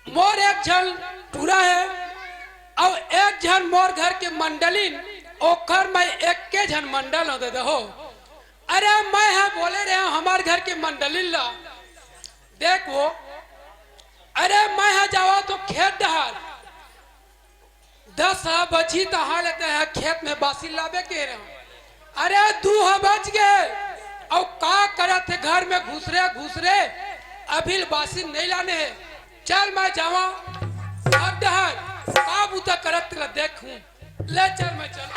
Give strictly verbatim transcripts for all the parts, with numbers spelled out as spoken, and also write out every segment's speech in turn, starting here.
मोर एक झन टूरा हे, अउ एक झन मोर घर के मंडलिन, ओखर मैं एक्के झन मंडल हों ददा हो। अरे मैं ह बोले रहेंव हमर घर के मंडलिन ला, देख वो, अरे मैं ह जावत हों खेत डहर, दस ह बजही तहाँ ले तैं ह खेत में बासी लाबे के रहेंव। अरे दू ह बज गे, अउ का करत हे घर में घुसरे घुसरे, अभी ले बासी नइ लाने हे। चल मैं जावंव अब डहर, का बूता करत तेला देखहूं। ले चल मैं चल।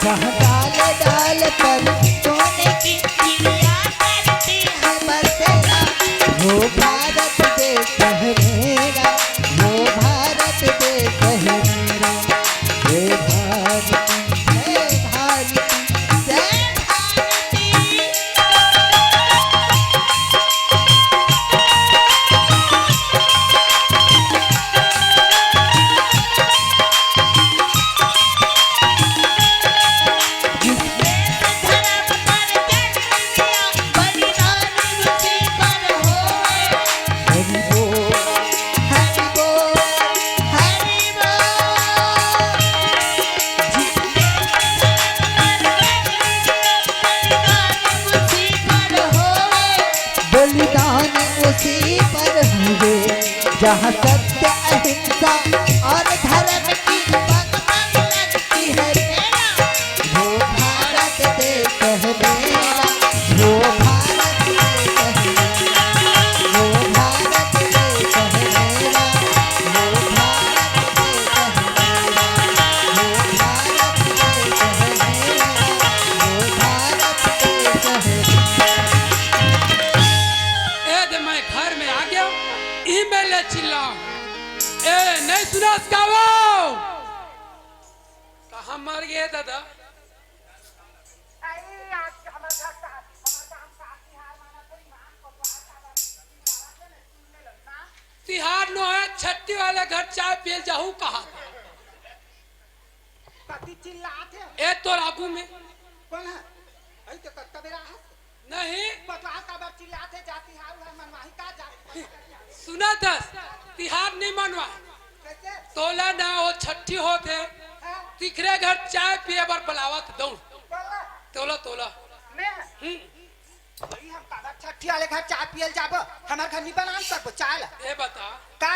जहाँ डाल डाल पर सोने की चिड़िया करती है बसेरा, वो भारत देश है मेरा, वो भारत देश है मेरा, हे भारती, हे भारती, जय भारती। बलिदान उसी पर हुए, जहाँ सत्य, अहिंसा और धर्म की पग पग लगती है तेरा। वो भारत देश है मेरा, वो भारत देश है मेरा, वो भारत देश है मेरा, वो भारत देश है मेरा, वो भारत देश है मेरा, वो भारत देश है। ए दे, मैं घर में आ गया, ई में ले चिल्लाओ। ए, नहीं सुनस का वो? कहाँ मर गए दादा? तिहार नो हे, छट्ठी वाले घर चाय पिए जाहू कहा। कति चिल्लात हे? ए, तोर आगू में। कौन हे? अरे तो कत्ता बेरा हे। नहीं। पतवार काबर चिल्लात हे, जाति हारू हे, मनवाही का जाति? सुना दस, तिहार नहीं मनवा। कैसे? तोला ना वो छट्ठी होत हे, हाँ। तिखरे घर चाय पिए बर बलावत दौड़। बोला। तोला, तोला। मैं? हम्म। भाई, हम काबर छट्ठी वाले घर चाय पियल जाबो? हमर घर नहीं बना सकबो चाय ला। ए बता। का?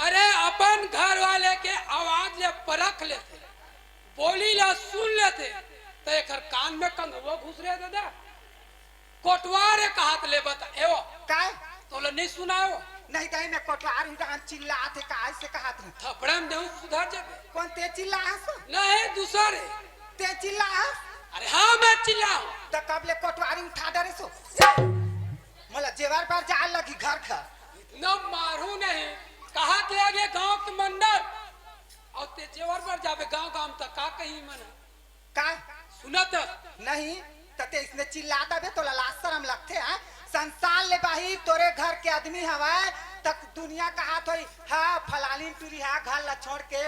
अरे, अपन घर वाले के आवाज ले परख लेते, बोली ला सुन लेते, त एकर कान में कंघुआ घुस रहे दादा। कोटवार हे कहात ले बता, ए वो। काय? तोला नहीं सुनाय वो? नहीं, दही में कोटवार हूँ, हम चिल्लात हे, काय से कहात हूँ? थपड़ा में देहूँ सुधर जाबे। कौन ते चिल्ला हस? नहीं, दूसर हे। ते चिल्ला हस? अरे हाँ, मैं चिल्लाहूँ। त कब ले कोटवारी उठा डरे सो? मोला जेवर बर जाय लगी घर घर। इतना मारू नहीं, कहात ले गे गाँव के मंडल, अउ ते जेवर बर जाबे गाँव गाँव त का कही मन? का? सुनत? नहीं, त ते इसने चिल्ला दबे, तोला लाज शरम लगथे, हाँ? संसार ले बाही, तोरे घर के आदमी हवय, त दुनिया कहात होई, हाँ, फलानी टूरी हा, घर ला छोड़ के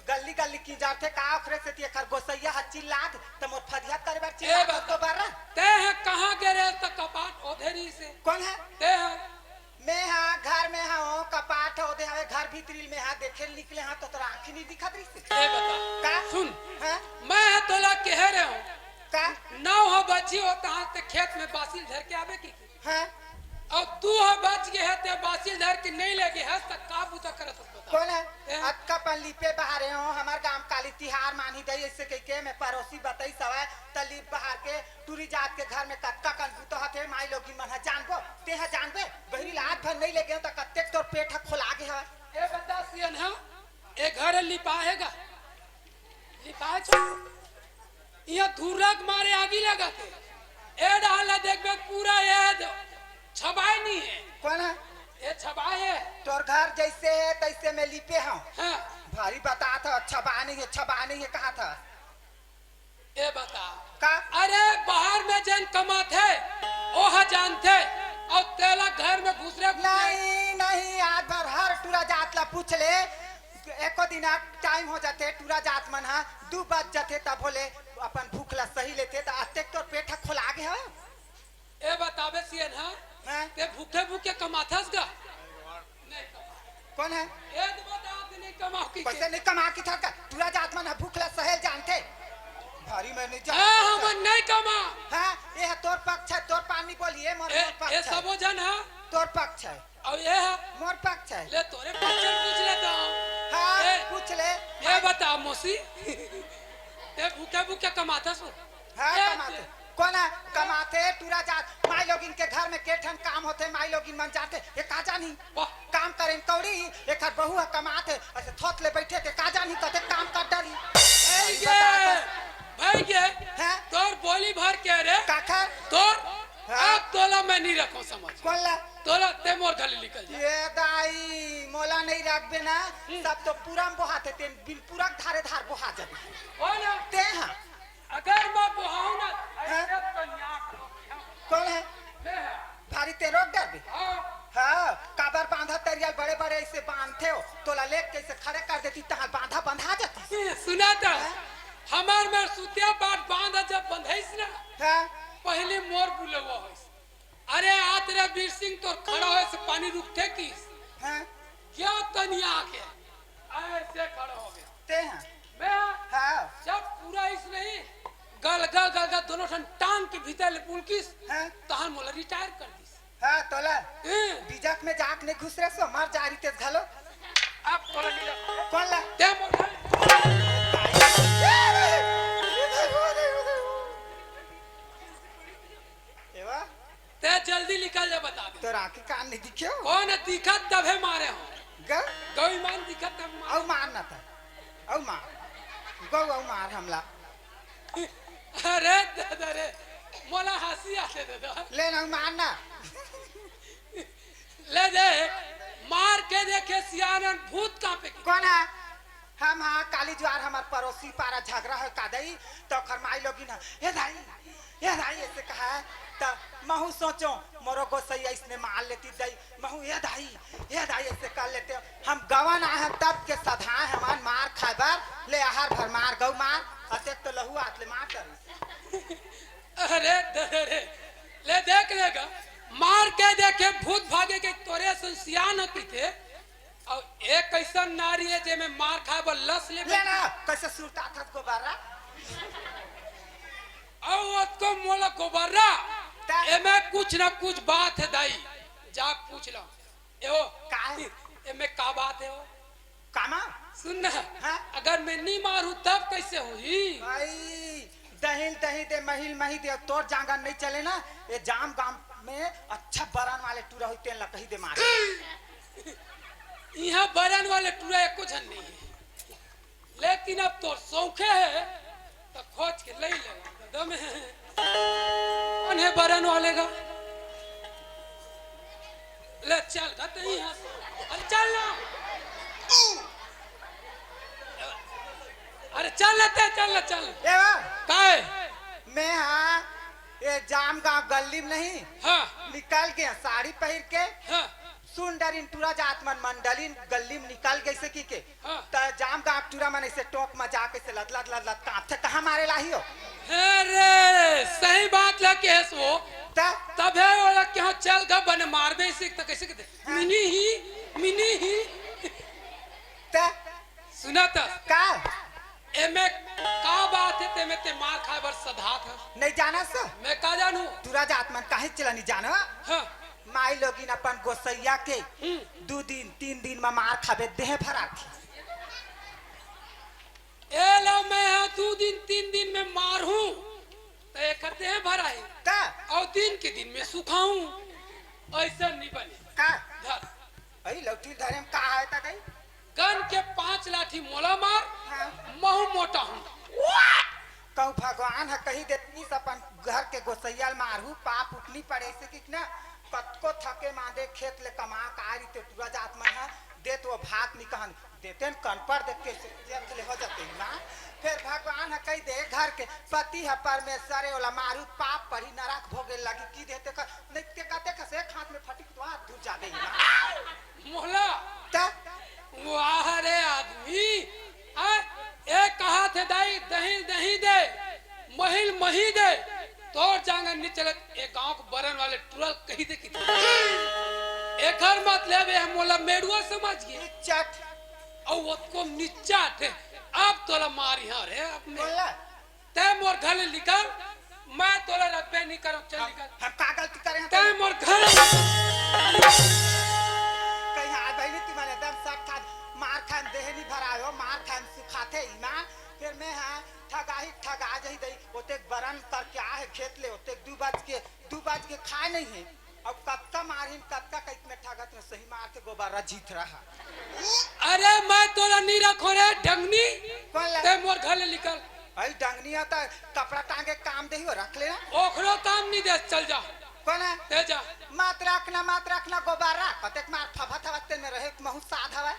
गली गली की जाथे, का ओखरे सेती एखर गोसैया हा चिल्लात, त मोर फदिया करे बर ए चिल्लात बता, तो बर। ते ह कहाँ गे रहे त कपाट ओधे रहिसे? कौन हे? ते ह। मैं हा घर में हूँ, कपाट ओदे हवे, घर भीतरी में हा, देखे निकले हा तो तोर आँखी नहीं दिखत रहिसे। ए बता। का? सुन, हाँ? मैं हा तोला कहे रहे हूँ, का? नौ ह बजी होत हा ते खेत में बासिल धर के आबे की? हाँ। अउ दू ह बज गे हे ते बासिल धर के नहीं ले गे हस त का बूता करत हस बता? कौन हे? ए? अतका पन लिपे बहारे हो, हमर गाँव काली तिहार मानही दई, ऐसे कह के मैं पड़ोसी बतई सवय, त लिप बहार के टूरी जात के घर में कतका कन बूता होथे, माई लोगिन मन ह जानबो, ते ह जानबे, बहिरी ला आज भर नहीं ले गेंव त कतेक तोर पेट ह खोला गे हवय। ए बता सियन ह, ए घर लिपाए हे गा? लिपाए छो। इहाँ धुर्रा के मारे आगी लगत हे। ए डहर ला देखबे पूरा ए द-, छबाए नहीं हे। कौन हे? ए छबाए हे। तोर घर जैसे हे तैसे मैं लिपे हूँ। हाँ। भारी बतात ह, छबाए नहीं हे, छबाए नहीं हे कहात ह। ए बता। का? अरे, बाहर में जेन कमाथे, ओह जानथे, अउ तेला घर में घुसरे, घुसरे नहीं, नहीं, आज भर हर टूरा जात ला पूछ ले, एको दिन टाइम हो जाथे, टूरा जात मन हा दू बज जाथे, तब होले अपन भूख ला सही लेथे, त अतेक तोर पेट ह खोला गे हवय। ए बताबे सियन हा, हाँ? ते भूखे भूखे कमाथस गा? कौन है? ए तो बता, आप नहीं कमाओ की कैसे के? नहीं कमा की था का? टूरा जात मन ह भूख ला सहेल जानथे। भारी मैं नहीं जान हाँ, सकता। हम नहीं कमा। हाँ, ये है तोर पक्ष है, तोर पानी बोलिए, मोर, ए, मोर पक्ष ए है। सबो जन है। तोर पक्ष है। अब ये है। मोर पक्ष है। ले तोरे पक्ष में पूछ लेता हूँ। हाँ, ए, पूछ ले। ये बता मौसी, ते भूखे भूखे कमाता सो? हाँ, ए, कमाते। कौन है? कमाते टूरा जात। माई लोगिन के घर में के ठन काम होते, माई लोगिन मन जाते। ये का जानी? वाह। काम करें कौड़ी, एकर बहू ह कमात हे, अइसे थोथ ले बइठे ते का जानही, कते काम कर डारी। ए, ये, बता तो। भाई ये, हैं? तोर बोली भर के रे। काखर? तोर हाँ। अब तोला मैं नहीं रखो समझ। कौन ला? तोला ते मोर घर ले निकल जा। ये दाई, मोला नहीं रखबे ना, हम्म। सब तो पूरा में बोहात हे, तेन बिन पूरा धारे धार बोहा जाबे। कौन है? ते हाँ। अगर मैं बोहाऊं ना, हाँ? ऐसे तो यहाँ कौन है? मैं है। भारी ते रोक डरबे। हाँ। हाँ, काबर बांधा तरिया ल बड़े बड़े ऐसे बांधथे हो, तोला लेके कैसे खड़े कर देती, तहां बांधा बंधा जाती। ए, सुना था, हाँ? हमार मेर सुतिया बाट बांधा जब बंधइस ना, हाँ? पहले मोर बुलवा होइस। अरे आ तेरा बीर सिंह तोर खड़ा होए से पानी रुकथे किस? हाँ? क्या तनिया के ऐसे खड़ा हो गया? ते हैं? मैं हाँ। जब पूरा इस नहीं, गलगा गलगा दोनों ठन टांग के भीतर ले पुलकिस, हाँ। तहन मोला रिटायर कर दिस। हाँ, तोला ए। बिजक में जाक नहीं घुस रहे सो, मर जा रही तेज घलो। अब तोला नहीं रखो। कौन ला? ते मोला एवा? ते जल्दी निकल जा, बता दे। तोर आँखी कान नहीं दिखे हो? कौन दिखत तभे मारे हो? ग? गौ ईमान दिखत तब मारे। अउ मार ना था। अउ मार। गौ अउ मार हमला। अरे दादा रे, मोला हंसी आते दादा। ले ना, मार ना। ले दे, मार के देखे सियानन भूत कांपे के। कौन है? हम हाँ, काली जुआर हमर पड़ोसी पारा झगड़ा है का दई, तो ओखर माई लोगिन ह, "हे दाई, हे दाई," ऐसे कहा है, तो महू सोचो, "मोरो गोसैया इसने मार लेती दई," महू, "हे दाई, हे दाई," ऐसे कर लेते। हम गवन आए हैं तब के सधाए हमान मार खाए बर, ले आहार भर मार, गौ मार, अतेक तो लहू आत ले मार डरिस। अरे दरे रे, ले देख लेगा, मार के देखे भूत भागे के तोरे सुन सियान होती थे, अउ एक ऐसा नारी है जेमे मार खाए बर लस ले ले ना, कैसे सुरता था गोबर्रा? अउ ओतको मोला गोबर्रा, ता- एमे कुछ ना कुछ बात है दाई, जा पूछ लो। ए ओ, का है? एमे का बात है ओ? कामा? सुन ना, हाँ? अगर मैं नहीं मारू तब कैसे होही? भाई, दहिल दही दे, महिल मही दे, तोर जांगर नहीं चले ना, ये जाम गांव में अच्छा बरन वाले टूरा होई, तेन ला कही दे मारे। यहाँ बरन वाले टूरा एको झन नहीं है, लेकिन अब तोर सौखे है, तो खोज के ले ले, दम है। कौन है बरन वाले का? ले चल, कहते ही यहाँ से। अरे चल ना। अरे चल ना, ते चल ना, चल। ए बा, काय? मैं हाँ, ये जाम गांव गली में नहीं, हाँ। निकल गया साड़ी पहिर के। हाँ। सुन डरिन टूरा जात मन मंडलिन गली में निकल गइसे की के। हाँ। त जाम गांव टूरा मन ऐसे टोंक में जाके से लदलद लदलद कांपथे, कहाँ मारे लाही हो? अरे, सही बात ला केहेस वो। त? तभे ओला केहो चल गा बने मारबे इसे त कैसे कहते? हाँ। मिनी ही, मिनी ही। त? सुना त? का? एमे का बात है, तेमे ते मार खाए बर सधात है? नहीं जाना स? मैं का जानू? टूरा जात मन काहे चला नहीं जाना? हाँ। माई लोगिन अपन गोसैया के हम्म। दू दिन, तीन दिन में मार खाबे, देह भराथे। ए लो, मैं हाँ दू दिन, तीन दिन में मारहूँ, त एकर देह भराही। त? अउ दिन के दिन में सुखाहूँ, ऐसा नहीं बने। का? धर। अई लौठी धरे में का है त गई? गन के पांच लाठी मोला मार, हाँ। महू मोटा हूँ। कहूँ भगवान ह कही देतिस अपन घर के गोसैया ल मारहू, पाप उठनी पड़े से कि ना, कतको थके मांदे खेत ले कमा के आ रही ते टूरा जात मन ह, देत वो भात नहीं कहन, देते न कनपड़ देख के से जेल ले हो जाते ना। फिर भगवान ह कही दे घर के पति ह परमेश्वर है, ओला मारू पाप पड़ी नरक भोगे लगी की देते कर, नहीं ते कहते कसे हाथ में फटी तो हाथ धुल जाते ना। मोहला। त? वाह रे आदमी, आ, ए कहा थे दाई, दही दही दे, महिल मही दे, तोर जांगर नहीं चलत, ए गांव के बरन वाले टूरा ल कही दे कि एक मत लेबे, हम मोला मेड़ुआ समझ गे। निच्चट। अउ ओतको निच्चट हे। अब तोला मारिहा रे, अब मैं। बोला। तैं मोर घर ले निकल, मैं तोला रखबे नहीं करब, चल हम, निकल। हम का गलती करे हन? तैं मोर घर। कहीं आ बहिनी तुम्हारे दम सब खा, मार खान देह नहीं भरायो, मार खान सुखाथे इमा। फिर मैं हाँ ठगाही ठगा जही दई, ओतेक बरन करके आ हे खेत ले, ओतेक दू बज के, दू बज के खाए नहीं हे। अब कतका मारिन, कतका कइक में ठगत में सही मार के गोबरा जीत रहा। अरे मैं तोला नहीं रखो रे डंगनी। कौन ला? तैं मोर घर ले निकल। भाई डंगनी आता, कपड़ा टांगे काम देही, वो रख लेना। ओखरो काम नहीं दे, चल जा। कौन है? तैं जा। मत रखना, मत रखना गोबरा, कतेक मार फफा था तेन में रहे, महू साध हवा।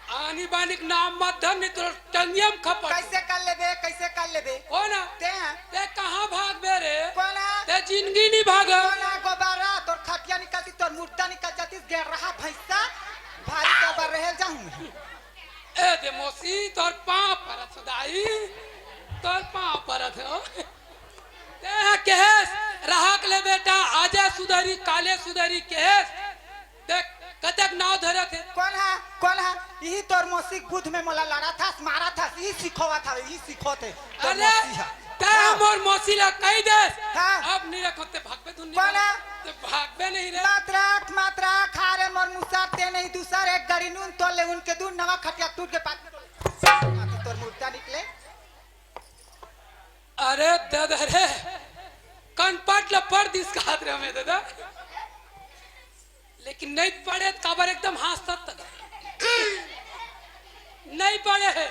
आनी बानी के नाम मत धर, नहीं तो टंगिया में खपट। कैसे कर लेबे, कैसे कर लेबे? कौन है? तैं है। तैं कहाँ भागबे रे? कौन है? तैं जिंदगी नहीं भाग। कौन है गोबरा? तोर खटिया निकलती, तोर मुर्दा निकल जाती, गेर रहा भैंसा, भारी तोर बर रहे जाऊं। ए दे मौसी, तोर पाँव परत हो दाई, तोर पाँव परत हो। तैं केहेस, रहक ले बेटा, आजे सुधरी, काले सुधरी केहेस। देख, कतक नाव धरत हे। कौन है? कौन है? यही तोर मौसी बुध में मोला लड़ा था, मारा था, यही सिखोवा था, यही सिखोत हे। तोर अरे, मौसी है। तैं हाँ। मोर मौसी ला कही देस। हाँ। अब नहीं रखो, तैं भागबे दुनिया कौन में। है? तैं भागबे नहीं रे। मत रख, मत रख, अरे मोर मुसर ते नहीं दूसर, एक गरी नून तोल ले, उनके दून नवा खटिया टूट के पाछी तोर मुर्दा निकले। अरे दादा रे, कनपट ल पड़ दिस कहत रहे मैं दादा। लेकिन नहीं पड़े त काबर एकदम हाँसत तक। नहीं पड़े हे,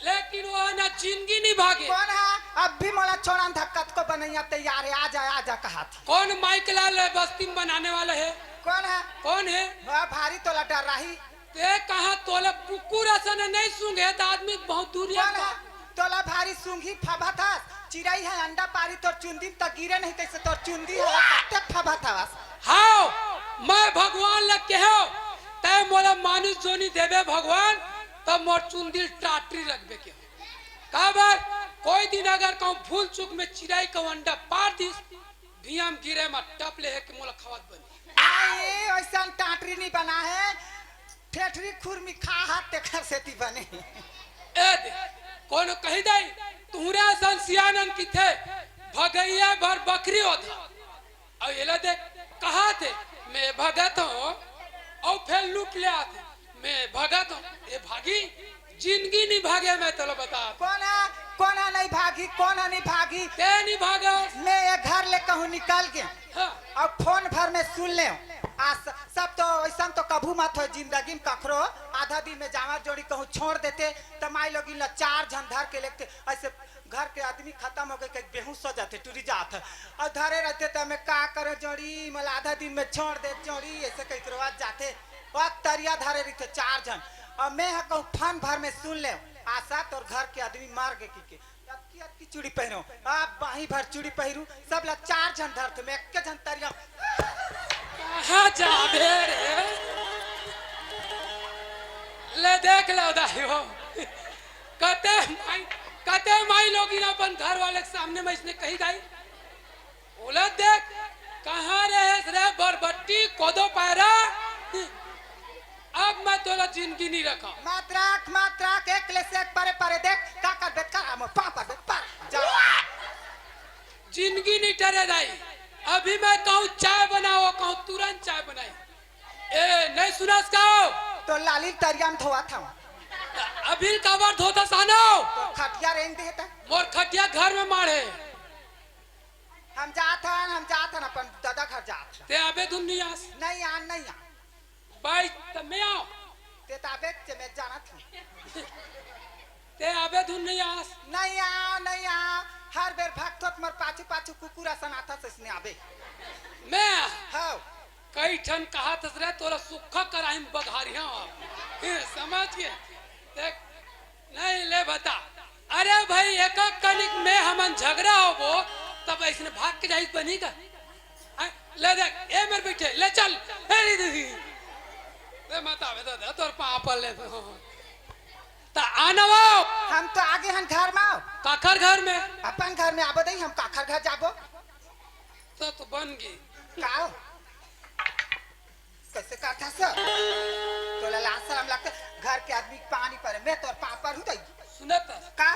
लेकिन वो ना जिंदगी नहीं भागे। कौन है? अब भी मोला छोड़न धक्कत को बनैया तैयार है, आ जा, आ जा कहा था। कौन माइक लाल है बस्ती में बनाने वाला है? कौन है? कौन है? वह भारी तोला डर रही। तैं कहाँ तोला कुकुर असन नहीं सूंघे त आदमी बहुत दूर कौन है? तोला भारी सूंघी फबत हस, चिरई है अंडा पारी तोर चुंदी त गिरे नहीं तैसे तोर चुंदी है कत्ते फबत हवस। हाव, मैं भगवान ल केहेव, तैं मोला मानुष जोनी देबे भगवान, तब मोर चुंदी ल टाटरी रखबे के। काबर कोई दिन अगर कहूँ भूल चूक में चिरई कहूँ अंडा पार दिस, भियम गिरे म टप ले हे के मोला खवात बनी। आई, ऐसन टाटरी नहीं बना है, ठेठरी खुरमी खा हाथ तेकर सेती बने। ए दे, कोनो कही दई, तुहरे असन सियानन किथे, भगैया भर बकरी होता। अउ एला देख, कहा थे, मैं भगत हूँ, अउ फेर लूट ले आथे, मैं भगत हूँ, ए भागी, जिंदगी नहीं भागे, मैं तोला बता। कोन ह, कोन ह नहीं भागी, कोन ह नहीं भागी? ते नहीं भागस। मैं ये घर ले कहूँ निकल के। हाँ। अब फोन भर में सुन ले। आ स-, सब तो ऐसा तो कभू मत हो जिंदगी में कखरो। आधा दिन में जावा जोड़ी कहूँ छोड़ देते, त माई लोग इन ला चार झन धर के लेते, ऐसे घर के आदमी खत्म हो गए, कहीं बेहोश हो जाते, टूरी जात है। और धरे रहते त मैं का करे जोड़ी, मला आधा दिन में छोड़ दे जोड़ी, ऐसे कहीं करवा जाते। और तरिया धरे रहते चार झन। और मैं ह कहूँ फन भर में सुन ले, आशा तोर घर के आदमी मार के की के। अतकी, अतकी चूड़ी पहनो, आप बाही भर चूड़ी पहिरू, सब ला चार झन धरथे, मैं एक्के झन तरिया। कहाँ जाबे रे? ले देख लो दाई हो। कते माई, कते माई लोगिन अपन घर वाले के सामने में इसने कही दाई? ओला देख, कहाँ रहेस रे बरबट्टी, कोदो पैरा? अब मैं तोला जिंदगी नहीं रखा। मत रख, मत रख, एक ले से एक परे परे देख, का कर बेट कर, हम पा पर बेट पर, जा। जिंदगी नहीं टरे दाई। अभी मैं कहूँ चाय बनाओ, कहूँ तुरंत चाय बनाई। ए, नहीं सुनस का हो? तो लाली तरिया में धोआ था। अभी काबर धोता सानो? तो खटिया रेंग दे था। मोर खटिया घर में माढ़े। हम जात हन, हम जात हन, अपन दादा घर जात हन। ते आबे धुन नहीं आस। नहीं आन, नहीं आन। बाई, त मैं आऊं। ते त आबे ते मैं जानत हूँ। ते आबे धुन नहीं आस। नहीं आ, नहीं आ। हर बेर भक्त होत मोर पाछू पाछू कुकुर असन आथस इसने आबे। मैं? हाँ। कई ठन कहा थस रे, तोला सुक्खा कराही में बघारिया। समझ गए? देख, नहीं, ले बता। अरे भाई, एक कनिक में हमन झगड़ा होबो, तब ऐसने भाग के जाई बनी का? हाँ, ले देख, ए मेरे बेटे, ले चल। ए रे दीदी। ले मत आवे दादा, तोर पाँव पर ले। त आना वो। हम तो आगे हन घर में। काखर घर में? अपन घर में आबो दई, हम काखर घर जाबो? तो, तो बन गई। का हो? कैसे करता सर? हम लगते घर के आदमी के पानी परे, मैं तोर पाँव परहूँ दई। सुनत हस? का?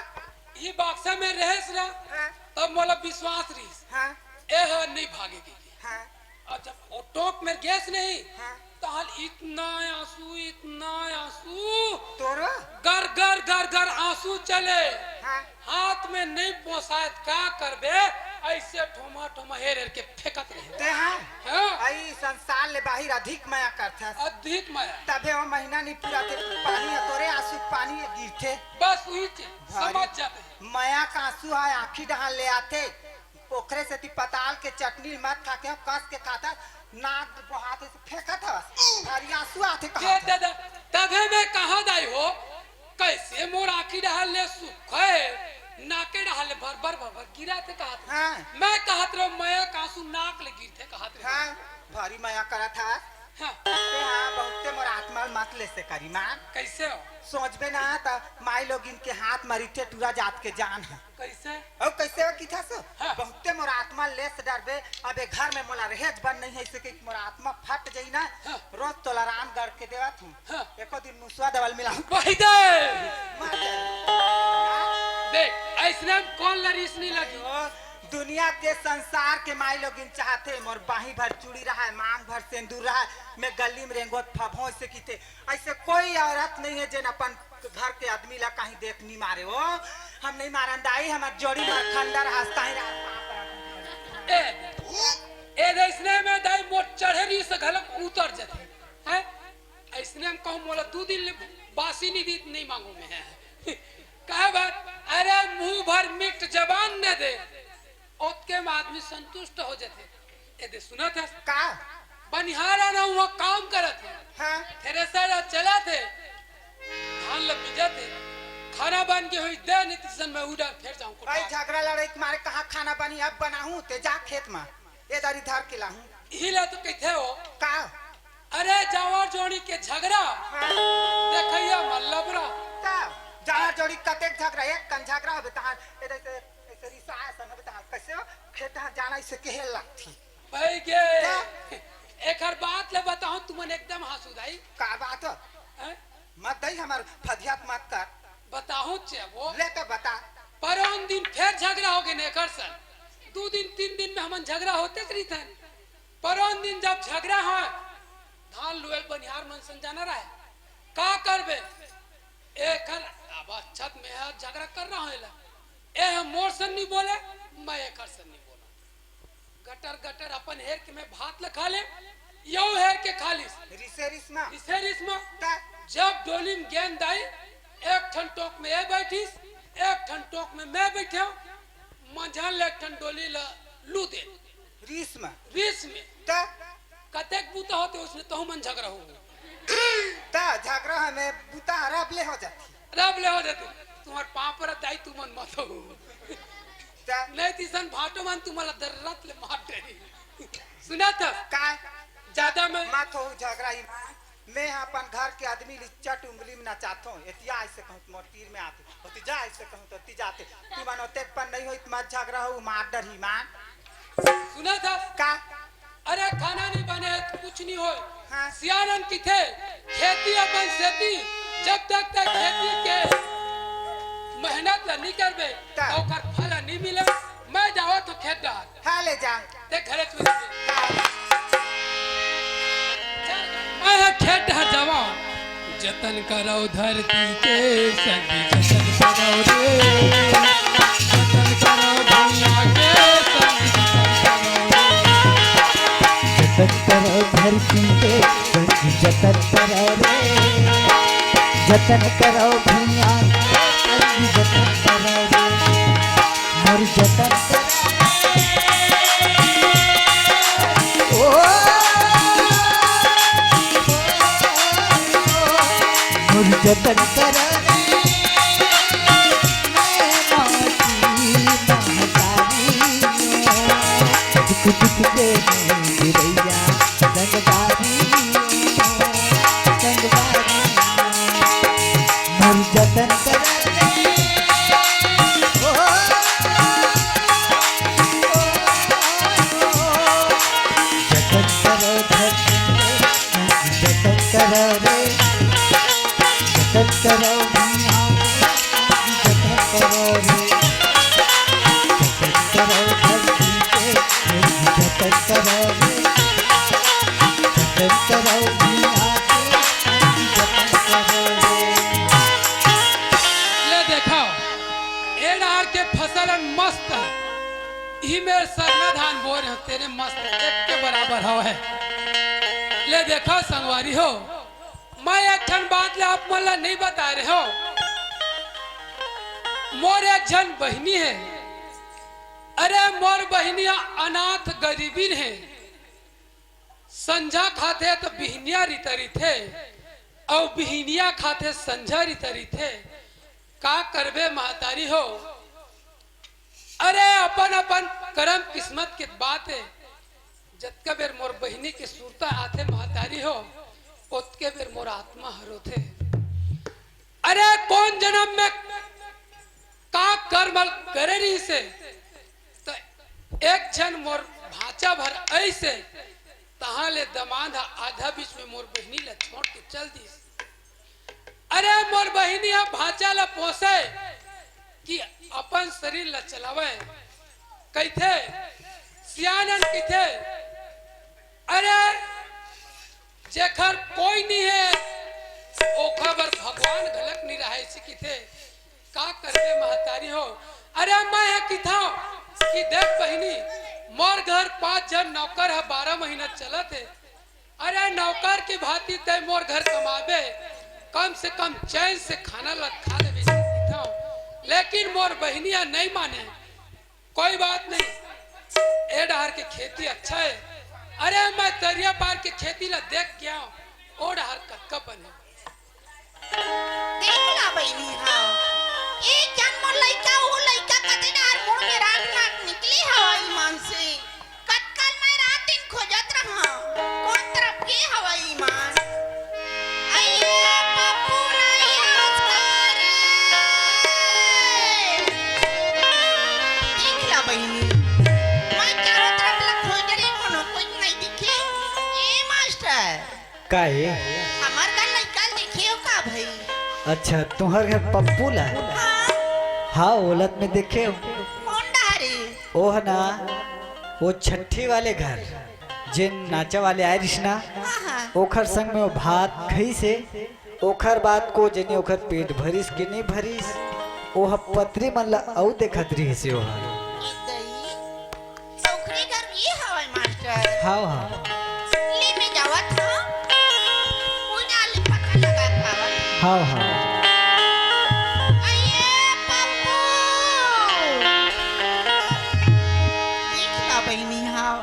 ई बक्सा में रहेस ना, हाँ। तब मोला विश्वास रहिस। हाँ। ए ह नहीं भागे के। हाँ। और जब वो टोक में गेस नहीं, हाँ। तहन इतना आंसू, इतना आंसू। तोरो? गर, गर, गर, गर आंसू चले। हाँ। हाथ में नहीं पोसायत, का करबे? ऐसे ठोमा, ठोमा हेर, हेर के फेंकत रहे। ते हाँ? हाँ। आई संसार ले बाहिर अधिक मया करथस। अधिक मया। तभे वो महीना नहीं पूरा थे, पानी ह तोरे आंसू पानी ह गिरथे। बस वही चीज, भारी। समझ जाते हैं। मया का आंसू ह आंखी डहार ले आथे। ओखरे सेती पताल के चटनी मत खा के, कस के खाथस, नाक बोहाथे से फेंकत हवस। भारी आंसू आथे दे, कहत दे, हस। दे, तभे मैं कहा दाई हो, कैसे मोर आंखी डहार ले सुख है, नाके डहार ले भर भर भर भर गिरा थे कहत रहे। हाँ। मैं कहत रहो, मया का आंसू नाक ले गिरथे कहत रहे। हाँ, भारी मया करत हस। हाँ। ते हाँ, बहुते मोर आत्मा ल मत ले से करी मान। कैसे हो? सोचबे ना त माई लोगिन के हाथ म रिठे टूरा जात के जान ह। कैसे? अउ कैसे हो किथस? हाँ। बहुते मोर आत्मा लेस डरबे, अब ए घर में मोला रहेच बन नहीं है, इसे कि मोर आत्मा फट जाई ना। हाँ। रोज तोला रामगढ़ के देवत हूँ। हाँ। एको दिन मुसवा दवल मिला। वही दे। मार दे। देख, ऐसने में कौन लरीस नहीं लगी? ओ, दुनिया के संसार के माई लोगिन चाहथे, मोर बाही भर चूड़ी रहा है, मांग भर सेंदूर रहा है, मैं गली में रेंगोत फभों से किथे, ऐसे कोई औरत नहीं है जेन अपन घर के आदमी ला कहीं देख नहीं मारे हो। हम नहीं मारन दाई, हमार जोड़ी मार खंडर हंसता ही रात पाप ए, ए, ऐसने में दाई मोर चढ़ेरी से घलक उतर जथे। हैं? ऐसने हम कहूँ मोला दू दिन ले बासी नहीं दी, नहीं मांगू मैं। कहे बात, अरे मुंह भर मीठ जबान दे दे, ओतके में आदमी संतुष्ट हो जथे। ए दे सुनत हस? का? बनिहार आना हुआ काम करत हे। हाँ। थ्रेसर ह चलत हे। धान ल मिजत हे। खाना बन के हुई दे, नहीं तिसन मैं उधर फिर जाऊँ भाई, कोठा। झगड़ा लड़ाई के मारे कहाँ खाना बनी, अब बनाहूँ ते जा खेत में। ए दारी धर के लाहूँ। इही ला तो कहते हो। का? अरे जावर जोड़ी के झगड़ा। हाँ। देखैया मल्लबरा। का? जावर जोड़ी कतेक झगड़ा, एक कन झगड़ा होबे तहार, ए जैसे, ऐसे रिसा ऐसा होबे तहार, कैसे हो? खेत तहार जाना इसे केहे लागथी। भाई गे, का? एकर बात ले बताओ, तुमन एकदम हंसू दाई। का बात हो? हैं? मत दई हमार फदियात मत कर। बताओ चे वो। ले तो बता। परोन दिन फिर झगड़ा हो गए एकर सन। दो दिन, तीन दिन में हमन झगड़ा होते रहिथन। परोन दिन जब झगड़ा हो, धान लुएल बनिहार मन सन जाना रहे। का करबे? एकर अब अच्छा त मैं ह झगड़ा कर रहा हूँ एला। ए ह मोर सन नहीं बोले, मैं एकर सन नहीं बोला। गटर गटर अपन हेर के मैं भात ल खा ले, यऊ हेर के खा लिस। रिसे रिस मा। रिसे रिस मा। ता। जब डोली में गेंद आई, एक ठन टोक में ए बैठिस, एक ठन टोक में मैं बैठे, मंझान ले एक ठन डोली ल लू दे। रिस मा। रिस में। ता। कतेक बूता होते उसने तहु मन झगड़ा हो। ता झगड़ा हमें बूता रब ले हो जाती। रब ले हो जाते। तुम्हार पाँव पर दाई तुमन मत हो। ता। नहीं तिसन भाटो मन तुम्हारा दर्रत ले मार दे। सुना था? का? ज्यादा मैं मत हो झगड़ा ही। मैं अपन घर के आदमी ली चट उंगली में नचाथो। एतिया ऐसे कहूँ तो मोर तीर में आते। होती जा ऐसे कहूँ तो ती जाते। तू मन ओतेक पर नहीं होई, मत झगड़ा हो, मार डर ही मान। सुना था? का? अरे खाना नहीं बने, कुछ नहीं होए। हाँ। सियानन किथे, खेती अपन सेती, जब तक तक खेती के मेहनत ला नहीं करबे, ता। तो ओकर फल नहीं मिले। मैं जाओ तो खेत डहर। हाँ, ले जा। ते घरे चुन के। हाँ। मैं ह खेत डहर जावा। जतन करो धरती के संग जतन करो रे। जतन करो भैया के संग जतन करो रे। जतन करो धरती के संग जतन करो रे। जतन करो भैया के संग जतन करो रे। मोर जतन करो। ओ, मोर जतन करो रे, मैं माटी महतारी, दुख दुख के गिरैया संगवारी, संगवारी। मोर जतन करो रे। ओ, ओ, ओ, जतन करो धरती, जतन करो रे। जतन करो भुइयां के, जतन करो रे। जतन करो धरती के, जतन करो रे। जतन करो भुइयां के, जतन करो रे। ले देखो, ए डार के फसल हन मस्त हे। इही मेर सरना धान बोए रहेंव, तेने मस्त एक के बराबर हवय। ले देखो संगवारी हो, मैं एक ठन बात ला आप मन ला नइ बताय रहेंव। मोर एक झन बहिनी हे। अरे मोर बहिनी ह अनाथ गरीबिन हे। संझा खाथे त बिहनिया रिता रिथे, अउ बिहनिया खाथे संझा रिता रिथे। का करबे महतारी हो, अरे अपन अपन करम किस्मत के बात हे। जतका बेर मोर बहिनी के सुरता आथे महतारी हो, ओतके बेर मोर आत्मा ह रोथे। अरे कोन जनम में का करम करे रहिसे, त एक झन मोर भांचा भर अइसे, तहां ले दमांद ह आधा बीच में मोर बहिनी ला छोड़ के चल दिस। अरे मोर बहिनी ह भांचा ला पोसे कि अपन शरीर ला चलावे, कहिथे सियानन कहिथे, अरे जेखर कोई नइ हे, ओखर बर भगवान घलक नइ रहय, अइसे कहिथे। का करबे महतारी हो? अरे मैं ह कहिथंव कि देख बहिनी, मोर घर पांच झन नौकर ह बारह महीना चलत हे। अरे नौकर की भांति तैं मोर घर कमाबे, कम से कम चैन से खाना ला खा लेबे कहिथंव। लेकिन मोर बहिनी ह नइ माने। कोई बात नहीं, ए डहर के खेती अच्छा हे। अरे मैं तरिया पार के खेती ला देख के आंव, ओ डहर कतका बने। देख ला बहिनी, हाव। एक झन मोर लइका, ओ लइका कते डहर मुड़ में रात रात निकले हवय ईमान से। कतकल मैं रात दिन खोजत रहंव, कोन तरफ गे हवय ईमान। अइये पप्पू नहीं आज का रे। देख ला बहिनी, मैं चारों तरफ ला खोज डरेंव, कोनो कोई नहीं दिखे। ए मास्टर, का हे? हमर घर लइका ल देखे हो का भई? अच्छा, तुंहर घर पप्पू ला? हां। हां, ओला त मैं देखे हों। कोन डहर हे? ओह ना, ओ छट्ठी वाले घर, जेन नाचा वाले आय रिहिस ना, हां, हां। ओखर संग में ओ भात खइस हे, ओखर बाद को जनी ओखर पेट भरिस के नइ भरिस, ओह पतरी मन ला अउ देखत रिहिस हे ओह। ए दई, ओखरे घर गे हवय मास्टर। हाव, हाव। ले मैं जावत हंव। कोई ना ले पता लगा के आवत। हाव, हाव। अइये पप्पू। देख ला बहिनी हाव।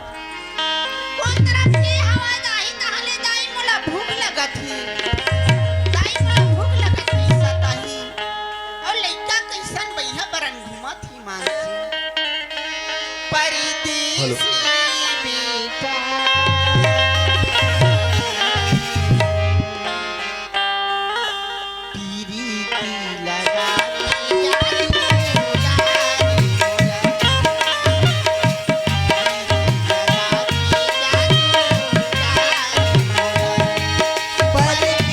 कोन तरफ गे हवय दाई, तहां ले दाई मोला भूख लगत हे। दाई मोला भूख लगत हे सताही। अउ लइका कइसन बइहा बरन घूमत हे। परदेसी हेलो। बेटा, पीरीती लगा के जान, जान बोला। परदेसी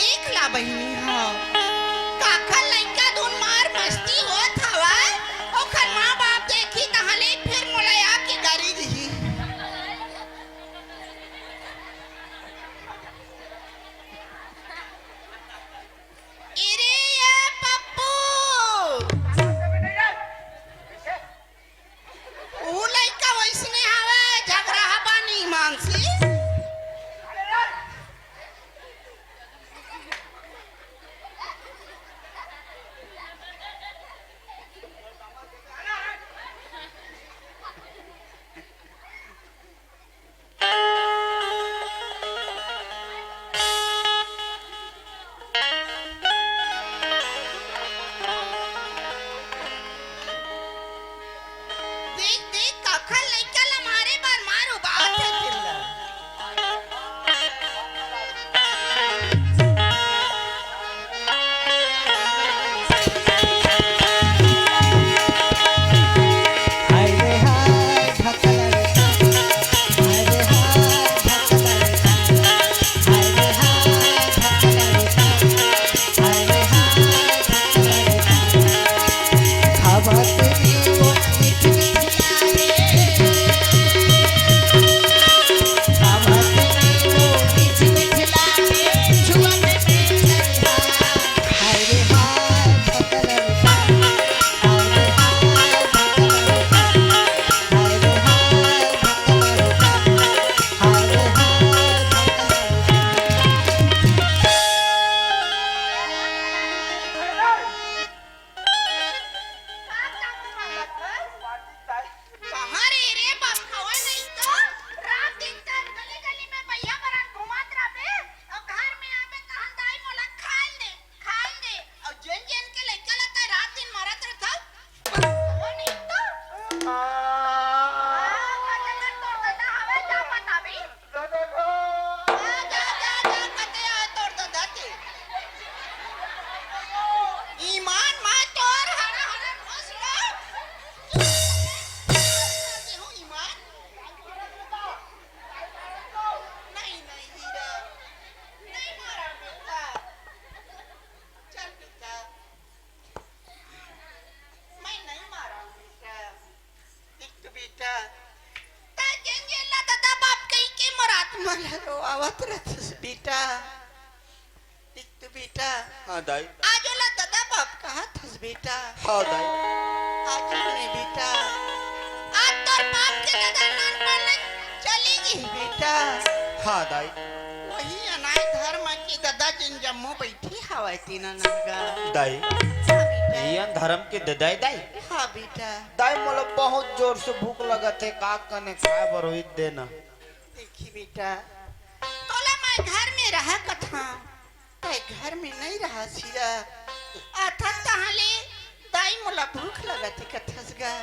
देख ला बहिनी हो, काखर लइका धुन मार मस्ती होत हवय, ओखर माँ बाप देखही तहाँ ले फेर मोला आके गारी दिही। एरे या पप्पू, ऊ लइका वइसने हवय, झगरा ह बानी मानसी। देख, देख, काखर लइका ला मारे बर मार उबात हे तेला। कहाँ रे, रे बाप, हवय नहीं तो। रात दिन तक गली गली में बइहा बरन घुमत रहबे, अउ घर में आबे तहन दाई मोला खाए दे, खाए दे। अउ जेन जेन के लइका ला तैं रात दिन मारत रहथस, हवय नहीं तो। आ, कते तोर ददा हवय, जा बताबे। आ, जा, जा, जा, कते आय तोर ददा के? ईमान मा तोर हरा हरा रोस लो। ईमान। नहीं, नहीं, हीरा। नहीं मारा बेटा। चल बेटा। मैं नहीं मारा बेटा। देख तो बेटा, तैं जेन जेन ला ददा बाप कहि के मोर आत्मा ला रोवावत रथस बेटा। देख तो बेटा, हाँ दाई। आज ओला ददा बाप कहत हस बेटा। हाँ दाई। आज नहीं बेटा, आज तोर बाप के ददा नानपन ले चली गे बेटा। हाँ दाई। वही अनाय धर्म के ददा जेन जम्मो बइठे हवय तेन अनाय गा। दाई। हाँ बेटा। ये धर्म के ददा हे दाई। हाँ बेटा। दाई, मोला बहुत जोर से भूख लगत हे, का कने खाए बर होही, दे ना। देखी बेटा, तोला मैं घर में रहा कथंव, तैं घर में नहीं रहस हीरा। आथस तहाँ ले, दाई मोला भूख लगत हे कथस गा।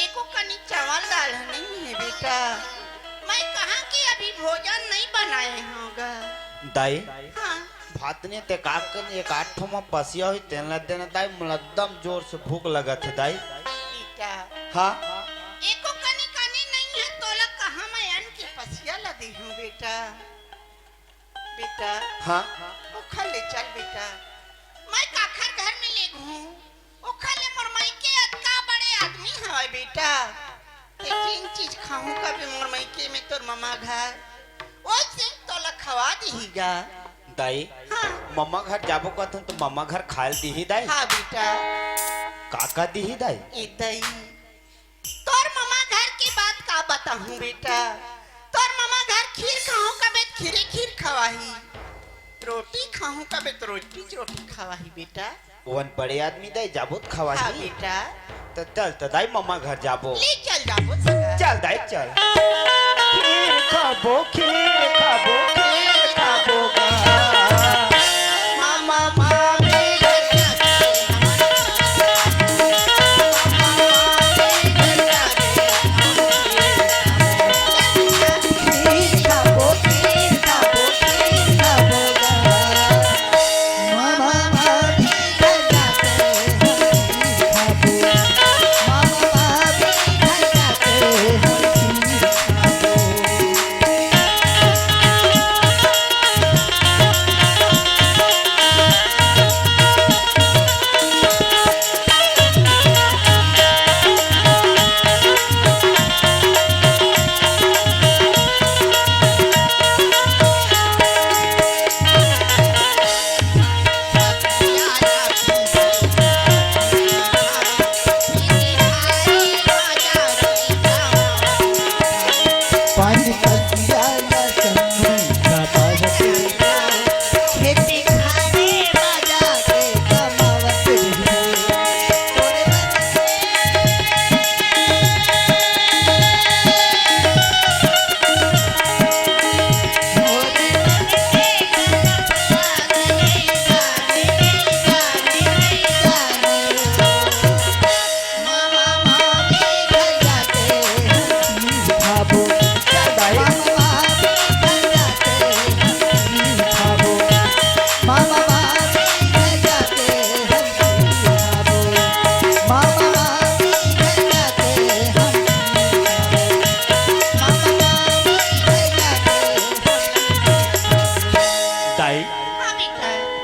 एको कनी चावल दाल ह नहीं हे बेटा। मैं कहाँ के अभी भोजन नहीं बनाए हंव गा। दाई, हाँ। भात ने ते का कन एक आध ठो म पसिया होही, तेन ला देना दाई, मोला एकदम जोर से भूख लगत हे दाई। बेटा। हाँ। एको कनी कनी नहीं हे, तोला कहाँ मैं अन्न के पसिया ला देहूँ बेटा। बेटा। हाँ। ओखर ले चल बेटा। मैं काखर घर में लेगहूँ। ओखर ले मोर मइके अतका बड़े आदमी हवय बेटा। ते जेन चीज खाहूँ कबे मोर मइके में तोर ममा घर, ओइसे तोला खवा दिही गा। दाई, हाँ। ममा घर जाबो कथन तो ममा घर खाए ल दिही दाई? हाँ बेटा। का का दिही दाई? ए दाई, तोर ममा घर के बात का बताहूँ बेटा, तोर ममा घर खीर खाहूँ कबे त खीरे खीर खवाही, रोटी खाहूँ कबे त रोटी रोटी खवाही बेटा। ओवन बड़े आदमी दाई, जाबो त खवाही। हाँ बेटा। त चल त दाई ममा घर जाबो। ले चल जाबो सगा। चल दाई चल। खीर खाबो, खीर खाबो, खीर खाबो गा। ममा मामी घर जाके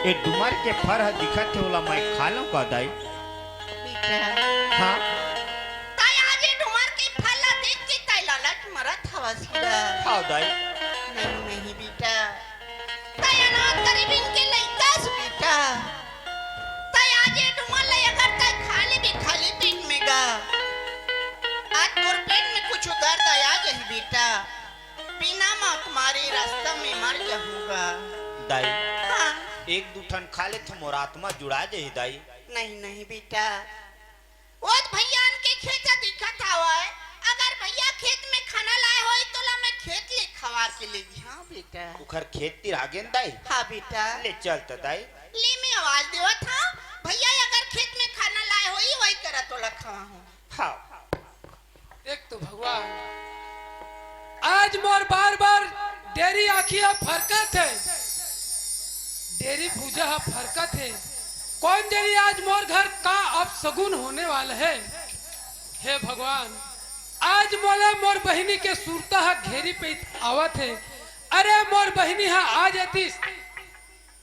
ये डुमर के फर ह दिखत हे, ओला मैं खा लूं का दाई? बेटा, हाँ। तैं आज ये डुमर के फल ला देख के तैं लालच मरत हवस गा। हाँ दाई। नहीं, नहीं बेटा, तैं अनाथ गरीबिन के लइका हस बेटा। तैं आज ये डुमर ला अगर तैं खा लेबे खाली पेट में गा, आज तोर पेट में कुछ दर्द आ जाही बेटा। बिना मौत मारे रास्ता में मर जाहूं गा। दाई, हाँ। एक दू ठन खा ले तो मोर आत्मा जुड़ा जाही दाई। नहीं, नहीं बेटा, वो तो भैया के खेत दिखत हवय। अगर भैया खेत में खाना लाए होई तो ला मैं खेत ले खवा के ले जी। हाँ बेटा। उखर खेत तिर आगे न दाई? हाँ बेटा। ले चल त दाई। ले मैं आवाज देवत हूँ, भैया अगर खेत में खाना लाए होई, वही करा तोला खवा हूँ। हाँ। देख तो भगवान, आज मोर बार बार डेरी आँखी ह फरकत हे, डेरी भुजा ह फरकत हे। कोन जनी आज मोर घर का अपसगुन होने वाला हे। हे भगवान, आज मोला मोर बहिनी के सुरता ह घेरी पइत आवत हे। अरे मोर बहिनी ह आ जातिस,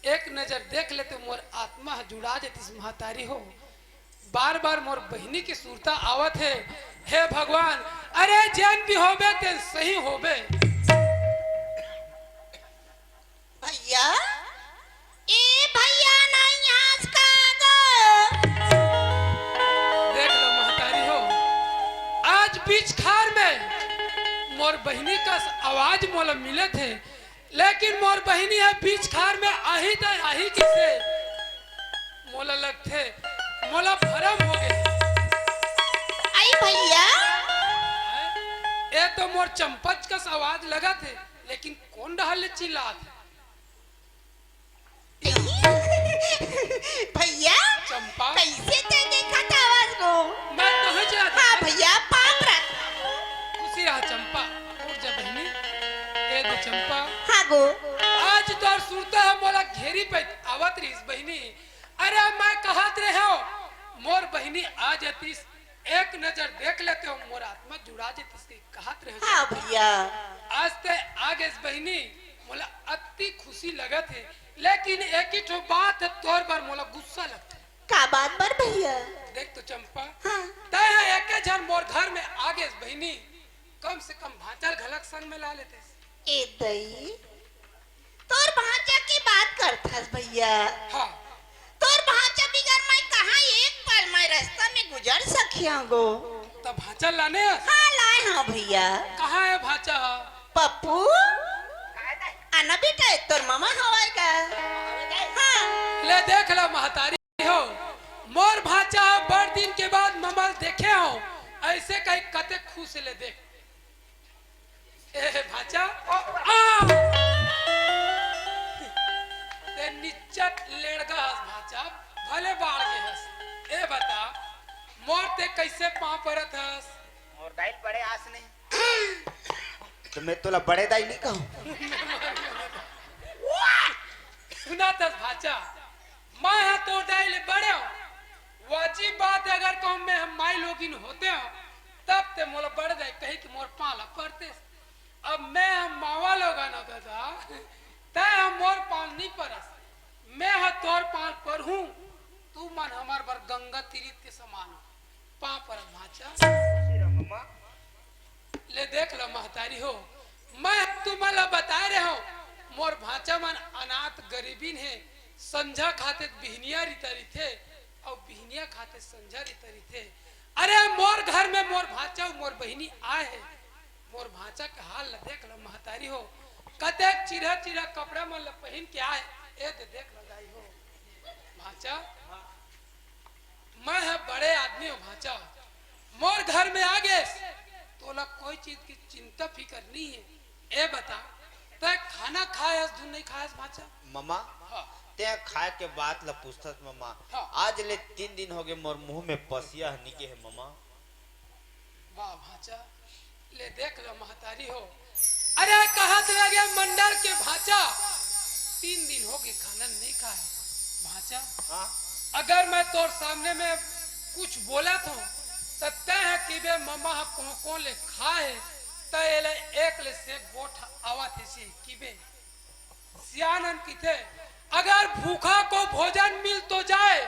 एक नजर देख लेते मोर आत्मा ह जुड़ा जातिस महतारी हो। बार बार मोर बहिनी के सुरता आवत हे। हे भगवान, अरे जेन भी होबे तेन सही होबे। भैया, ए भैया नहीं आज का गो। देख लो महतारी हो, आज बीच खार में मोर बहिनी कस आवाज मोला मिलत हे, लेकिन मोर बहिनी ह बीच खार में आही त आही किसे मोला लगथे, मोला भरम हो गे। आई भैया। ए तो मोर चंपच कस आवाज लगत हे, लेकिन कोन डहर ले चिल्लात हे? भैया, चंपा। कैसे ते देखत हवस गो? मैं तो हंस रहा था। हाँ भैया, पाप रख। खुशी रहा चंपा, उठ जा बहिनी। ए दे चंपा। हाँ गो। आज तोर सुरता ह मोला घेरी पे आवत रहिस बहिनी। अरे मैं कहत रहे हो, मोर बहिनी आ जातिस, एक नजर देख लेते हो, मोर आत्मा जुड़ा जातिस के कहत रहे हो। हाँ भैया। आज ते आ गेस बहिनी, मोला अति खुशी लगत हे, लेकिन एक ही ठो बात हे, तोर बर मोला गुस्सा लगथे। का बात बर भैया? देख तो चंपा, हाँ। तैं ह एके झन मोर घर में आ गेस बहिनी, कम से कम भांचा ल घलक संग में ला लेतेस। ए दई, तोर भांचा के बात करथस भैया। हाँ। तोर भांचा बिगर मैं कहाँ एक पल मैं रास्ता में गुजर सकिया गो? त भांचा लाने हस? हाँ, लाए हाँ भैया। कहाँ हे भांचा ह? पप्पू, आना बेटा, ए तोर ममा हवय गा। हाँ। ले देख ला महतारी हो, मोर भांचा ह बड़ दिन के बाद ममा ल देखे हो, ऐसे कही कते खुश हे ले देख। ए भांचा, आ! ते निच्चट लेड़गा हस भांचा, भले बाढ़ गे हस। ए बता, मोर ते कैसे पाँव परत हस? मोर दाई ल बड़े आस नहीं। त मैं तोला बड़े दाई नहीं कहूँ? सुनत हस भांचा, मैं ह तोर दाई ले बड़े हूँ। वाजिब बात हे, अगर कहूँ मैं ह माई लोगिन होते हूँ, तब ते मोला बड़े दाई कही के मोर पाँव ला परतेस। अब मैं ह मावा लोगन हूँ दादा, तैं ह मोर पाँव नहीं परस, मैं ह तोर पाँव परहूँ। तू मन हमर बर गंगा तीरित के समान हो। पाँव परत भांचा। ले देख ला महतारी हो, मैं तुमन ला बताए रहे हूँ, मोर भांचा मन अनाथ गरीबिन हे, संझा खाते बिहनिया रिता रिथे, अउ बिहनिया खाते संझा रिता रिथे। अरे मोर घर में मोर भांचा अउ मोर बहिनी आए हे, मोर भांचा के हाल ला देख ला महतारी हो, कतेक चिरहा चिरहा कपड़ा मन ला पहिन के आए, ए दे देख ला दाई हो। भांचा, मैं ह बड़े आदमी हूँ भांचा, मोर घर में आ गेस, तोला कोई चीज की चिंता फिकर नहीं है। ए बता, तै खाना खाए हस धुन नहीं खाए हस भांचा? ममा, हाँ। तै खाए के बात ला पूछथस ममा। हाँ। आज ले तीन दिन हो गए मोर मुंह में पसिया ह निके है ममा। वाह भांचा, ले देख लो महतारी हो। अरे कहत लगे मंडल के भांचा, तीन दिन हो गए खाना नहीं खाए। भांचा, हाँ? अगर मैं तोर सामने में कुछ बोला तो, त तै ह किबे ममा ह कों कों ले खाए, त एले एक ले से गोठ आवत हे से किबे। सियानन किथे, अगर भूखा को भोजन मिल तो जाए,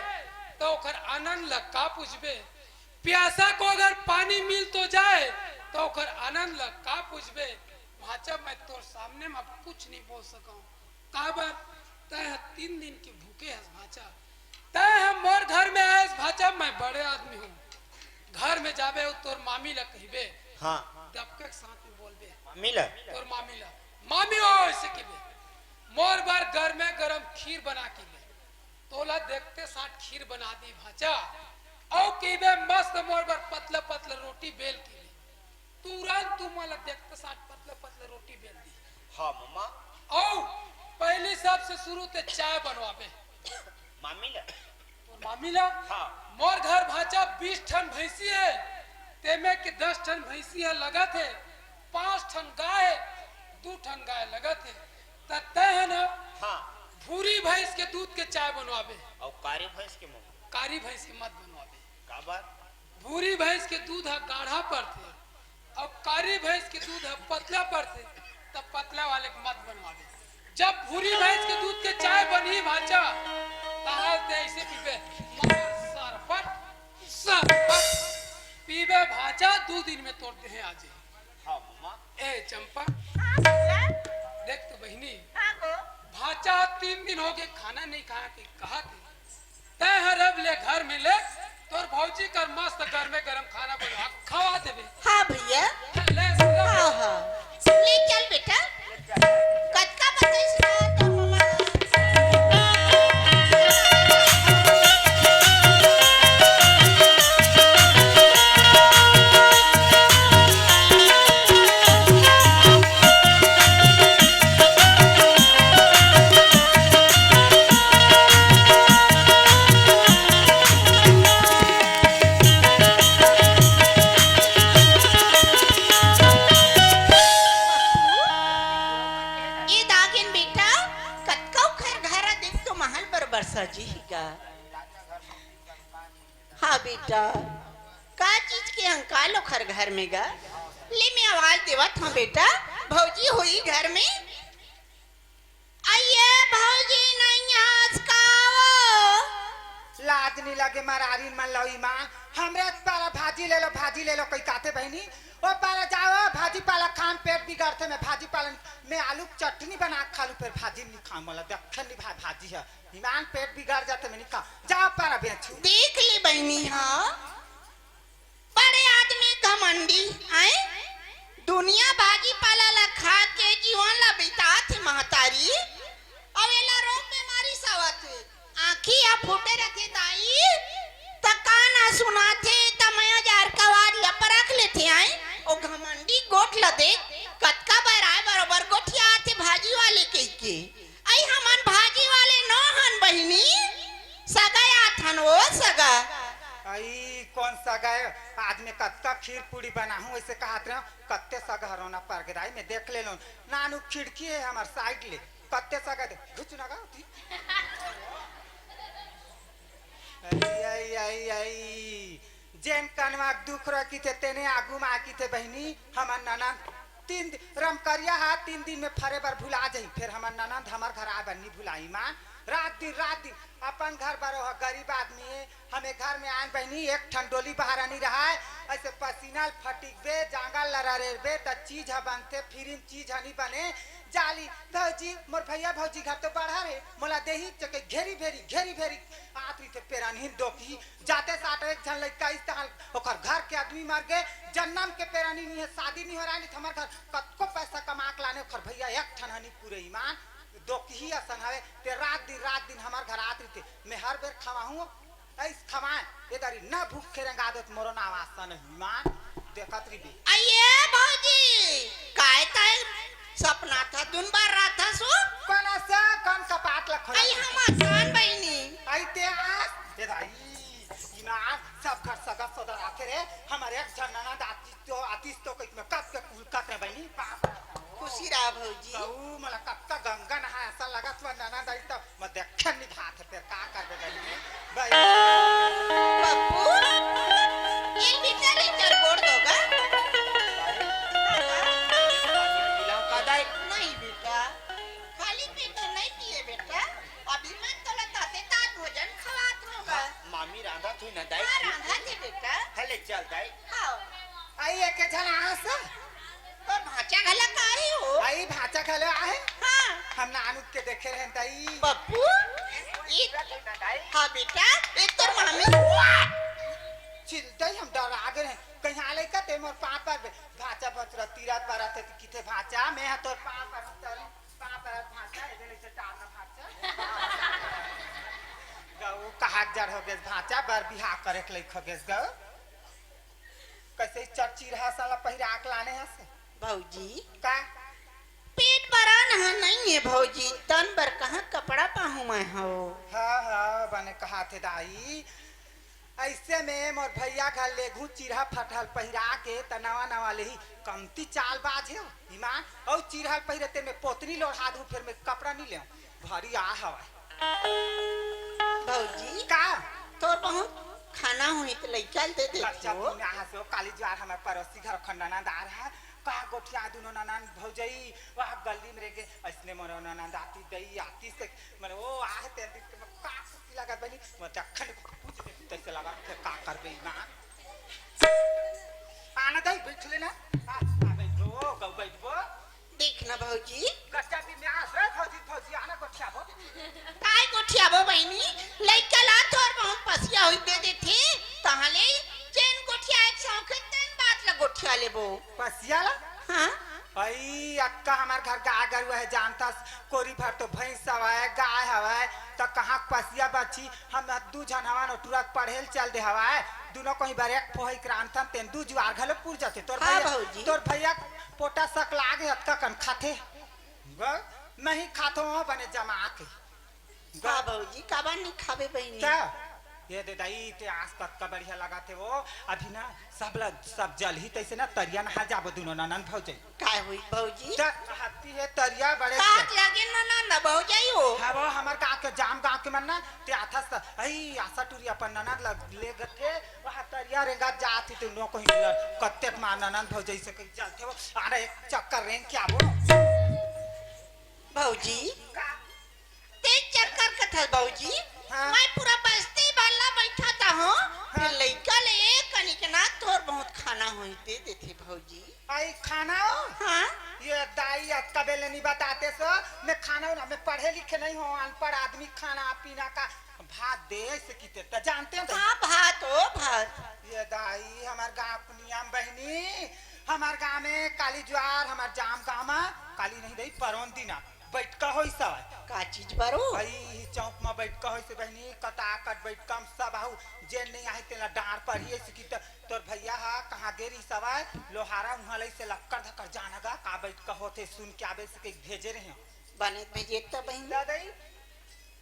तो ओकर आनंद ला का पूछबे? प्यासा को अगर पानी मिल तो जाए, तो ओकर आनंद ला का पूछबे? भांचा, मैं तोर सामने में अब कुछ नहीं बोल सकूं। काबर? तैं ह तीन दिन के भूखे हस भांचा। तैं ह मोर घर में आयस भांचा, मैं बड़े आदमी हूँ। घर में जाबे अउ तोर मामी ला कहिबे, हाँ। दबके के साथ में बोलबे। मामी ला? तोर मामी ला, "मामी हो," ऐसे कहिबे, "मोर बर गरमे गरम खीर बना के ले।" तोला देखते साथ खीर बना दी भांचा। अउ कहिबे, "मस्त मोर बर पतला पतला रोटी बेल के ले।" तुरंत तुमन ला देखते साथ पतला पतला रोटी बेल दी। हाँ, मम्मा। अउ पहली सबसे शुरू ते चाय बनवाबे। मामी ला? तोर मामी ला? हाँ। मोर घर भांचा बीस ठन भैंसी हे, तेमे के दस ठन भैंसी ह लगत हे, पांच ठन गाय हे, दू ठन गाय लगत हे। त तैं ह ना, हाँ। भूरी भैंस के दूध के चाय बनवाबे। अउ कारी भैंस के मम्मा? कारी भैंस के मत बनवाबे। काबर? भूरी भैंस के दूध ह गाढ़ा परथे, अउ कारी भैंस के दूध ह पतला परथे, त पतला वाले के मत बनवाबे। जब भूरी भैंस के दूध के चाय बनही भांचा, तहाल ते ऐसे पीबे, मार सरपट, सरपट पीबे भांचा, दू दिन में तोर देहे आ जाही। हाँ, मम्मा। ए चंपा, हाँ, भैया। देख तो बहिनी, हाँ, गो। भांचा तीन दिन हो गए खाना नहीं खाया के कहा थे। तैं हर अब ले घर में ले, तोर भौजी कर मस्त गरमे गरम खाना बनवा के खवा देबे। हाँ भैया। ले सुन। हाँ, हाँ। ले चल बेटा। कतका बताइस ना तोर मम्मा। ए दागिन बेटा, कतका ओखर घर देख तो महल बरोबर सजी ही गा। हाँ बेटा, का चीज के अंकाल ओखर घर में गा? ले मैं आवाज देवत हूँ बेटा, भौजी होई घर में? अइये भौजी नइ हस का वो? लाज नी लगे मरारिन मन लई माँ, हमरे पारा भाजी ले लो, भाजी ले लो कही काथे बहिनी। ओ पारा जाओ, भाजी पाला खान पेट बिगड़थे, मैं भाजी पालन में आलू के चटनी बना के खा लूँ, फिर भाजी नी खाऊँ, मोला देखे नी भाई भाजी है, ईमान पेट बिगड़ जाथे, मैं नी खाऊँ। जाओ पारा बेचू। देख ले बहिनी, हाँ। बड़े आदमी घमंडी, आय? दुनिया भाजी पाला ला खा के जीवन ला बिताथे महतारी, अउ एला रोग बेमारी सवत हे। आँखी ह फूटे रथे दाई, त कान ह सुनाथे, त मया जार कवार ल परख लेथे, आय? ओ घमंडी गोठ ला देख, कतका बेर आय बरोबर गोठियाथे भाजी वाले कहिके। अई हमन भाजी वाले नो हन बहिनी, सगा आथन ओ सगा। अई कोन सगा ए? आज मैं कतका खीर पूड़ी बनाहूँ, ऐसे कहत रहे, कत्ते सगा हरोना परगे दाई, मैं देख ले लोन। नानू खिड़की हे हमर साइड ले, कत्ते सगा दे, घुच ना गा होती। अई, अई, अई, अई। जेन कनवा के दुख रखी थे, तेने आगू में आकी थे बहिनी। हमर ननद तीन दि-, रमकरिया हा तीन दिन में फरे बर भुला जाही, फिर हमर ननद हमर घर आए बर नी भुलाई माँ। रात दिन, रात दिन अपन घर बर ओह गरीब आदमी हे, हमें घर में आन बहिनी एक ठन डोली बहारा नी रहाय, ऐसे पसीना ल फटिकबे, जांगर ल ररेरबे, त चीज ह बनथे, फिर चीज ह नी बने। जाली, भौजी, मोर भैया भौजी घर तो बढ़र हे, मोला देही चके घेरी भेरी, घेरी भेरी आत रहिथे पेरनहिन डोकही, जाते साथ एक झन लइका इस तहाल ओकर घर के आदमी मर गे, जन्म के पेरनी नी हे, शादी नी हो रहा, नी त हमर घर कतको पैसा कमा के लाने, ओकर भैया एक ठन हनी पूरे ईमान, दोकही असन हवे, ते रात दिन, रात दिन हमर घर आत रहिथे, मैं हर बेर खवाहूँ, ऐस खवाए, ए दारी ना भूखे रेंगा देत मोरो नाम आसन ईमान, देखत रहिबे। अये भौजी, काय तय सपना था, दुन बार रात था सो? कौन ऐसा, कौन कपाट लखोड़ा? आई हम आसान बहिनी। आई ते आस, ए दाई। इनार सब घर सगा सदर आथे रे, हमर एक झन ननद आतिस तो, आतिस तो कहिके मैं कब के कुल कट रे बहिनी, बाप। खुशी रहा भौजी। बहू, मोला कब का गंगा नहाय असन लगत हवय ननद आई तो, मैं देखे नी भात हे, फेर का करबे बहिनी? बहिनी। पप्पू, ये भीतर, भीतर गोड़ दो गा। नहीं बेटा, खाली पेट नहीं पिए बेटा। अब ना दाई। हाँ, रांधा थे बेटा। हले चल दाई। हाँ। आई एक झन आस। तोर भांचा घला का ही हो? आई भांचा घला आहे। हाँ। हम नानुक के देखे रहन दाई। पप्पू? ई, हाँ बेटा, ई तोर मामी। चिल्लई हम डरा गे रहन। कहीं आ लइका ते मोर पाँव पर बे। भांचा बचरा तीरथ बरत हे त किथे भांचा, मैं ह तोर पाँव पर उतरी। पाँव पर भांचा, ए दे लइसे टार ना भांचा। गऊ कहाक जड़ हो गेस भांचा, बर बिहाव करे के लइक हो गेस गऊ। कइसे चरचिरहा साला पहिरा के लाने हस? भौजी। का? पेट बरान ह नहीं है भौजी, तन बर कहाँ कपड़ा पाहूँ मैं हो। हाँ, हाँ, बने कहाथे दाई। अइसे में मोर भइया घर लेगहूँ चिरहा फटहल पहिरा के त नवा नवा लेही, कमती चालबाज हे ईमान। अउ चिरहल पहिरे ते में पोतनी लोढ़ा दूँ, फेर में कपड़ा नी लेव, भरी आ हवय। भौजी। का? तोर बहुत खाना होही त लइका ल दे देती कच्चा हो। पीना हंसो, काली जुआर हमर पड़ोसी घर खंडा नंद आ रहा, का गोठिया दुनो ननन भौजई, वह गली में रेगे, अइसने मोर ननद आती दई आती से, मने ओ आहे तेन दिन के मैं का खुशी लगा बनी, मैं जखन पूछ दे तइसे लगा, फिर का करबे ईमान। आना दई, बैठ लेना। आ, आ बैठो, गऊ बैठो। देख ना भौजी। कच्चा भी में आस रे भौजी, भौजी आना गोठियाबो। काय गोठियाबो बहिनी? लइका ला थोर बहुत पसिया होई दे देथे, तहां ले जेन गोठियाए के शौक हे, तेन बात ला गोठिया लेबो। पसिया ला? हाँ। अई अक्का, हमर घर गाय गरुवा हे, जानथस, कोरी भर तो भैंस हवय, गाय हवय, त कहाँ पसिया बची? हम दू झन हवन, ओ टुरा के पढ़े ल चल दे हवय, दुनो कोही बर एक फोही के रांधथन, तेन दू जुआर घलो पुर जाथे। तोर हाँ भैया, भौजी। तोर भैया पोटा सक लागे, अतका कन खाथे। ग-, नहीं खाथो बने जमा के। ग-, हाँ भौजी, काबर नहीं खाबे बहिनी? त, ये दे दाई, ते आस कतका बढ़िया लगाथे वो। अभी ना सब ल-, सब जलही तइसे ना तरिया नहा जाबो दुनो ननन भौजई। काय होई भौजी? त हत्ती हे तरिया बड़े पाक के। लगे ना, ना, ना, भौजाई हो। हाँ, वो हमर गाँव के जाम गाँव के मन ना, ते आथस त, अई, आशा टूरी अपन ननद ल-, ले गथे, वहाँ तरिया रेंगा जात ही, तू नो कहीं ल-, कत्तेक मार ननद भौजाई से कहीं चलथे वो, आना एक चक्कर रेंग के आबो। भौजी, का? तेज चक्कर कथस भौजी, हाँ। मैं पूरा बस्ती भर ला बैठात हूँ, हाँ। फिर लइका ले एक कनिक ना थोर बहुत खाना होई दे देथे भौजी। आई खाना हो? हाँ। ये दाई अतका बेले नहीं बताते सो, मैं खाना हो ना, मैं पढ़े लिखे नहीं हो, अनपढ़ आदमी खाना पीना का भात दे ऐसे किते त जानते हो दाई? हाँ, भात हो, भात। ये दाई हमार गाँव के नियम बहिनी, हमार गाँव में काली जुआर, हमार जाम गाँव में काली नहीं दाई, परोन दिना बइठका होइस हवय। का चीज बर ओ? भाई, ही चौक म बइठका होइस हे बहिनी, कटाकट बइठका म सब आहू, जेन नइ आहे तेला डांड़ पड़ही। अइसे कि त-, तोर भइया ह कहाँ गे रिहिस हवय, लोहारा उहाँ लइसे लक्कर धक्कर जाना गा, का बइठका होथे सुन के आबे से कहिके भेजे रेहेंव। बने भेजे त बहिनी। त दई,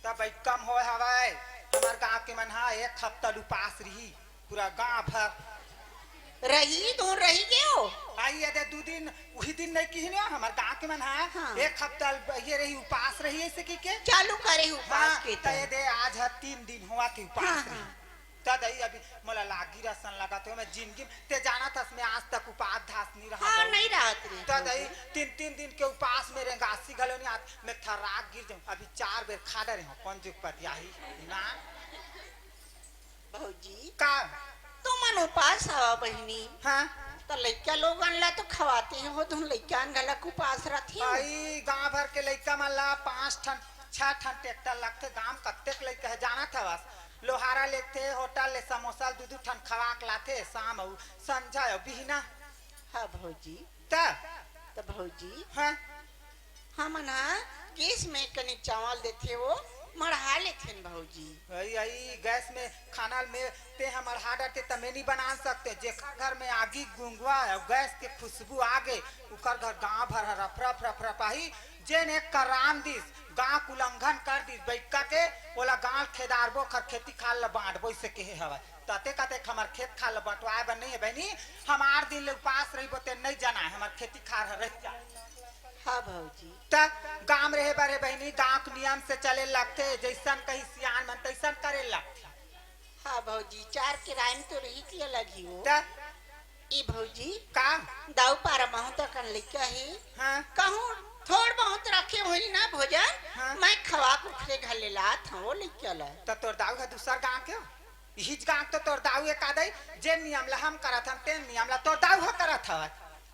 त बइठका म होय हवय, हमर गाँव के मन ह एक हफ्ता ल उपास रिही। पूरा गांव भर। रही तो रही के हो। आई ये दे दू दिन, उही दिन नहीं किही ना, हमर गांव के मन हा, हाँ। एक हफ्ता ये रही, उपास रही, ऐसे की के। चालू करे ही उपास हाँ, के त ये तो। दे आज हा तीन दिन हुआ के उपास हाँ, रही। हाँ। त दई अभी मोला लागी रसन लगा तो मैं जिंदगी में, ते जाना था मैं आज तक उपास धास नहीं रहा हाँ, हूँ। नहीं रहत रही त हूँ। दई तीन, तीन दिन के उपास में रेंगासी घलो नहीं आत, मैं थर्राक गिर जाऊँ। अभी चार बेर खा डरे हूँ, कौन जुग पतियाही ना। भौजी, का? तुमन उपास हवा बहिनी। हाँ। त लइका लोगन ला तो खवाते हो, तुम लइका घलक उपास रथे हो। भाई, गांव भर के लइका मन ला पांच ठन, छह ठन ट्रैक्टर लगथे। गांव म कत्तेक लइका हे, जानत हवस? लोहारा लेथे, होटल ले समोसा दू दू ठन खवा के लाथे, शाम अउ संझा अउ बिहना। हाँ भौजी। त? त भौजी, हाँ। हमन ह गैस में कनी चावल देथे, वो मढ़ा लेथेन भौजी। अई, अई, गैस में खाना में ते ह मढ़ा डरते, त मैं नहीं बना सकते। जेखर घर में आगी गुंगवा है, गैस के खुशबू आ गे, उकर घर गांव भर ह रफ रफ रफ रफ आही। जेन एक करान दिस, गांव के उल्लंघन कर दिस, बइठका के ओला गांव खेदारबो, ओखर खेती खार ल बांटबो, इसे केहे हवय। तते कते हमर खेत खार ल बंटवाए बर नहीं है बहिनी, हमार दिन ले उपास रहिबो ते नहीं जाना है, हमर खेती खार ह रह जा। हाँ भौजी। त गांव रहे बर हे बहिनी, गांव के नियम से चले लगथे, जइसन कही सियान मन तइसन करे लगथे। हाँ भौजी, चार किराए में तो रही के अलग ही हो। त ई भौजी, का? दाऊ पारा बहुत अकन लइका हे। हाँ। कहूँ थोड़ बहुत रखे होही ना भोजन, हाँ। मैं खवा के ओखरे घर ले लात हूँ वो लइका ला। त तोर दाऊ ह दूसर गांव के हो? इहिच गांव तो तोर दाऊ एका दई, जेन नियम ला हम करत हन, तेन नियम ला तोर दाऊ ह करत हवय।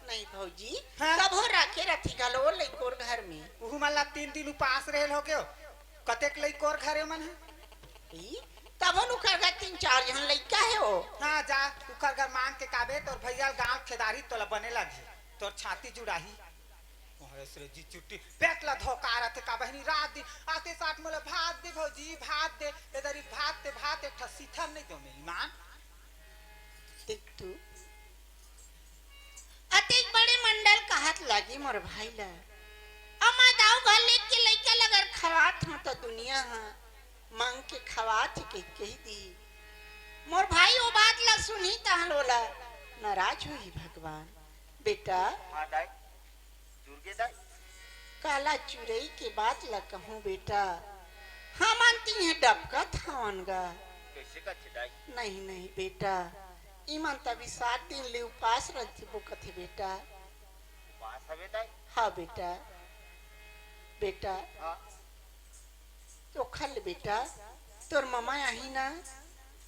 नहीं भौजी, हाँ। तभो राखे रथी घलो लइकोर घर में। उहू मन ला तीन दिन उपास रहेल हो गेव। कतेक लइकोर घरे मन ह? ई, तभो उखर घर तीन चार झन लइका हे ओ। हाँ, जा, उखर घर मांग के काबे, तोर भैया गांव खेदारी तोला बने लगही, तोर छाती जुड़ाही। ओहरे सरे जी चुट्टी पेट ला धोका रथे का बहिनी, रात दिन आते साथ मोला भात दे भौजी, भात दे, एदरी भात दे, भात एक ठा सीथन नहीं दो मेरी मान। देख तू, अतेक बड़े मंडल कहत लागी मोर भाई ला। अमा दाऊ घर लेके के लइका ल अगर खवात हंव त दुनिया ह मांग के खवात हे कहि, कहि दी। मोर भाई ओ बात ला सुनही तहां ओला नाराज होही भगवान। बेटा, हाँ दाई, जुरगे दाई। काला चुरई के बात ला कहूं बेटा, हमन तिहे डबकत हवन गा। कइसे कथे दाई? नहीं, नहीं बेटा, इमन तभी सात दिन ले उपास रहिथे बोकथे बेटा। उपास हवे दाई? हाँ बेटा, बेटा। हाँ। तो खा ले बेटा, तोर ममा आही ना,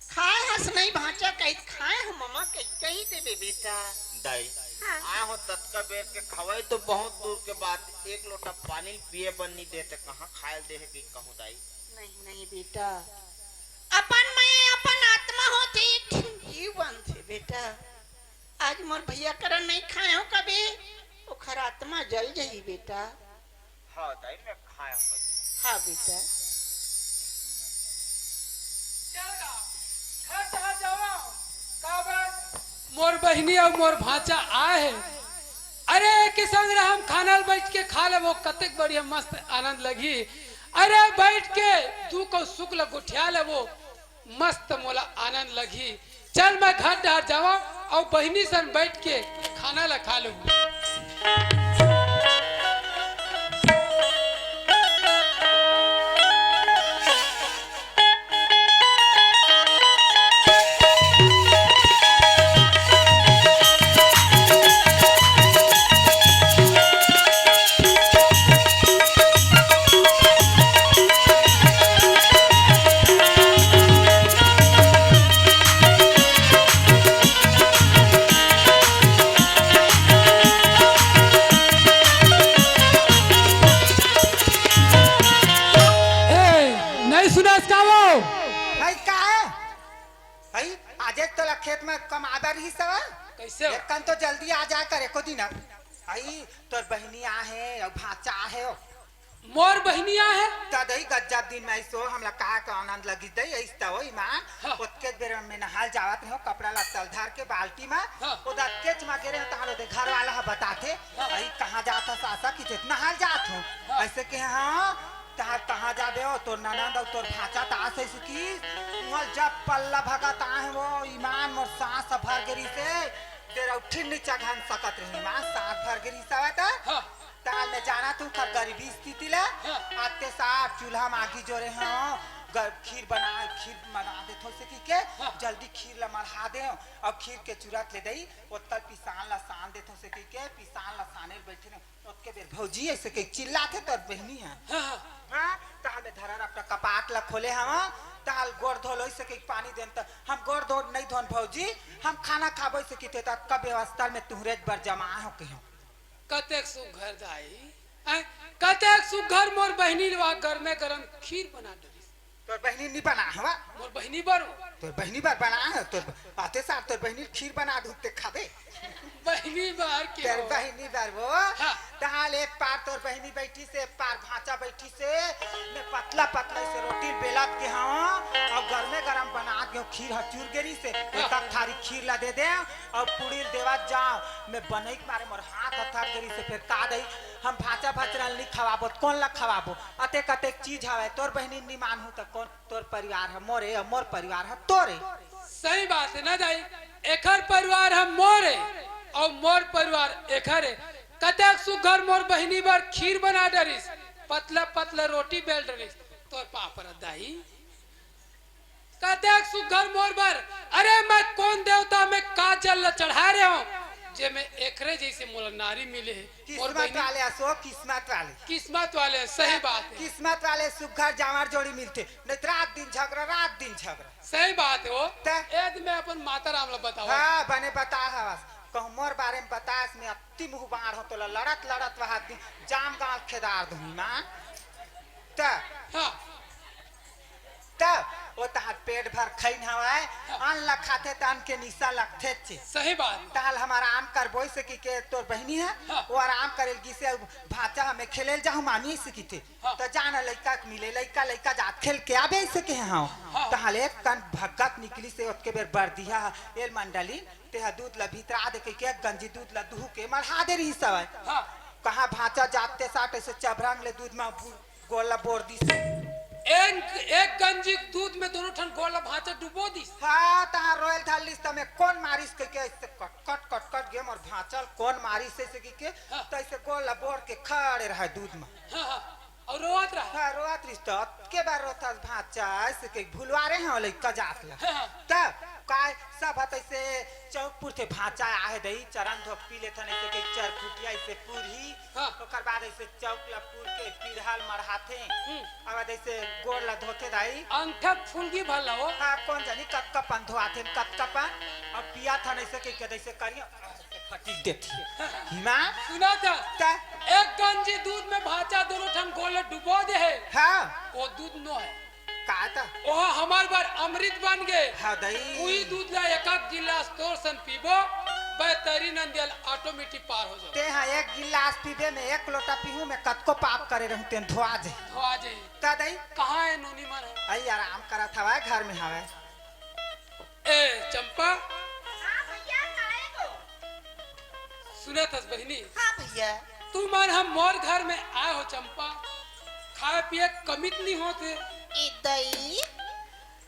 खाए हस नहीं भांचा कही, खाए हो ममा कही, कही देबे बेटा। दाई, हाँ। आए हो ततका बेर के खवाई तो बहुत दूर के बात, एक लोटा पानी पिए बर नहीं देते, कहाँ खाए दे है कि कहूँ दाई? नहीं, नहीं बेटा, अपन मया अपन आत्मा होथे, एक ठिन जीव बनथे बेटा। आज मोर भैया करा नहीं खाए हो कभी, ओखर आत्मा जल जाही बेटा। हाँ दाई, मैं खाया हूँ। हाँ बेटा। चल गा, घर चला जावा। काबर? मोर बहिनी अउ मोर भांचा आए हे। अरे, एके संग ला हम खाना ल बैठ के खा लेबो, कतेक बढ़िया मस्त आनंद लगही। अरे, बैठ के तू को सुख ल गोठिया लेबो। मस्त मोला आनंद लगही। चल मैं घर डहर जावं अउ बहिनी सन बैठ के खाना ला खा लूं। ए, नहीं सुनास का वो? भाई का है? भाई, आजे तोला खेत में कमाए बर रहिस हवय। कइसे? एक कन तो जल्दी आ जाए कर एको दिन। भाई, तोर बहिनी आहे अउ भांचा आहे ओ। मोर बहिनी आहे? त दई गज्जब दिन में आइस ओ, हमला का का आनंद लगिस दई, आइस त ओ ईमान। हाँ। ओतकेच बेर में नहाल जावत रहेंव, कपड़ा लत्ता ल धर के बाल्टी में। हाँ। ओ दतकेच में गे रहेंव, तहां ले दे घर वाला ह बताथे, हाँ। अई कहाँ जात हस आसा कि जेतना हाल जात हंव। हाँ। अइसे के हाँ, तहां कहाँ जाबे ओ, तोर ननंद अउ तोर भांचा त आस अइसे कि उहां जब पल्ला भगत आहे ओ ईमान मोर सांस ह भर गे रिहिसे, तेरा उठिन नी चघन सकत रही ईमान, सांस भर गे रिहिस हवय त। हाँ। तहां ले जानत हंव ओखर गरीबी स्थिति ला। हाँ। आते सार चूल्हा म आगी जोरे हंव, ग-, खीर बना, खीर बना देथंव से कहिके, हाँ। जल्दी खीर ला मढ़ा देंव, अउ खीर के चूरत ले दई, ओतका ल पिसान ला सान देथंव से कहिके, पिसान ला साने ल बइठे रहेंव। ओतके बेर भौजी अइसे कहि चिल्लाथे तोर बहिनी ह। हाँ, हाँ। हाँ, तहां ले धरा रपटा कपाट ला खोले हंव, तहां ले गोड़ धो लो अइसे कहि पानी देन त हम गोड़ धो नहीं धोन भौजी, हम खाना खाबो अइसे कहिथे त कब अवस्था में तुहरेच बर जमा हो कहियो। कतेक सुघर दाई, हैं? कतेक सुघर मोर बहिनी ल वा गरमे गरम खीर बना डरिस। तोर बहिनी नी बना हवा? मोर बहिनी बर हो। तोर बहिनी बर बना है, तोर आते सार तोर बहिनी खीर बना दूध ते खाबे। बहिनी बर के तोर हो? बहिनी बर वो। हाँ। तहां ले एक पार तोर बहिनी बैठी से, एक पार भांचा बैठी से, मैं पतला पतला से रोटी बेलत गे हंव, अउ गरमे गरम बनात गे हंव, खीर ह चूर गे रिहिसे, हाँ। एक थारी खीर ला दे दे, अउ पूड़ी ल देवत जांव, मैं बनई के मारे मोर हाथ ह थक गे रिहिसे, फेर का दई, हम भांचा भचरा ल नी खवाबो, त कोन ला खवाबो? अतेक अतेक चीज हवय, तोर बहिनी नी मानहू त कोन? तोर परिवार ह मोरे, अउ मोर परिवार ह तोरे। सही बात हे ना दाई, एखर परिवार ह मोरे, अउ मोर परिवार एखर हे। कतेक सुघर मोर बहिनी बर खीर बना डरिस, पतला पतला रोटी बेल डरिस, तोर पापड़ दाई। कतेक सुघर मोर बर, अरे मैं कोन देवता में का जल ल चढ़ाए रहेंव, जेमे एकरे जइसे मोला नारी मिले हे। मोर किस्मत बहिनी वाले असो, किस्मत वाले। किस्मत वाले, सही बात हे। किस्मत वाले सुग्घर जांवर जोड़ी मिलथे, नहीं तो रात दिन झगरा, रात दिन झगरा। सही बात हे वो। त? एदे मैं अपन माता राम ला बतावत। हाँ, बने बता हवस। कहूँ मोर बारे में बतास, मैं अति मुँह बाढ़ हों, तोला लड़त लड़त वहा दिन जाम गाल खेदार दूँही माँ। त? हाँ। त वो तहार पेट भर खइन हवय, हाँ। अन्न ल खाथे त अन्न के निशा लगथेच। सही बात। तहाल हम आराम करबो अइसे कहिके तोर बहिनी ह, हाँ। वो आराम करे ल गिसे, अउ भांचा ह मैं खेले ल जाहूँ मामी अइसे कहिथे। हाँ। त जा न लइका के मिले, लइका, लइका जात खेल के आबे अइसे कहे हंव। हाँ। तहाल एक कन भगत निकलिस हे, ओतके बेर बरदिहा ह, ए ल मंडली, तेहा दूध ल भितरा दे कहिके एक गंजी दूध ल दुहू के मढ़ा दे रिहिस हवय। हाँ। कहाँ भांचा जात ते साट अइसे चभरंग ले दूध म बु-, गोड़ ल बोर दिस। एक, एक गंजी दूध में दोनों ठन गोड़ ल भांचा डुबो दिस। हाँ, तहां रोयल धर लिस, त मैं कोन मारिस कहिके अइसे कट, कट, कट, कट गे मोर भांचा ल कोन मारिस अइसे कहिके, हाँ। त अइसे गोड़ ल बोर के खड़े रहय दूध म। हाँ, हाँ। अउ रोवत रहय। हाँ, रोवत रिहिस त, अतके बार रोथस भांचा, अइसे कहिके भुलवा रहे हंव लइका जात ल। हाँ, हाँ। त काय सब ह तइसे चौक पुरथे भांचा आहे दई, चरन धोक पी लेथन, अइसे कहिके चरखुटिया अइसे पुरही, हाँ। ओकर बाद अइसे चौक ल पूर के पीढ़ा ल मढ़ाथे। हम्म। अब अइसे गोड़ ल धोथे दाई। अंगठा फुलगी भर ल हो। हाँ, कोन जानी कतका पन धोआथे, कतका पन। अब पियाथन अइसे कहिके अइसे करिया, अइसे फटिक देथे। हिमा? सुना था? त? एक गंजी दूध में भांचा दोनों ठन गोड़ ल डुबो दे हे। हाँ। वो दूध नो हे। का त? ओहा हमर बर अमृत बन गे। हाँ दई। उही दूध ला एक आध गिलास तोर सन पीबो, बैतरी नंदिया ल automatic पार हो जाबो। तेहा एक गिलास पीबे, मैं एक लोटा पीहूं, मैं कतको पाप करे रहूं, तेन धोआ जाही। धोआ जाही। त दई? कहाँ हे नोनी मन ह? अई आराम करत हवय, घर में हवय। ए चंपा। हाँ भैया, काय गो? सुनत हस बहिनी? हाँ भैया। तुमन ह मोर घर में आए हो चंपा, खाए पिए के कमी त नहीं होत हे। ए दई,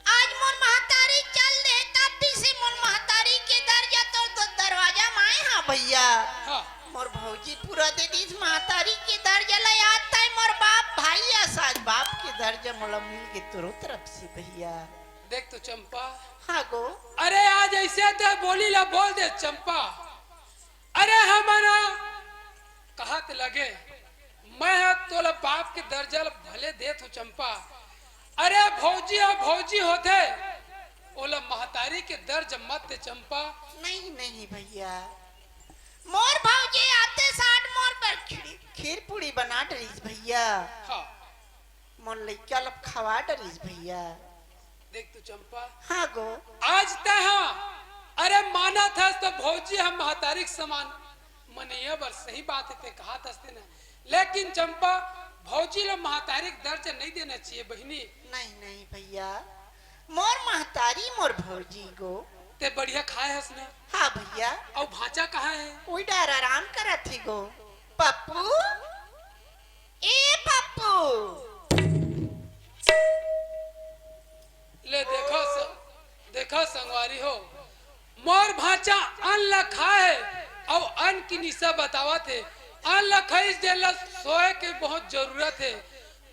आज मोर महतारी चल दे, तब भी से मोर महतारी के दरजा तोर तो दरवाजा में आए हाँ भैया। हाँ। मोर भौजी पूरा दे दिस महतारी के दरजा ला, याद ताई मोर बाप भाई अस, आज बाप के दरजा मोला मिल गे तोरो तरफ से भैया। देख तो चंपा। हाँ गो। अरे आज अइसे ते बोली ला बोल दे चंपा। अरे हमन ह कहत लगे, मैं ह तोला बाप के दरजा ल भले देत हूँ चंपा। अरे भौजी ह भौजी होथे, ओला महतारी के दरजा मत दे चंपा। नहीं, नहीं भैया, मोर भौजी आते साठ मोर बर खीर, खीर पूड़ी बना डरिस भैया। हाँ। मोर लइका ल खवा डरिस भैया। देख तो चंपा। हाँ गो। आज तैं हा, अरे मानत हस त भौजी ह महतारी के समान मनइया बर सही बात हे, तैं कहत हस ते ना। लेकिन चंपा, भौजी ल महतारी के दर्जा नहीं देना चाहिए बहिनी। नहीं, नहीं भैया, मोर महतारी मोर भौजी गो। तैं बढ़िया खाए हस ना? हाँ भैया। अउ भांचा कहाँ हे? उही डार आराम करत हे गो। पप्पू, ए पप्पू। ले देखा स-, देखा संगवारी हो, मोर भांचा अन्न ल खाए अउ अन्न की निशा बतावत हे। अन्न ल खाइस जेन ल सोए के बहुत जरूरत हे।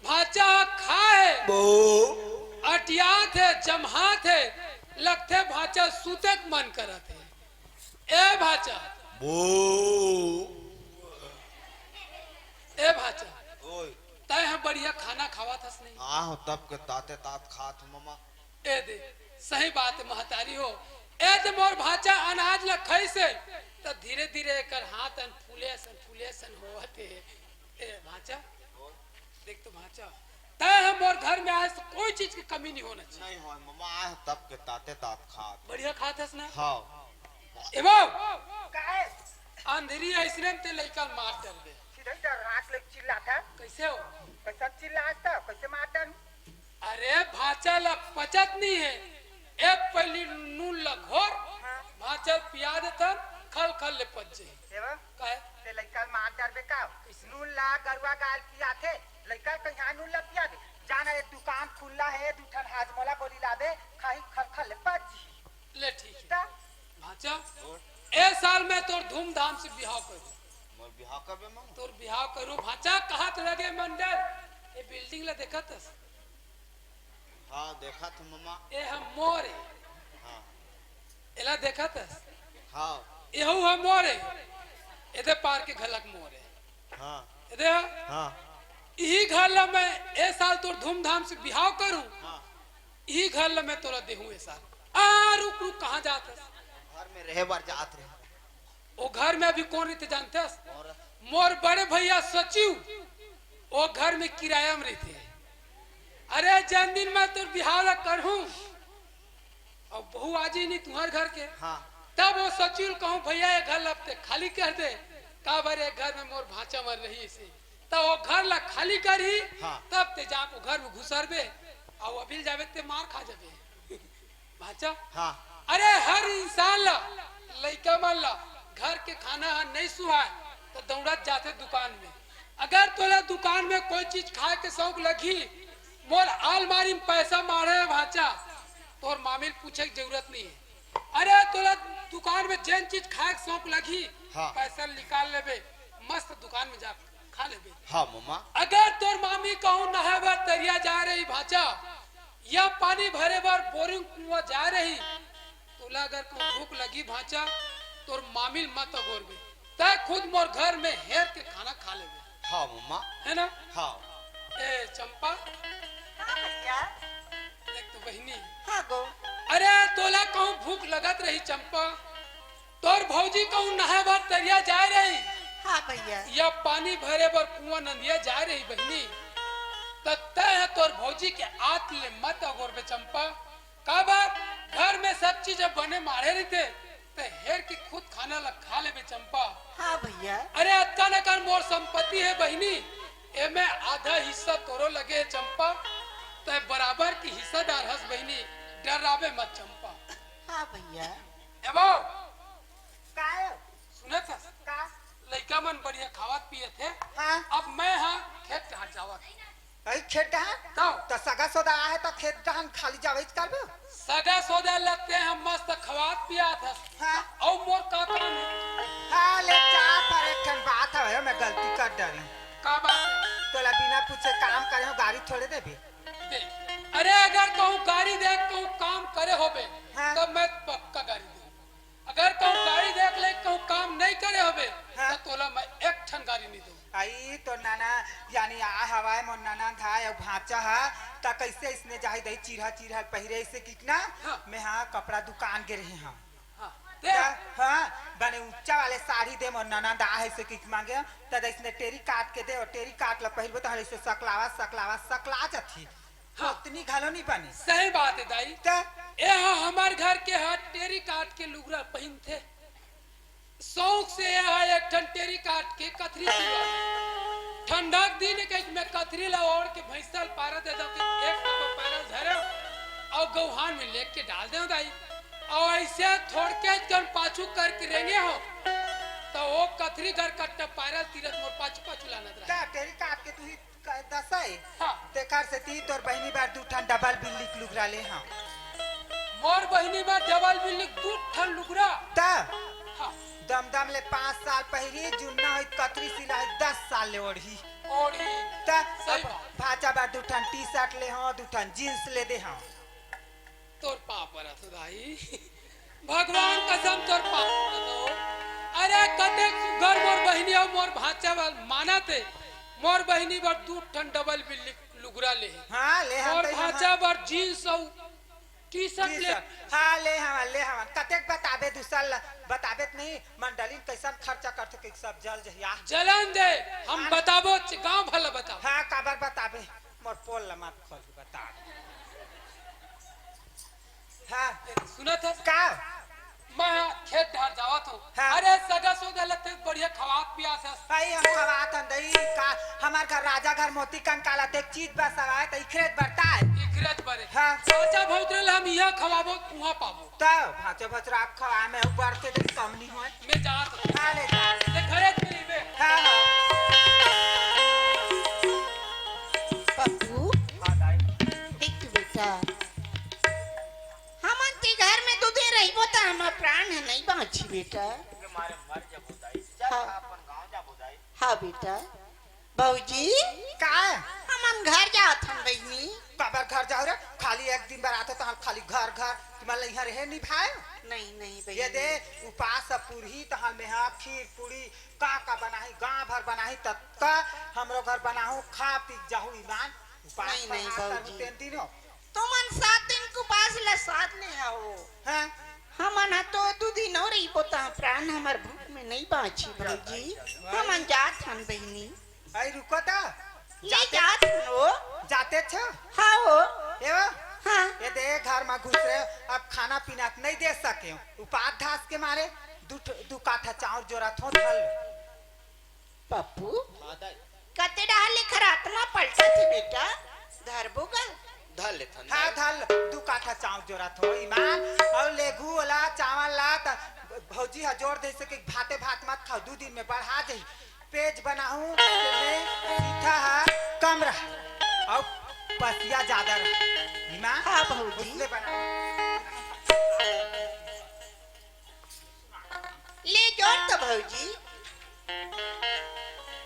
भांचा ह खाए, बो। अटियात हे, जम्हात हे, लगथे भांचा सूते के मन करत हे। ए भांचा। बो। ए भांचा। ओए। तैं ह बढ़िया खाना खावत हस नहीं? हाँ, हो तब के ताते तात खात हूँ ममा। ए दे, सही बात हे महतारी हो। ए दे मोर भांचा अनाज ल खइसे, त धीरे-धीरे एकर हाथ अन फूले असन, फूले असन होवत हे। ए भांचा, देख तो भांचा, तैं ह मोर घर में आए त कोई चीज की कमी नहीं होना चाहिए। नहीं होय ममा, आए तब के ताते तात खात। बढ़िया खात हस ना? हाँ। ए बाऊ, काहे? अंधेरी अइसने में ते लइका ल मार डरबे। सीधे डर रात ले चिल्लात हे। कैसे हो? कैसे चिल्लात हे? कैसे मार डर? अरे भांचा ल पचत नहीं हे, एक पल्ली नून ल घोर, हाँ। भांचा ल पिया देथन, खल खल ले पच जाही। एवं? काहे? ते लइका ल मार डरबे का? कैसे? नून ल गरुवा गाय ल पियाथे, लइका ल कहिया नून ल पिया दे? जाना ये दुकान खुल्ला हे, दू ठन हाजमोला गोली लाबे, खाही खल खल ले पच जाही। ले ठीक हे। त? भांचा, ए साल मैं तोर धूमधाम से बिहाव करूँ। मोर बिहाव करबे ममा? तोर बिहाव करूँ भांचा, कहत लगे मंडल, ए building ल देखत हस? हाँ, देखत हूँ ममा। ए ह मोर ए। हाँ। एला देखत हस? हाँ। एहू ह मोर ए, एदे पार के घलक मोर ए। हाँ। एदे ह? हाँ। इही घर ला मैं ए साल तोर धूमधाम से बिहाव करूं। हाँ। इही घर ला मैं तोला देहूं ए साल। आ, रुक, रुक, कहाँ जात हस? घर में रहे बर जात रहे। ओ घर में अभी कौन रहिथे जानथस? कौन रहिथे? मोर बड़े भैया सचिव। ओ घर में किराया में रहिथे। अरे, जन दिन मैं तोर बिहाव ला करहूं, अउ बहू आ जाही नहीं तुंहर घर के। हाँ। तब ओ सचिव ल कहूं, "भैया, ए घर ला अब ते खाली कर दे, काबर ए घर में मोर भांचा मन रही से।" त ओ घर ला खाली करही, हाँ। तब ते जाके ओ घर में घुसरबे, अउ अभी ल जाबे ते मार खा जाबे। भांचा? हाँ। अरे, हर इंसान ला, लइका मन ला, घर के खाना ह नहीं सुहाय, त दौड़त जाथे दुकान में। अगर तोला दुकान में कोई चीज खाए के शौक लगही, मोर आलमारी में पैसा माढ़े हे भांचा, तोर मामी ल पूछे के जरूरत नहीं है। अरे, तोला दुकान में जेन चीज खाए के शौक लगही, हाँ। पैसा निकाल लेबे, मस्त दुकान में जा खा लेबे। हाँ, मम्मा। अगर तोर मामी कहूं नहाए बर तरिया जा रही भांचा, या पानी भरे बर बोरिंग कुआं जा रही, तोला अगर कहूं भूख लगी भांचा, तोर मामी ल मत अगोरबे, तै खुद मोर घर में हेर के खाना खा लेबे। हाँ, मम्मा। है ना? हाँ। ए, चंपा। हाँ, भैया। देख तो बहिनी। हाँ गो। अरे, तोला कहूं भूख लगत रही चंपा, तोर भौजी कहूं नहाए बर तरिया जाए रही। हाँ, भैया। या पानी भरे बर कुआं नंदिया जाए रही बहिनी, त तै ह तोर भौजी के आत ले मत अगोरबे चंपा। काबर घर में सब चीज बने माढ़े रहिथे, त हेर के खुद खाना ला खा लेबे चंपा। हाँ भैया। अरे अतका नकन मोर संपत्ति हे बहिनी, एमे आधा हिस्सा तोरो लगे हे चंपा, तै बराबर की हिस्सादार हस बहिनी, डर्राबे मत चंपा। हाँ भैया। ए बो, का हे? सुनत हस? का? लइका मन बढ़िया खावत पियत हे। हाँ। अब मैं हा खेत डहर जावत हूँ। अई खेत डहर? तब? त सगा सोदा आहे त खेत डहर खाली जावे करबो? सगा सोदा लगते हम मस्त खवात पियात हस। हाँ। अउ मोर का काम हे? हाँ, ले जा, पर एक ठन बात हवे, मैं गलती कर डरे। का बात हे? तोला बिना पूछे काम करे हो, गारी थोड़े देबे। दे। अरे अगर कहूँ गारी दे, कहूँ काम करे होबे, हाँ। तब मैं पक्का गारी दूँ। अगर कहूँ गारी देख ले, कहूँ काम नहीं करे होबे, हाँ। त तोला मैं एक ठन गारी नहीं दूँ। अई तो नाना, यानी आ हवाए मोर ननद हा, अउ भांचा हा, त कैसे इसने जाही दही चिरहा चिरहा पहिरे इसे किकना? हाँ। मैं हा कपड़ा दुकान गे रहे हा। हाँ। त, हाँ, बने ऊंचा वाले साड़ी दे मोर ननद आ है इसे किक मांगे, त इसने टेरी काट के दे, अउ टेरी काट ला पहिरबो त हले इसे सकलावा, सकलावा, सकला जथी। हाँ। ओतनी घलो नहीं बने। सही बात हे दाई। त? ए हा हमर घर के हा टेरी काट के लुगरा पहिनथे। शौक से ए हा एक ठन टेरी काट के कथरी सिलवा। ठंडा के दिन कहिके मैं कथरी ला ओढ़ के भैंसा ल पारा दे जाती, एक कप पैरा धरे अउ गौहान में लेके डाल दे दाई। अउ ऐसे थोड़के जन पाछू करके रेंगे हो, त ओ कथरी घर कट्टा पैरा तीरथ मोर पाछू पाछू लानत रहे। त टेरी काट के तू ही क-, दसई। हाँ। तेकर सेती तोर बहिनी बर दू ठन डबल बिल्ली के लुगरा ले हंव। मोर बहिनी बर डबल बिल्ली के दू ठन लुगरा? त? हाँ। दम दम ले पाँच साल पहिरी, जुन्ना होई कतरी सिला होई दस साल ले ओढ़ी। ओढ़ी। त सही अब बात। भांचा बर दू ठन टी शर्ट ले हंव, दू ठन जींस ले दे हंव। तोर पाँव परत हो दाई, भगवान कसम तोर पाँव परत हो। अरे कतेक सुग्घर मोर बहिनी अउ मोर भांचा वाल मानत हे, मोर बहिनी बर दू ठन डबल बिल्ली लुगरा ले हे। हाँ, ले हंव मोर भांचा बर जींस अउ टी शर्ट ले। हाँ, ले हंव, ले हंव। कतेक बताबे दूसर ला, बताबे त नहीं, मंडली में कैसन खर्चा करथे कि सब जल जहिया। जलन दे, हम बताबो, गांव भर ला बताबो। हाँ, काबर बताबे, मोर पोल ला मत खोल। बता। हाँ। सुनत हस? का? मैं खेत डहर जावत हंव। हाँ। अरे सगा सोदा लगते बढ़िया खवात पियात हस। भाई हम खवात हन दई का, हमार घर राजा घर मोती कंकाल अतेक चीज बस हवाए त इखरेत बरता है। इखरेत बरे। हाँ। भांचा भौजरा ल हम इहाँ खवाबो, उहाँ पाबो। त भांचा भौजरा आप खवाए में ऊपर से दई कम नहीं होए। मैं जात हंव। हाँ, ले जा। ले घरे चली बे। हाँ, हाँ। पप्पू, हाँ, दाई। देख तो बेटा, हमन ते घर में दू दिन रहिबो त हमर प्राण ह नहीं बाँची बेटा। के मारे मर जाबो दाई। चल हाँ। अपन गाँव जाबो दाई। हाँ बेटा। भौजी, का? हमन घर जात हन बहिनी। काबर घर जाओ रे? खाली एक दिन बर आते त खाली घर, घर। तुमन ल इहाँ रहे निभाए? नहीं, नहीं ये बहिनी। दे, उपास ह पुरही, तहां में हा खीर पूरी का का बनाही, गांव भर बनाही, ततका हमरो घर बनाहू, खा पी जाहू ईमान। उपास नहीं, नहीं, पड़हा भौजी। तेन दिन हो। तुमन सात दिन के उपास ला साध ले हव। हाँ। हमन ह तो दू दिन अउ रहिबो, तहां प्राण हमर भूख में नहीं बांची, भौजी। वाह। हमन जात हन बहिनी। अई रुको त। ले जाते जात हन वो। जाते छ? हाँ वो। ए वो? हाँ। ये दे घर में घुस रहे, अब खाना पीना त नहीं दे सके। उपास धास के मारे दू ठ-, दू काठा चाउर जोरत हो धल। पप्पू, हाँ दाई। कते डहर ले खरात म पलटत हे बेटा, धरबो गा? धर लेथन हाँ, दाई। धर ले। दू काठा चाउर जोरत हो ईमान, अउ लेगू ओला चावल ला त भौजी ह जोर दे सके भाते भात मत खाओ, दू दिन में बढ़ा जाही। पेज बनाहूं, तेमे सीधा ह कम रह, अउ पसिया ज्यादा रह। ईमान, हाँ भौजी। उसने बनाहूं। ले जोर तो भौजी।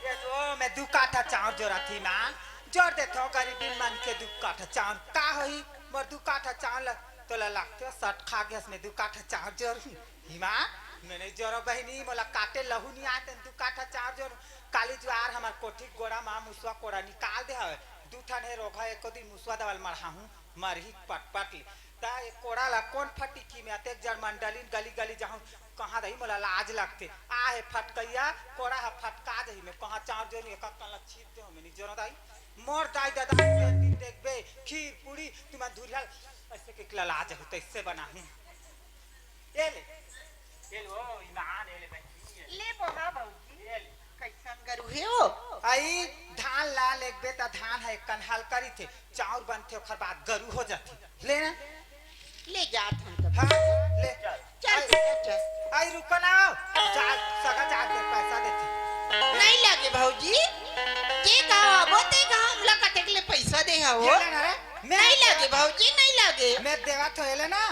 ये तो मैं दू काठा चाउर जोरत ही मां, जोर देथो गरीबी मन के दू काठा चाउर का होही, मोर दू काठा चाउर ल तोला लागते सट खा गैस में दू काठा चाउर जोर ही मां, मैं नहीं जोरो बहिनी, मोला काटे लहू नहीं आए, तेन दू काठा चाउर जोर। काली जुआर हमर कोठी गोड़ा मा मुसवा कोड़ा निकाल दे हवे, दू ठन हे रोघा, एको दिन मुसवा दवल मरहाहूं, मरही पटपट ले। त ए कोड़ा ला कोन फटिकी में अतेक जड़ मंडलिन गली गली जाहूं, कहां दही मोला लाज लगथे। आ हे फटकइया, कोड़ा ह फटका जही में, कहां चाउर जोन एक कन ला छीत दे हो में, नहीं जोनो दाई। मोर दाई ददा के दिन देखबे, खीर पूरी, तुमन धुरिया अइसे के लाज हो, तइसे बनाहूं। ए ले, ए ले, ओ ईमान, ए ले बहिनी, ए ले। ले बोहा भौजी। ए ले। कइसन गरु हे ओ? अई धान ला लेगबे त धान ह एक कन हल करिथे, चाउर बनथे, ओखर बाद गरु हो जाथे। ले ना। ले जात हन तब। हाँ, ले। चल अई, बेटा, चल। अई रुको ना, जा, सगा जात ले पैसा देथे। नहीं लगे भौजी, जे गाँव आबो ते गाँव हमला कतेक ले पैसा दे हवो। ये ले ना रे, मैं नहीं लगे भौजी, नहीं लगे। मैं देवा तो ये ले ना,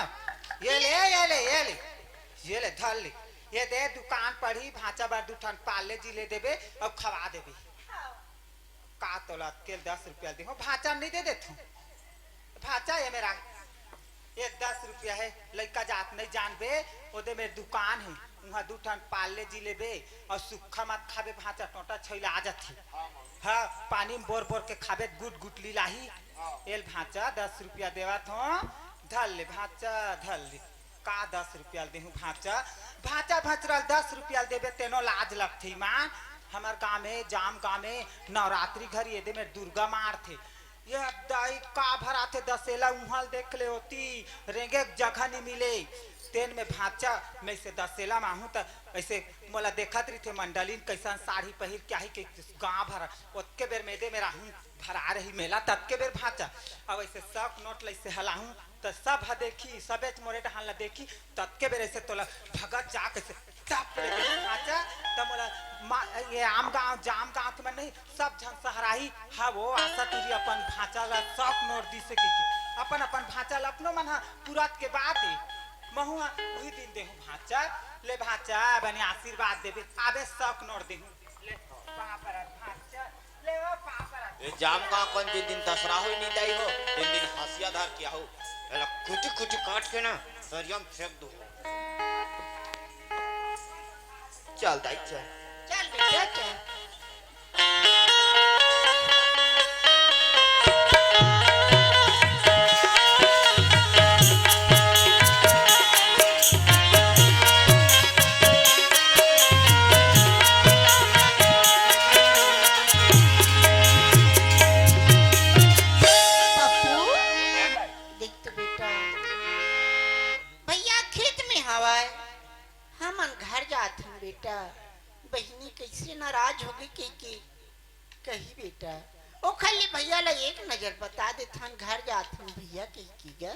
ये ले, ये ले, ये ले, ये ले धर ले। ये दे दुकान पड़ही, भांचा बर दू ठन पाले जी ले देबे अउ खवा देबे। का तोला अतकेल दस रुपया देहूं, भांचा नहीं दे देथूं। भांचा ये मेरा, ये दस रुपया हे, लइका जात नहीं जानबे, ओदे मेर दुकान हे, उहां दू ठन पाले जी लेबे अउ सुक्खा मत खाबे, भांचा टोंटा छैला आ जाथे। हाँ, पानी में बोर बोर के खाबे, गुट गुट लीलाही। एल भांचा दस रुपया देवत हों, धर ले भांचा, धर ले। का दस रुपया ल देहूं भांचा? भांचा भचरा ल दस रुपया ल देबे तेनो लाज लगथे ईमान। हमर गांव में, जाम गांव में नवरात्रि घरी एदे मेर दुर्गा मारथे। ये दाई का भराथे दसेला उहां ल देख ले ओती, रेंगे के जगह नी मिले। तेन में भांचा, मैं से दसेला म आहूं त ऐसे मोला देखत रहिथे मंडलिन कइसन साड़ी पहिर के आही के गांव भर ओतके बेर में एदे मेर आहूं भरा रही मेला ततके बेर भांचा। अब ऐसे सौ नोट ल ऐसे हलाहूं त सब ह देखी, सबेच मोरे डहान ला देखी, ततके बेर ऐसे तोला भगत जा कैसे टप ले भांचा, त मोला मा-, ये आम गांव, जाम गांव के मन नहीं, सब झन सहराही, हा वो आशा टूरी अपन भांचा ला सौ नोट दिसे कहिके, अपन, अपन भांचा ला अपनो मन हा पुरात के बात हे, महू हा उही दिन देहूं भांचा, ले भांचा, बने आशीर्वाद देबे, आबे सौ नोट देहूं, ले, पाँव परत भांचा। ए जाम का कौन जे दिन दसरा होई नी दाई हो, तेन दिन हंसिया धर के आहू। एला कुटी कुटी काट के ना, तरिया म फेंक दो। चल दाई चल। चल बेटा चल। पप्पू, देख तो बेटा, भैया खेत में हवय, हमन घर जात हन बेटा। बहिनी कइसे नाराज होगे कहिके कही बेटा, ओखर ले भैया ला एक नजर बता देथन, घर जात हन भैया कहिके गा।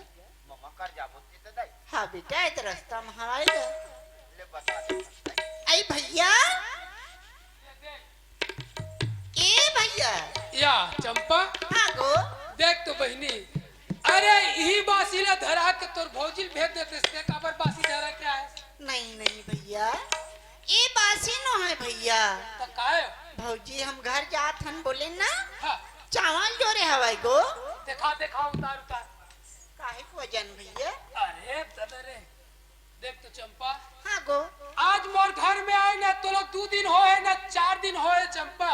ममा कर जाबो ते त दाई। हाँ बेटा, ए त रस्ता म हवय गा। ले बता देथन दाई। आई भैया, ए भैया। या चंपा। हाँ गो। देख तो बहिनी, अरे इही बासी ला धरा के तोर भौजी ल भेज देते, से काबर बासी धरा के आए? नहीं, नहीं भैया, ए बासी नो हे भैया। त काय? भौजी हम घर जात हन बोले ना। हाँ। चावल जोरे हवय गो। देखा, देखा, उतार, उतार। काहे के वजन भैया? अरे दादा रे, देख तो चंपा, हाँ गो। आज मोर घर में आए ना तोला दू दिन होए ना चार दिन होए चंपा,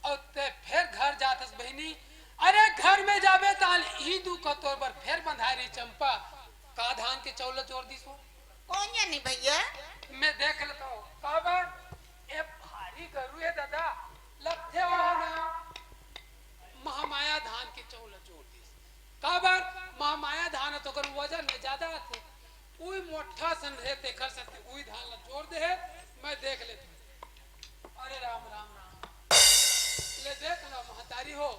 अउ ते फेर घर जाथस बहिनी। अरे घर में जाबे तान ई दू कतोर बर फेर बंधाए रही चंपा। का धान के चौला जोर दिस हो? कोन जानी भैया? मैं देख लेता हूँ। काबर? ए भारी गरू हे दादा, लगथे हो ना। महामाया धान के चौला जोर दिस। काबर? महामाया धान तो कर वजन में ज्यादा आथे। उई मोठा सन रहे, तेखर सेती उई धान ला जोर दे हे। मैं देख लेता हूँ। अरे राम, राम, राम। ले देख ना महतारी हो,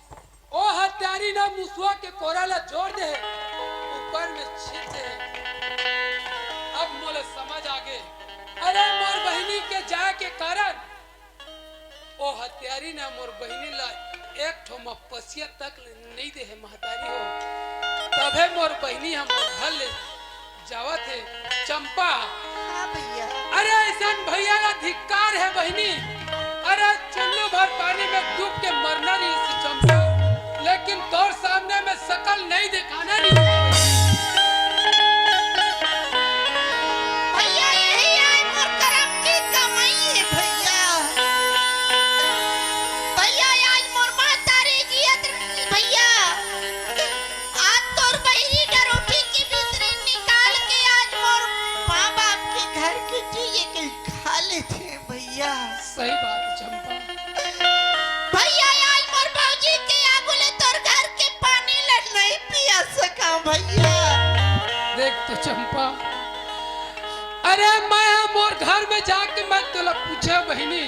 ओ हत्यारी ना मुसवा के कोरा ला जोर दे हे, ऊपर में छीट दे हे। अब मोला समझ आगे। अरे मोर बहिनी के जाए के कारण ओ हत्यारी ना मोर बहिनी ला एक ठो मपसिया तक ले नइ दे हे महतारी हो। तभे मोर बहिनी हमर घर ले जावत हे चंपा। हाँ भैया। अरे अइसन भैया ला धिक्कार हे बहिनी। अरे चुल्लू भर पानी में डूब के मरना रहिस चंपा, लेकिन तोर सामने में सकल नइ दिखाना रहिस। भैया, यही आज मोर करम की कमाई हे भैया। भैया, आज मोर महतारी जियत रही भैया। आज तोर बहिनी डरोठी के भीतरी निकाल के आज मोर माँ बाप के घर के चीज के खा लेथे भैया। सही बात हे चंपा। भैया, आज मोर भौजी के आगू ले तोर घर के पानी ला नइ पिया सका भैया। देख तो चंपा, अरे मैं हा मोर घर में जाके मैं तोला पूछे बहिनी,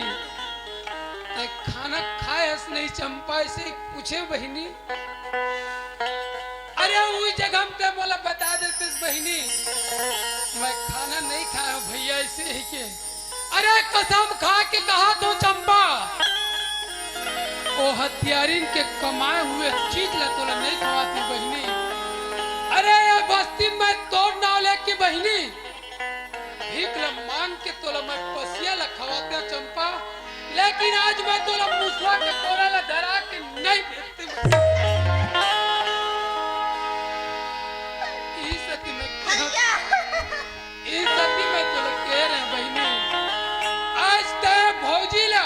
ते खाना खाए हस नहीं चंपा, अइसे पूछे बहिनी। अरे उही जगह में ते मोला बता देतेस बहिनी, मैं खाना नइ खाए हूँ भैया, अइसे ही के। अरे कसम खा के कहत हूँ चंपा, ओ हत्यारिन के कमाए हुए चीज ला तोला नइ खवात हूँ बहिनी। अरे ये बस्ती में तोर नाव लेके बहिनी, भीख ला मांग के तोला मैं पसिया ला खवात हूँ चंपा, लेकिन आज मैं तोला मुसवा के कोरा ला धरा के नइ भेजत हूँ। ई सती मैं कहत भैया। ई सती मैं तोला कहे रहेंव बहिनी, आज तैं भौजी ला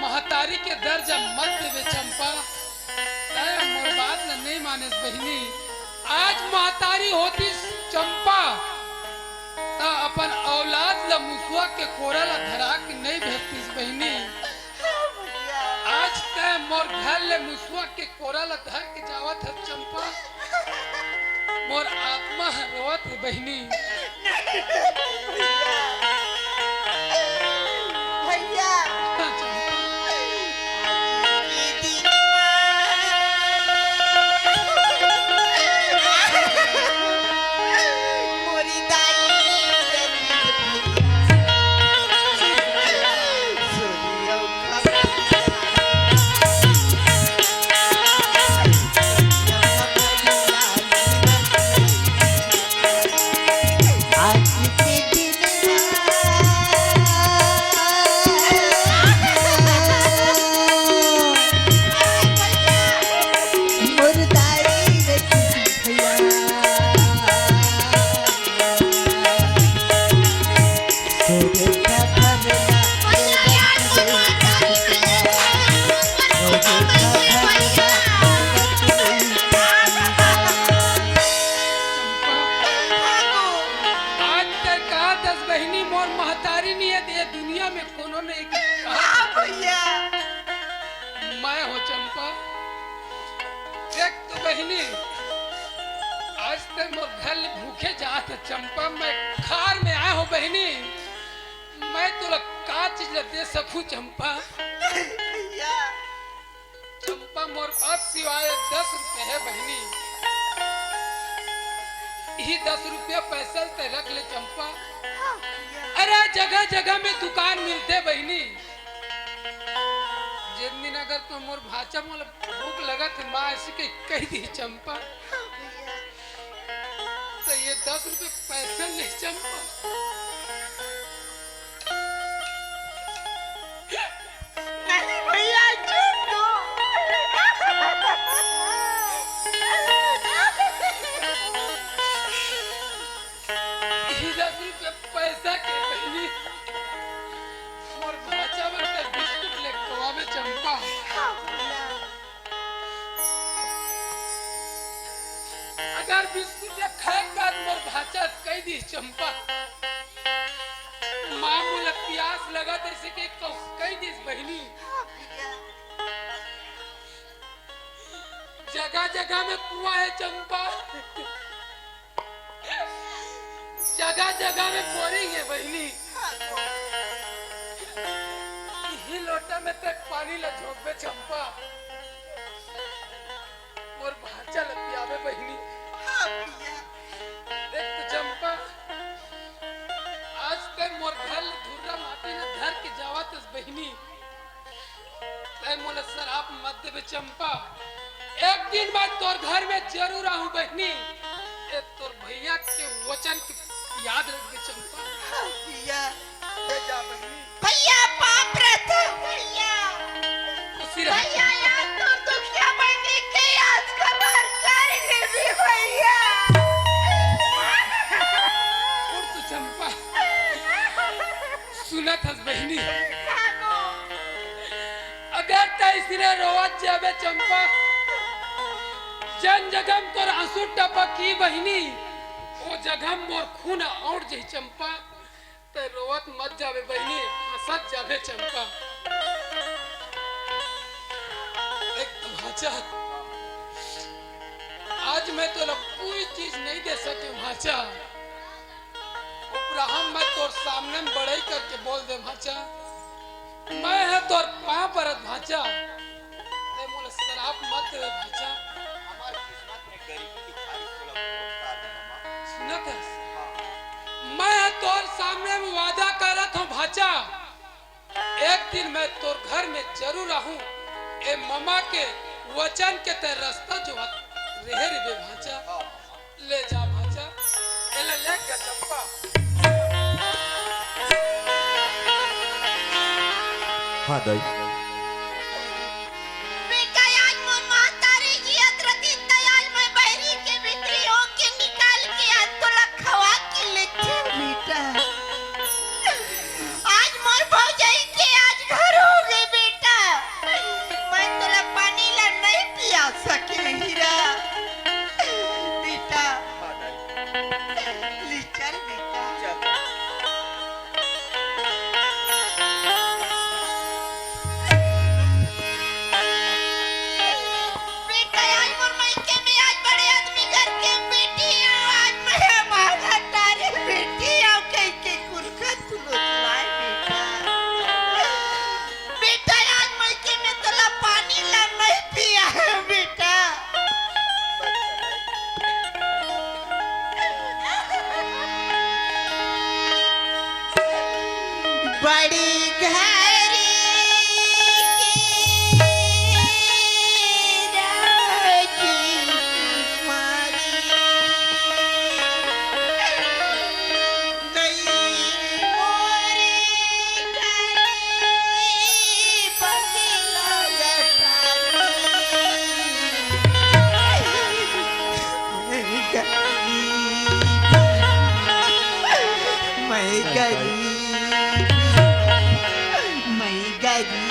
महतारी के दर्जा मत देबे चंपा। तैं मोर बात ला नइ मानेस बहिनी। आज महतारी होतिस चंपा, त अपन औलाद ला मुसवा के कोरा ला धरा के नइ भेजतिस बहिनी। हाँ भैया। आज तैं मोर घर ले मुसवा के कोरा ला धर के जावत हस चंपा, मोर आत्मा ह रोवत हे बहिनी। भैया। भैया। हाँ, चंपा। मोरी दाई। आज तक कहा दस बहिनी मोर महतारी नहीं है, ये दुनिया में कोनो नहीं कहा। हाँ भैया। मैं हो चंपा। देख तो बहिनी, आज तक मोर घर ले भूखे जात हे चंपा, मैं खार में आए हो बहिनी, मैं तोला का चीज ला दे सकूं चंपा? भैया। चंपा मोर पास सिवाय दस रुपये हे बहिनी, यही दस रुपया पैसा ते रख ले चंपा। हाँ भैया। अरे जगह जगह में दुकान मिलथे बहिनी, जेन दिन अगर तो मोर भांचा मोला भूख लगत हे, माँ अइसे कहि, कहि दिही चंपा। हाँ भैया। त ये दस रुपये पैसा नहीं चंपा। नहीं भैया, झूठ। ये दस अगर बिस्कुट ला खाए के बाद मोर भांचा कहि दिस चंपा, माँ मोला पियास लगत हे कहिके कहि दिस बहिनी, जगह जगह में कुआं हे चंपा, जगह जगह में बोरिंग हे बहिनी। इही लोटा में तैं पानी ला झोंकबे चंपा, मोर भांचा ला पियाबे बहिनी। हाँ भैया। देख तो चंपा, आज तैं मोर घर ले धुर्रा माटी ला धर के जावत हस बहिनी, तैं मोला सराप मत देबे चंपा। एक दिन मैं तोर घर में जरूर आहूं बहिनी। ए तोर भैया के वचन के याद रखबे चंपा। हाँ भैया, ले जा बहिनी। भैया पाप रहता भैया। खुशी रह। भैया यार तोर दुखिया बहिनी के आज खबर कर लेबे भैया। छोड़ तो चंपा। सुनत हस बहिनी, अगर तैं अइसने रोवत जाबे चंपा, जउन जगह म तोर आंसू टपकही बहिनी, ओ जगह म मोर खून अउंट जही चंपा। तैं रोवत मत जाबे बहिनी, हंसत जाबे चंपा। देख भांचा, आज मैं तोला कोई चीज नहीं दे सके भांचा। उपराहम मैं तोर सामने में बड़ई करके बोल दे भांचा, मैं ह तोर पांव परत भांचा, तैं मोला सराप मत दे भांचा। हमार किस्मत में गरीबी लिखाई तोला बहुत डाल है मामा। सुनत हस? हाँ। मैं ह तोर सामने में वादा करत हूँ भांचा, एक दिन मैं तोर घर में जरूर आहूं। ए ममा के वचन के तैं रस्ता जोहत रहे रहिबे भांचा। हाँ। ले जा भांचा, एला ले जा चंपा। हाँ दाई। बेटा, आज मोर महतारी जियत रतिस त आज मैं बहिरी के भीतरी होके निकाल के आज तोला खवा के लेथें बेटा। आज मोर भौजाई के आज घर होगे बेटा। मैं तोला पानी ला नहीं पिया सके हीरा। बेटा, ले चल बेटा। चल। बेटा, आज मोर मायके में आज बड़े आदमी घर के बेटी आंव, आज मैं भागा तारी बेटी आंव, कहि के कुरखा तुलो लाए बेटा। बेटा, आज मायके में तोला पानी ला नहीं पिया है बेटा। बड़ी घर की राजकुमारी। मैं गरीब, मैं गरीब।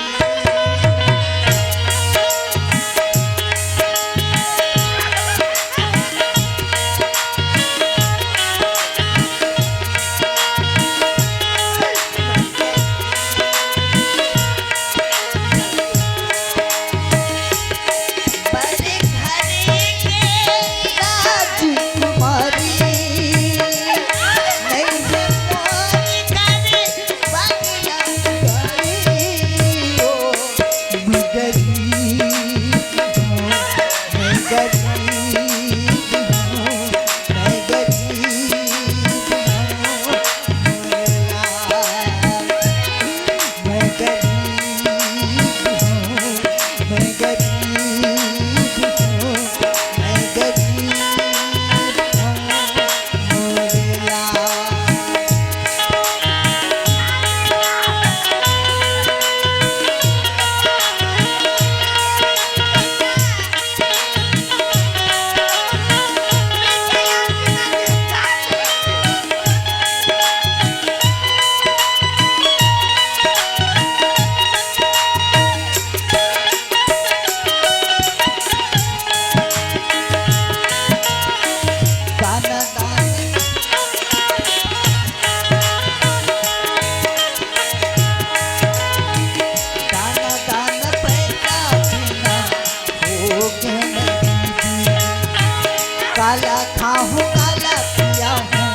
खाहूँ काला पियाहूँ,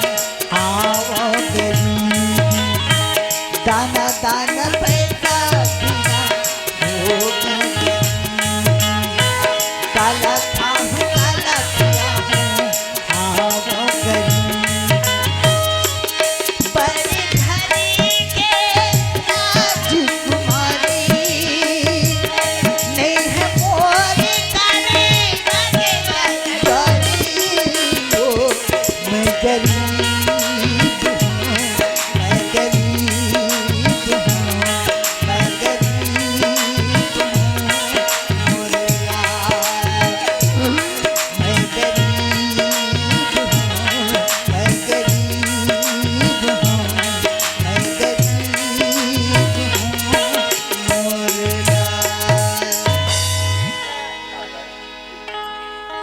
हाव गरीब। दाना दाना पैसा बिना होगेंव गरीब। काला खाहूँ काला पियाहूँ, हाव गरीब। बड़े घरे के राजकुमारी, नइ हे मोर करे लगे गरीब। मैं गरीब हूँ, मैं गरीब हूँ, मैं गरीब हूँ, मोरे लाल। मैं गरीब हूँ, मैं गरीब हूँ, मैं गरीब हूँ, मोरे लाल।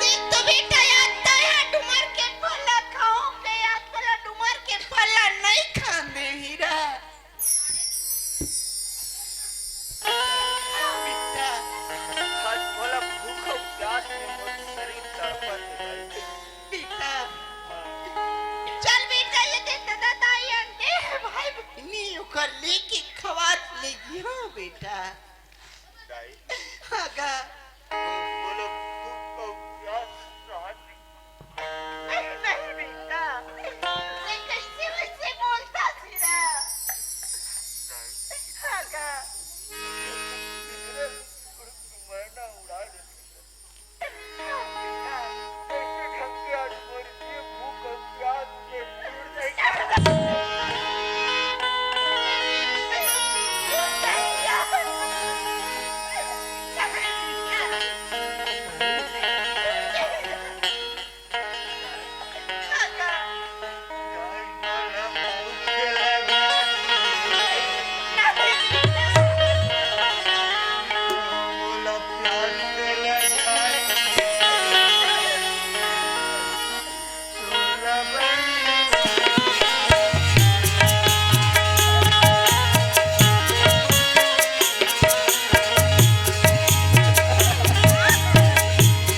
देख तो बेटा, याद तो है, डूमर के फल ला खाहूँ के, याद तो ला डूमर के फल ला नइ खान दे हीरा। बेटा, आज मोला भूख अउ प्यास में मोर शरीर तड़पत हे भाई। बेटा, चल बेटा, ये दे ददा दाई अंडे हे भाई, बहिनी ओकर लेके खवात लेगी, हाँ बेटा। दाई। हाँ गा। मोला भूख अउ प्यास सहन नहीं, नहीं बेटा, ये कैसे वैसे बोलता सिरा? हाँ गा। मैं ना उड़ा देता। हाँ बेटा, कैसे ढंग से आज मर गई भूख अउ प्यास के।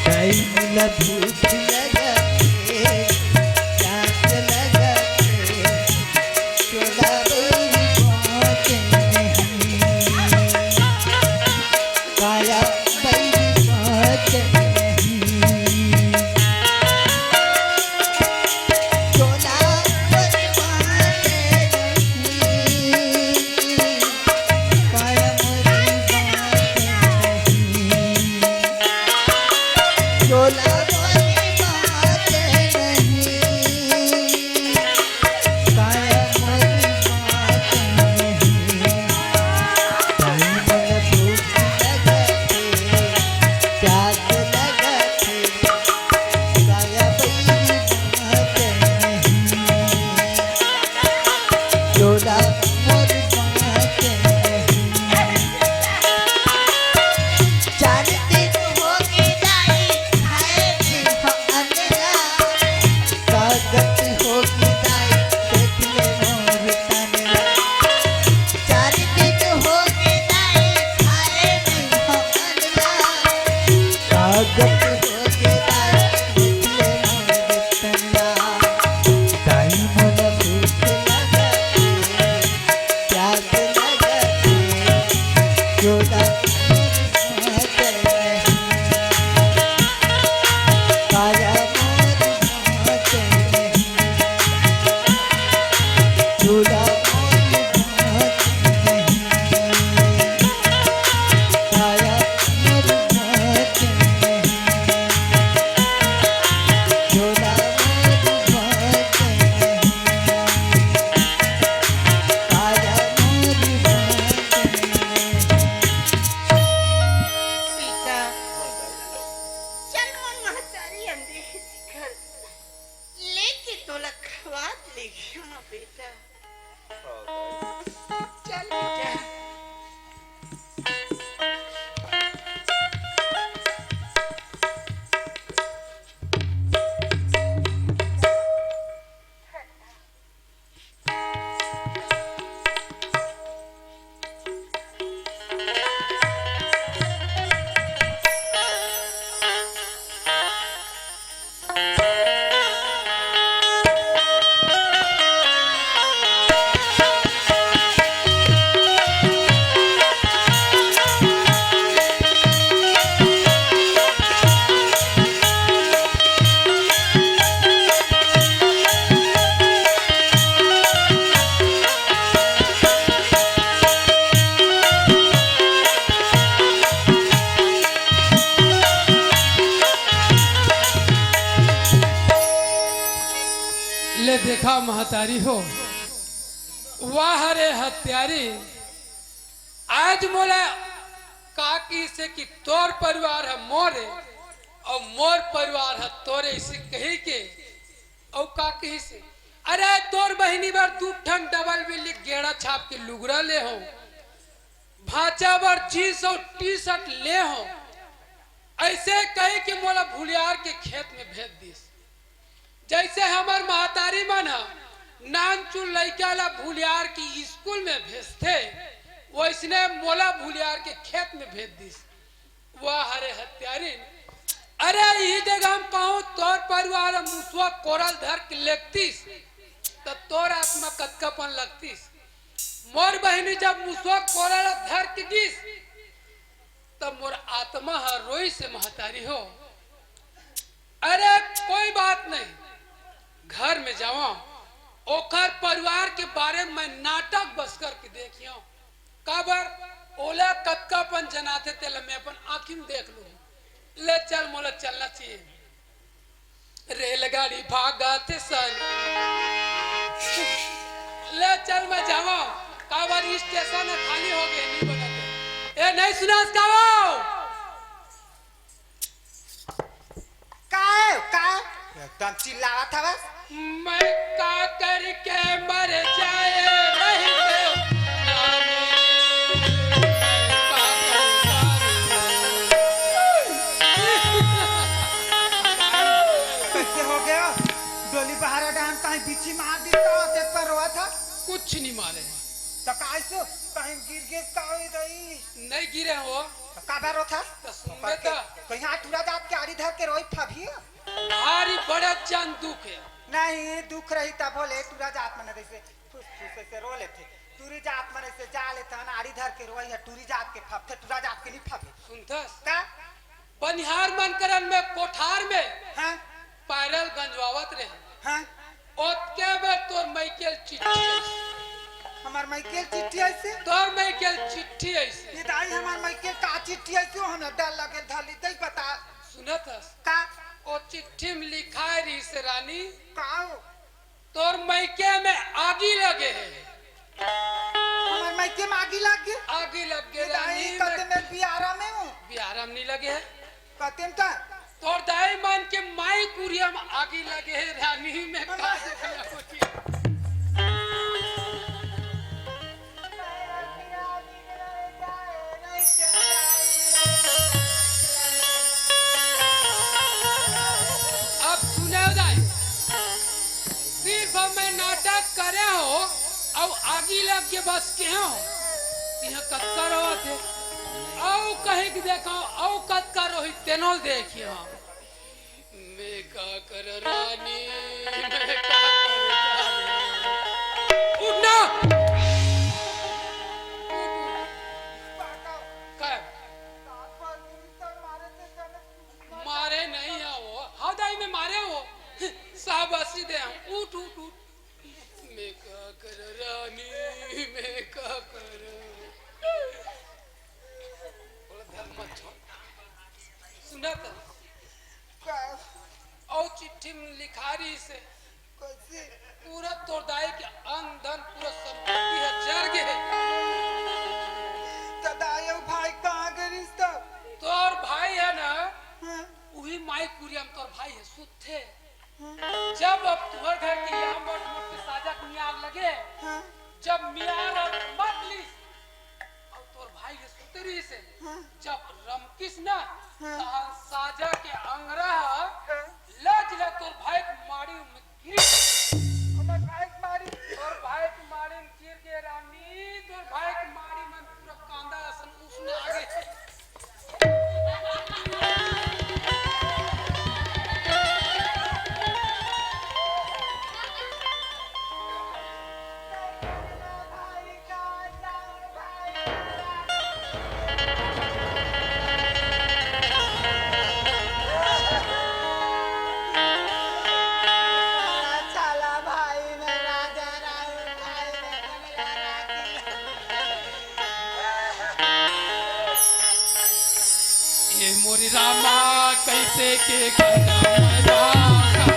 टाइम ला भूख लगथे, प्यास लगथे, चोला बइरी बाँचे नहीं, काया बइरी बाँचे नहीं। चोला बइरी बाँचे नहीं, काया बइरी बाँचे नहीं। चोला बइरी बाँचे नहीं, काया बइरी बाँचे नहीं। टाइम ला भूख लगथे, प्यास लगथे, काया बइरी बाँचे नहीं। चोला मोर बाँचे नहीं। चार दिन होगे दाई खाए नहीं हो अनला। का गति होगे दाई, देख ले मोर तनला। चार दिन होगे दाई खाए नहीं हो अनला। का गति होगे दाई, देख ले मोर तनला। दाई मोला भूख लगथे, प्यास लगथे, चोला मोर बाँचे नहीं, काया मोर बाँचे नहीं, चोला मोर बाँचे नहीं, काया मोर बाँचे नहीं। सीता, चल मोर महतारी अंदर घर लेके तोला खवात लेगे हाँ बेटा। चल बेटा। ले देखा महतारी हो, वाह रे हत्यारी, आज मोला का कहिसे कि तोर परिवार ह मोरे अउ मोर परिवार ह तोरे, इसे कही के अउ का कहिसे, अरे तोर बहिनी बर दू ठन डबल बिल्ली गेड़ा छाप के लुगरा ले हो, भांचा बर जींस अउ टी शर्ट ले हो, अइसे कही के मोला भुलियार के खेत में भेज दिस। जइसे हमर महतारी मन ह नानचुन लइका ला भुलियार के स्कूल में भेजथे, वइसने मोला भुलियार के खेत में भेज दिस। वाह रे हत्यारिन, अरे इही जगह हम कहूँ तोर परिवार ह मुसवा कोरल धर के लेगतिस, त तोर आत्मा कतका पन लगतिस। मोर बहिनी जब मुसवा कोरल धर के गिस, तब मोर आत्मा ह रोइस हे महतारी हो। अरे कोई बात नहीं, घर में जावं, ओकर परिवार के बारे में मैं नाटक बस करके देखियौं। काबर ओला कतका पन जनाथे तेला मैं अपन आँखी में देख लूँ। ले चल, मोला चलना चाहिए। रेलगाड़ी भागत सन। ले चल, मैं जावं, काबर स्टेशन ह खाली हो गे, नहीं बनत हे। ए, नहीं सुनास का वो? का हे, का हे? एकदम चिल्लावत हवस। मैं का करके मर जाए रही के रानी, मैं का करूँ? कइसे हो गया? डोली बहारा डाहन कहीं बिच्छी मार दिस त देख पर रोवत हस। कुछ नहीं मारे। त काहे से कहीं गिर गिर का होई रही? नहीं गिरे हो। त काबर रोवत हस? त सुन ओकर बे के त। कहीं हाथ टूरा जात के आड़ी धर के रोई फभी? भारी बड़ा जान दुख हे। नहीं, दुख रही तब बोले, टूरा जात मन अइसे फुस फुस अइसे रो लेथे। टूरी जात मन अइसे जा लेथे, आड़ी धर के रोई हे, टूरी जात के फबथे, टूरा जात के नहीं फबे। सुनथस? का? बनिहार मन करन में कोठार में हाँ? पैरल गंजवावत रहे। हाँ? ओतके में तोर मइकेल चिट्ठी अइस। हमर मइकेल चिट्ठी अइसे? तोर मइकेल चिट्ठी अइस। ये दाई, हमर मइकेल का चिट्ठी अइसे? ओ, हमला डर लगे, धली दई बता। सुनत हस? का? ओ चिट्ठी में लिखाय रहिस हे रानी, का हो? तोर मइके में आगी लगे हे। हमर मइके में आगी लग गे? आगी लग गे ये दाई, रानी, कते मैं में बियारा में हूँ। बियारा में नहीं लगे हे। कते में का? तोर दाई मन के माई कुरिया में आगी लगे हे रानी, मैं का अब सुने हो दाई, सिर्फ मैं नाटक करे हो, अउ आगी लग के बस के हो, तिहा कतका रोवत हे, अउ कहीं के देखो, अउ कतका रोही तेनो ल देखियो। मैं का कर रानी, मैं का कर रानी। उठ ना। उठ, उठ। का? मारे नहीं है वो। हाँ दाई, मैं मारे वो। शाबाशी दे हम। उठ, उठ, उठ। मैं का कर रानी, मैं का कर। बोला, धर मत छोड़। सुनत? का? अउ चिट्ठी में लिखा रहिस हे, कइसे? पूरा तोर दाई के अन धन, पूरा संपत्ति ह जर गे हे। त दाई अउ भाई कहाँ गे रहिस त? तोर भाई हे ना, हाँ। उही माई कुरिया में तोर भाई हे, सुतथे। हाँ। जब अब तुँहर घर के यहाँ मोट मोट के साजा के मियार लगे, हाँ। जब मियार ह मत लिस, अउ तोर भाई ह सुते रहिस हे। हाँ। जब रमकिस ना, हाँ। तहन साजा के अंगरा ह हाँ। लज ल तोर भाई के माड़ी में गिर। हमर भाई के माड़ी। तोर भाई के माड़ी में गिर गे रानी, तोर भाई के माड़ी में पूरा कांदा असन उसने आगे। ए मोरी रामा, कइसे के करम राखा।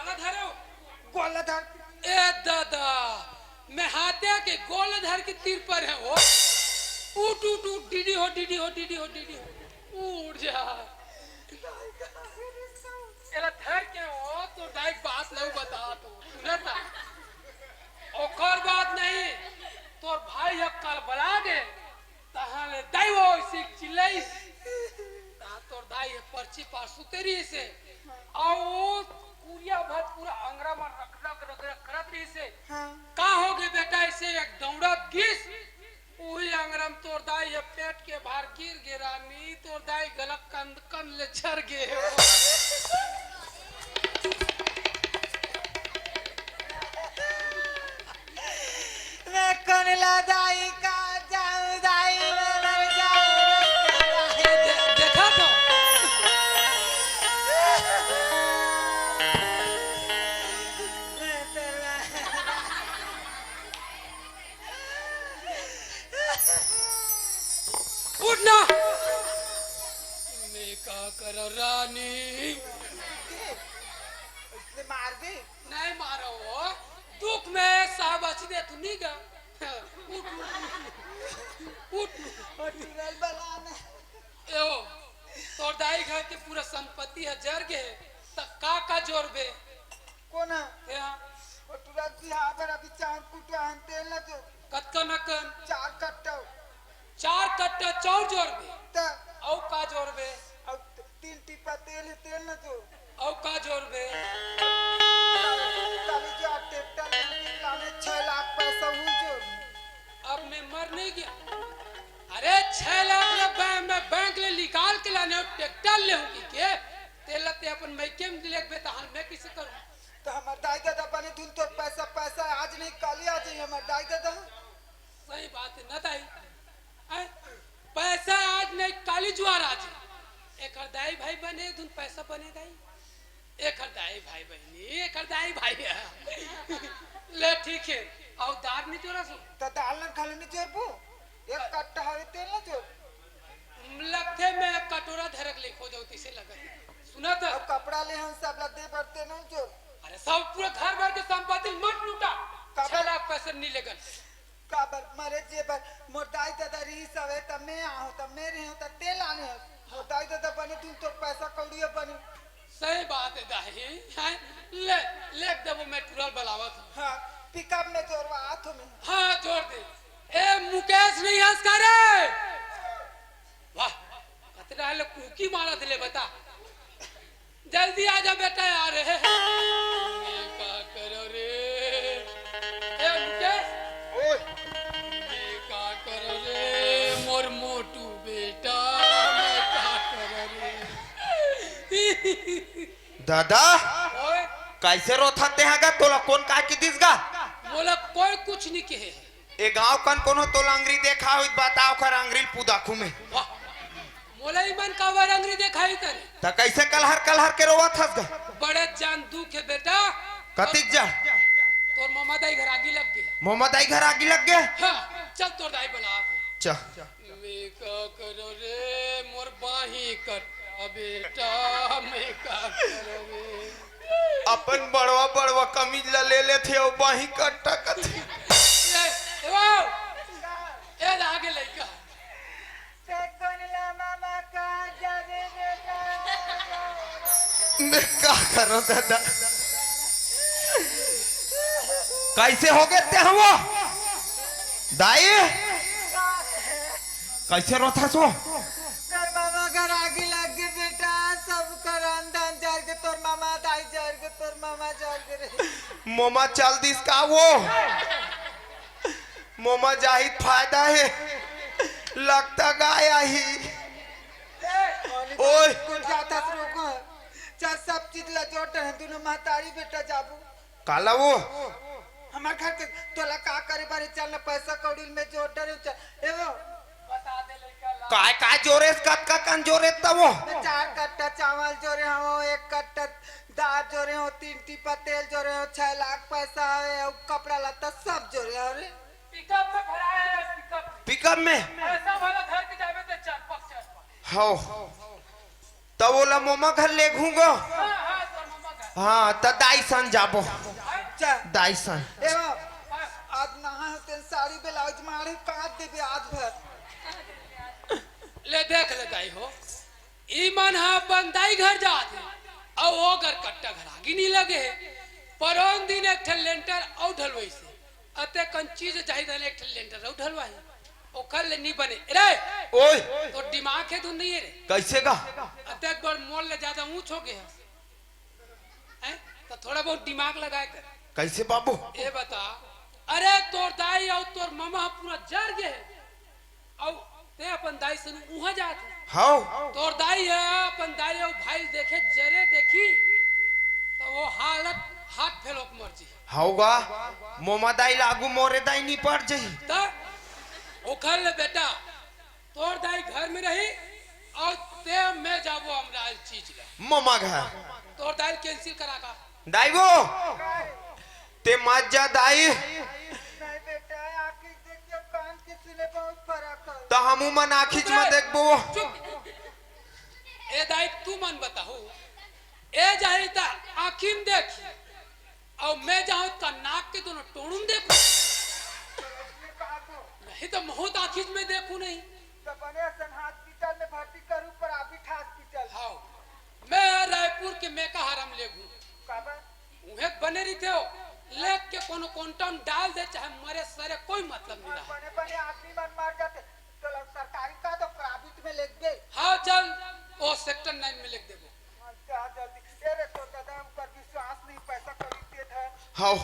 धरे हो? गोला धर। ए दादा, मैं हाथ्या के गोला धर के तीर पर है वो। उठ, उठ, उठ, डीडी हो, डीडी हो, डीडी हो, डीडी हो। उठ जा। एला धर के हो, तोर दाई के बात लऊ बता तो। सुनत हस? ओकर बात नहीं, तोर भाई ह कल बला दे। तहाँ ले दाई वो इसे चिल्लाइस। तहाँ तोर दाई ह पर्ची पार सुते रहिस हे। अउ वो कुरिया भर पूरा अंगरा म रख, रख, रख, रख करत रहिस हे। हाँ। का हो गे बेटा? इसे एक दौड़त गिस। उही अंगरा म तोर दाई ह पेट के भार गिर गे रानी, तोर दाई गला कंद कंद ले झर गे हे। मैं कोन ला दाई का जाऊं, दाई मैं मर जाऊं। दे-, दे-, देखा तो। उठ ना। मैं का कर रानी? इसने मार दी। नहीं मारो हो, दुख में साबस दे तू नहीं गा। उठ, उठ, उठ, उठ। और टूरल बला ना। ए हो, तोर दाई घर के पूरा संपत्ति ह जर गे, त का का जोरबे? कोन ह? ए हा। वो टूरल बिहाव बर अभी चाउर कुटवा हन, तेल न जोर। कतका नकन? चार कट्टा। चार कट्टा चाउर जोरबे? त? अउ का जोरबे? अउ तीन टीपा तेल हे, तेल न जोर। अउ का जोरबे? काली जो ट्रैक्टर लाने छह लाख पैसा उल जोर। अब मैं मर नहीं गया। अरे छह लाख ले बै-, मैं बैंक ले निकाल के लाने हूँ, ट्रैक्टर ले हूँ कि के? तेल ते अपन मायके में लेगबे त हाल मैं किसे करूँ? त हमर दाई ददा बने धुन तोर पैसा, पैसा आज नहीं काली आ जाई हमर दाई ददा। सही बात है ना दाई? हैं? पैसा आज नहीं काली जुआर आज। एकर दाई भाई बने धुन पैसा बने दाई। एकर दाई भाई बहिनी, एकर दाई भाई है। ले ठीक है, अउ दार नहीं जोरा सो। त दार न घलो नहीं जोरबो। एक कट्टा हवे तेल न जोर। लगथे मैं कटोरा धरक ले खो जाऊँ तिसे लगत। सुना त? अउ कपड़ा ले हम सब ला दे बर तेल न जोर। अरे सब पूरा घर भर के संपत्ति मत लूटा। काबर? छह लाख पैसा नहीं लेगन। काबर मरे जे बर मोर दाई ददा रहिस हवे, त मैं आहूं, त मैं रेहेंव, त तें लाने हस। मोर दाई ददा बने दिन तोर पैसा कौड़ी ह बने। सही बात है दाई, हैं? ले, ले देबो, मैं टूरल बलावत हूँ। हाँ, पिकअप में जोरवा आत हूँ मैं। हाँ, जोर दे। ए, मुकेश नहीं हस का रे? वाह, कतरा ले कुकी मारत ले बता। जल्दी आ जा बेटा यार। ए, मैं का करो रे? ए, मुकेश। ओए। मैं का करो रे, मोर मोटू बेटा, मैं का करो रे? दादा, ओए। कैसे रोथा ते हा गा? तोला कोन का की दिस गा? मोला कोई कुछ नहीं कहे। ए गांव कन कोनो तोला अंगरी देखा होई त बता, ओखर अंगरी ल पुदाखू में। वाह, मोला ई मन काबर अंगरी देखाही तरे? त कैसे कलहर कलहर के रोवत हस गा? बड़े जान दुख है बेटा। कतिक जान? तोर ममा दाई घर आगी लग गे। ममा दाई घर आगी लग गे? हाँ, चल तोर दाई बला। चल। मैं का करो रे, मोर बाही कट्टा बेटा, मैं का करो रे। अपन बड़वा बड़वा कमीज ला ले लेथे अउ बाही कट्टा कथे। ए, ए बाऊ, ए आगे लइका। मैं का करो दादा, कैसे हो गे ते हवो दाई? कैसे रोथस वो? तोर मामा घर आगी लग गे बेटा, सब कर अंधन जर गे, तोर मामा दाई जर गे, तोर मामा जर गे रे। मोमा चल दिस का वो? मोमा जाही त फायदा हे, लगता गाय आही। ओए। कुछ जाता से रोको। चल सब चीज ला जोर डरे, दुनों महतारी बेटा जाबू। काला वो? हमर घर के तोला का करे बारे, चल ना पैसा कौड़ी में जोर डरे, चल। ए वो। काय काय जोरेस, कतका कन जोरेस त वो? मैं चार कट्टा चावल जोरे हूँ, एक कट्टा दार जोरे हूँ, तीन टीपा तेल जोरे हूँ, छह लाख पैसा है, अउ कपड़ा लत्ता सब जोरे हूँ रे। पिकअप में भराए है, पिकअप। पिकअप में? पैसा वाला घर के जावे ते चार पाँच, चार पाँच। हौ। त ओला मोमा घर लेगहूँ गो। हाँ, हाँ, तोर मोमा घर। हाँ, त दाई सन जाबो। अच्छा। दाई सन। ए बाप, आज नहा तेन साड़ी ब्लाउज मारे काट देबे आज भर। ले देख ले दाई हो, ई मन ह अपन दाई घर जात हे, अउ ओकर कट्टा घर आगी नी लगे हे। परोन दिन एक ठन लेंटर अउ ढलवइस हे, अतेकन चीज जाही त एक ठन लेंटर अउ ढलवाही, ओकर ले नी बने रे। ओए। तोर दिमाग हे धुन नहीं हे रे। कइसे गा? अतेक बड़ मोर ले जादा ऊंच हो गे हस। हैं? त थोड़ा बहुत दिमाग लगाए कर। कइसे बाबू? ए बता, अरे तोर दाई अउ तोर ममा ह पूरा जर गे हे, अउ तें अपन दाई सन उहां जात हे। हव। तोर दाई ह अपन दाई अउ भाई ल देखे जरे देखही, त ओ हालत हाथ फेल होके मर जही। हव गा, मोमा दाई ल आगू मोरे दाई नी पड़ जही। त ओखर ले बेटा, तोर दाई घर में रही अउ तें में जाबो हमरा चीज ला। मोमा घर। तोर दाई ल कैंसिल करा का। दाई वो, तें मत जा दाई। नहीं बेटा, आँखी देख के कान के सुने बहुत फरक हे। त हमू मन आँखीच म देखबो। चुप। ए दाई, तुमन बताहू, ए जाही त आँखी म देखही, अउ में जाहूं त नाक के दोनों टोड़ू म देखहूं। नहीं त महूं त आँखीच म देखहूं नहीं। त बने असन हॉस्पिटल में भर्ती करहूं, प्राइवेट हॉस्पिटल। हव, में रायपुर के मेकाहारा म लेगहूं। काबर? उहें बने रहिथे हो, लेग के कोनो कोंटा म डाल दे, चाहे मरे सरे, कोई मतलब नहीं रहा। बने बने आदमी मन मर जाथे, त सरकारी का तो प्राइवेट में लेग दे। हाँ, चल, ओ सेक्टर नाइन में लेग देबो। हाँ, जा जल्दी। ए रे, तोर दादा, हम पर विश्वास नहीं, पैसा कौड़ी दे धर। हव।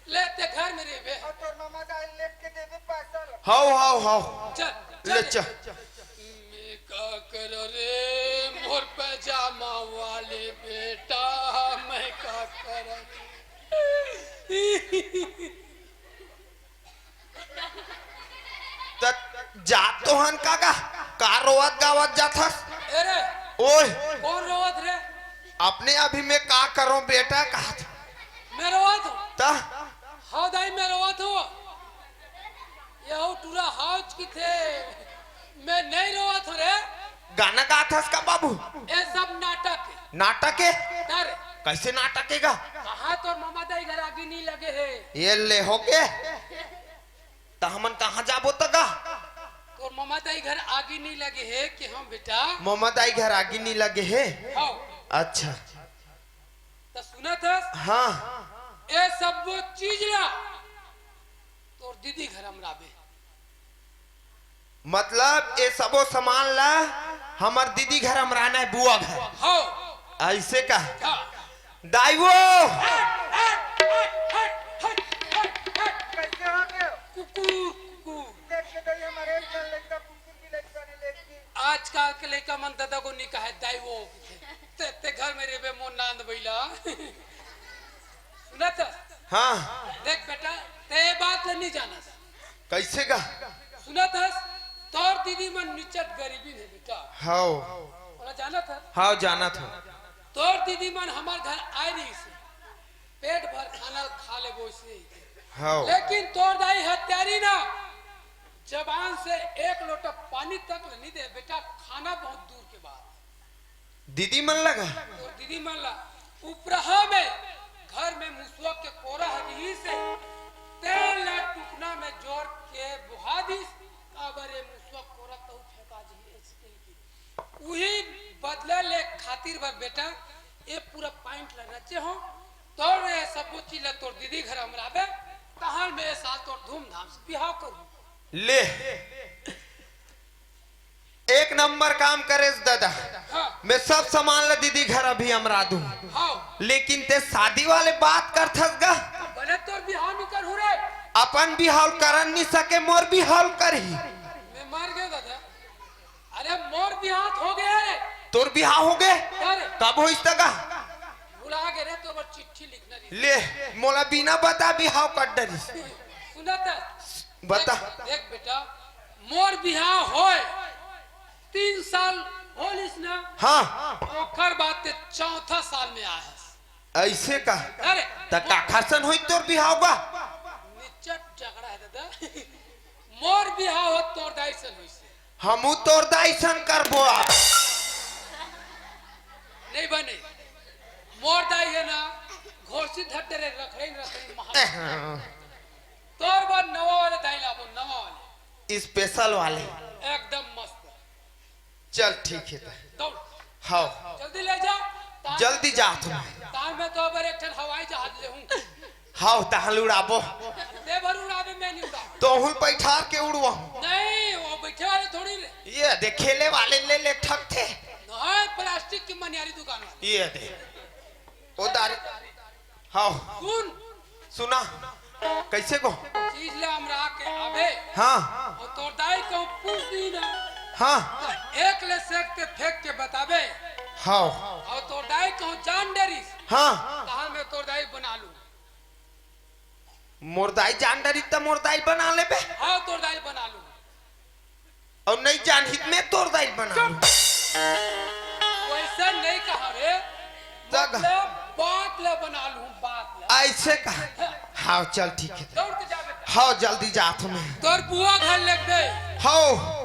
ले, तें घर में रहिबे। अउ तोर मामा दाई लेके देबे पैसा ल। हव, हव, हव। चल, ले, चल। चल। मैं का करों रे, मोर पैजामा वाले बेटा, मैं का करों रे? त जात तो हन का गा, का रोवत गावत जात हस? ए रे, ओए। कौन रोवत रे? अपने अभी मैं का करों बेटा कहत। मैं रोवत हूँ। त? हाँ दाई, मैं रोवत हूँ। ये हो टूरा हाउच की थे। मैं नहीं रोवत हूँ रे। गाना गात हस का बाबू? ये सब नाटक हे। नाटक हे? अरे। कइसे नाटक हे गा? कहाँ तोर ममा दाई घर आगी नहीं लगे हे? ये ले हो गे। त हमन कहाँ जाबो त गा? तोर ममा दाई घर आगी नहीं लगे हे कि हम बेटा? ममा दाई घर आगी नहीं लगे हे? हव। अच्छा। त सुनत हस? हाँ। ए सब्बो चीज ला तोर दीदी घर अमराबे। मतलब ए सबो सामान ला हमर दीदी घर अमराना हे, बुआ घर। हव। अइसे का? हाँ। दाई वो। हट, हट, हट, हट, हट, हट। कइसे हो गे? कुकुर, कुकुर। देख के दाई, हमर एक झन लइका कुकुर भी लइका ने लेग गे। आजकल के लइका मन ददा को नहीं कहे, दाई वो। तें, तें घर में रहिबे मोर नांद बइला। सुनत हस? हाँ। देख बेटा, तें ए बात ल नहीं जानस। कइसे गा? सुनत हस, तोर दीदी मन निचट गरीबी हे बेटा। हव। ओला जानत हस? हव, जानत हंव। तोर दीदी मन हमर घर आए रहिस, पेट भर खाना खा लेबो अइसे। हव। लेकिन तोर दाई हत्यारी ना, जबान से एक लोटा पानी तक ल नहीं दे बेटा, खाना बहुत दूर के बात। दीदी मन लगा? तोर दीदी मन ला। उपरहा में घर में मुसवा के कोरा ह रिहिस हे, तेन ला टुकना में जोर के बोहा दिस, काबर ए मुसवा कोरा तहू फेंका जही, अइसे कहिके। उही बदला ले खातिर बर बेटा, ए पूरा पॉइंट ला रचे हों, तोर ए सबो चीज ला तोर दीदी घर अमराबे, तहां में ए साल तोर धूमधाम से बिहाव करहूं। ले। एक नंबर काम करेस दादा। हाँ। मैं सब सामान ला दीदी घर अभी अमरा दूं। हाँ। लेकिन तें शादी वाले बात करथस गा। बने तोर बिहाव नहीं करहूं रे। अपन बिहाव करन नहीं सके, मोर बिहाव करही। मैं मर गया दादा। अरे मोर बिहाव हो गया रे। तोर बिहाव हो गे? अरे। कब होइस त गा? भुला गे रे, तोर बर चिट्ठी लिखना रहिस। ले, मोला बिना बता बिहाव कर डरिस। सुनत हस? बता। देख, देख बेटा, मोर बिहाव होय, तीन साल होलिस ना। हाँ। ओकर बाद तें चौथा साल में आए हस। अइसे का? अरे, त काखर सन होई तोर बिहाव बा? निचट झगड़ा हे दादा। मोर बिहाव ह तोर दाई सन होइस। हमू तोर दाई सन करबो अब। नहीं बने। मोर दाई हे ना, घोसी धर दे रे, रखरई, रखरई, महाराज। तोर बर नवा वाले दाई लाबो, नवा वाले। स्पेशल वाले। एकदम मस्त। चल, ठीक हे त। दौड़। हव। जल्दी ले जा। तार जल्दी जात हूँ। तार में तो अबर एक ठन हवाई जहाज ले हूँ। हव, तहां ले उड़ाबो। दे भर उड़ाबे, मैं नहीं उड़ाबो। तोहू बैठार के उड़वा। नहीं, वो बैठे वाले थोड़ी रे। ये दे, खेले वाले ले ले ठकथे। नहीं, प्लास्टिक की मनियारी दुकान वाले। ये दे। ओ दारी। हव। सुन। सुना। कइसे को? चीज ला हमरा के आबे। हाँ। अउ तोर दाई कहूँ पूछ दी ना। हाँ। त एक ले सेक के फेंक के बताबे। हव। अउ तोर दाई कहूँ जान डरिस। हाँ। तहां मैं तोर दाई बना लूँ। मोर दाई जान डरिस त मोर दाई बना लेबे। हाँ, तोर दाई बना लूँ। अउ नहीं जानही त मैं तोर दाई बना लूँ। वइसे नहीं कहा रे। तब मतलब बात ले बना लूँ, बात ले। अइसे कहा। हाँ, चल, ठीक हे। दौड़ के जा बेटा। हव, जल्दी जात हूँ मैं। तोर बुआ घर ले दे। हव।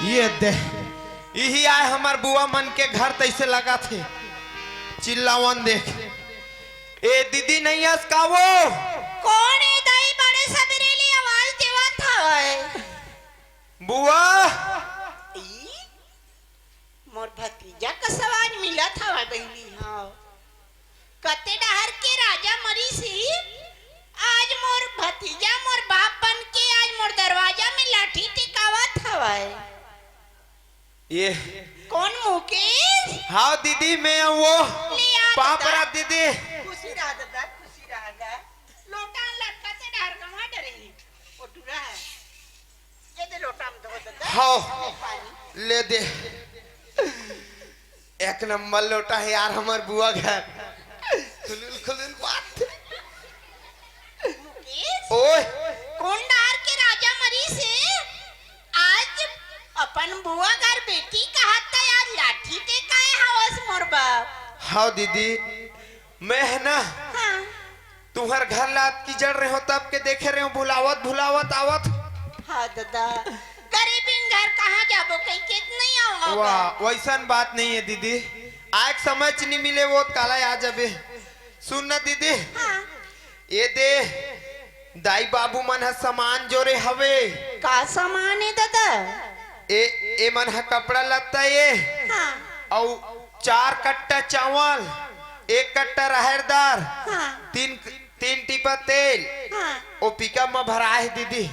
ये दे, इही आय हमर बुआ मन के घर, तइसे लगथे। चिल्लावन देख। ए दीदी, नइ अस का वो? कोन ए दाई, बड़े सबेरे ले आवाज देवत हवय? बुआ। ई? मोर भतीजा कस आवाज मिलत हवय बहिनी, हाँ। कते डहर के राजा मरिस हे, आज मोर भतीजा मोर बाप बन के आज मोर दरवाजा में लाठी टिकावत हवय। ये कोन मुकेश? हाँ दीदी, मैं वो ले आ पाँव ददा। परा दीदी। खुशी रहा ददा, खुशी रहा गा। लोटा लटका से डहर गंवा डरे ही। वो टूरा है। ये दे लोटा में धो ददा। हाँ। ये पानी। ले दे। एक नंबर लोटा हे यार, हमर बुआ घर। खुलुल खुलुल बात। मुकेश, ओए। कोन डहर के राजा मरिस हे? आज अपन बुआ घर बेटी कहत त आज लाठी टेकाए हवस मोर बाप। हव दीदी, मैं हे ना, हाँ। तुंहर घर ला अतकी जड़ रहेंव, तब के देखे रहेंव, भुलावत भुलावत आवत। हाँ ददा, गरीबिन घर कहाँ जाबो कहिके नहीं आवंव वाह, गा। वइसन बात नहीं हे दीदी, आय के समय च नहीं मिले, वो त काला आ जाबे। सुन ना दीदी, हाँ। ये दे, दाई बाबू मन ह सामान जोरे हवे। का सामान हे ददा? ए, ए मन ह कपड़ा लत्ता ये। हाँ। अउ चार कट्टा चावल, एक कट्टा राहेर दार, हाँ। तीन, तीन टीपा तेल, हाँ। ओ पिकअप म भराए हे दीदी,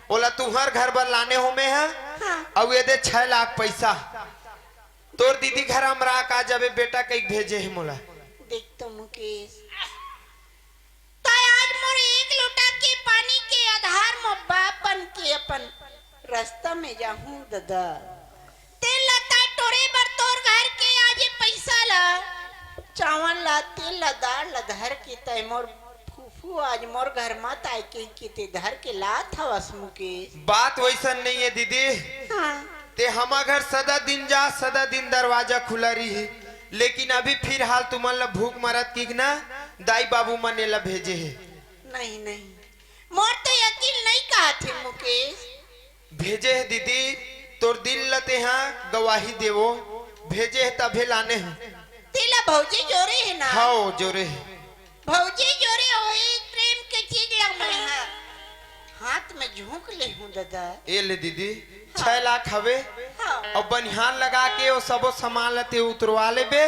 ओला तुंहर घर बर लाने हों मैं ह। हाँ। अउ ये दे छै लाख पइसा, तोर दीदी घर अमरा का जाबे बेटा कहिके भेजे हे मोला। देख तो मुकेश, तैं आज मोर एक लोटा के पानी के आधार म बाप बन के अपन रस्ता में जाहूं ददा। तेल ला तैं टोरे बर तोर घर के आज ये पइसा ला, चावल ला, तेल ला, दार ला धर के तैं मोर फूफू आज मोर घर मत आय कहिके तैं धर के लात हवस मुकेश। बात वइसन नइ हे दीदी। हाँ। तैं हमर घर सदा दिन जा, सदा दिन दरवाजा खुला रही। लेकिन अभी फिलहाल तुमन ला भूख मरत किहिके ना दाई बाबू मन एला भेजे हे। नहीं, नहीं, मोर तो यकीन नहीं कहत हे मुकेश। भेजे हे दीदी, तोर दिल ला तेहा गवाही देवो, भेजे हे तभे लाने हे। तेला भौजी जोरे हे ना? हव, जोरे हे। भौजी जोरे होही प्रेम के चीज ला मैं हा हाथ में झोंक ले हूँ ददा। ए ले दीदी, हाँ। छह लाख हवे, हाँ। अउ बनिहार लगा के ओ सबो सामान ला तैं उतरवा लेबे।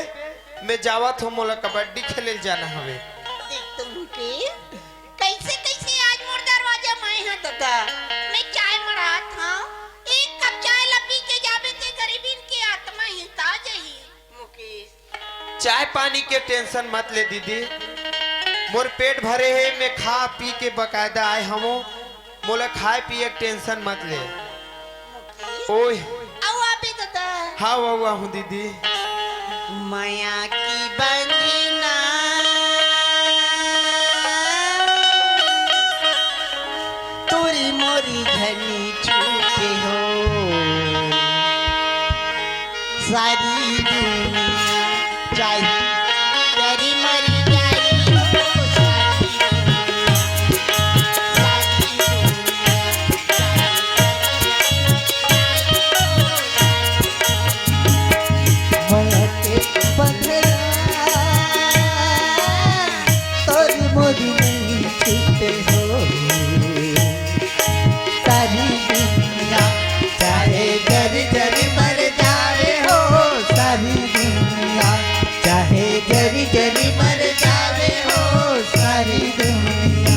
मैं जावत हूँ, मोला कबड्डी खेले ल जाना हवे। देख तो मुकेश, कइसे कइसे आज मोर दरवाजा म आए हा ददा। मैं चाय मढ़ात हूँ, एक कप चाय ला पी के जाबे ते गरीबिन के आत्मा हिता जही। मुकेश। चाय पानी के tension मत ले दीदी, मोर पेट भरे हे, मैं खा पी के बकायदा आए हवों, मोला खाए पिए के tension मत ले। मुकेश। ओए। अउ आबे ददा। हाँ, अउ आहूँ दीदी। मया की बंधना। झनी छूटे हो। सारी दुनिया चाहे जरी मर जाई हो, सारी दुनिया, सारी दुनिया, चाहे जरी मर जाई हो, सारी दुनिया। मया के बंधना तोर मोर नइ छूटे हो। सारी दुनिया चाहे जरी जरी मर जावे हो, सारी दुनिया चाहे जरी जरी मर जावे हो, सारी दुनिया।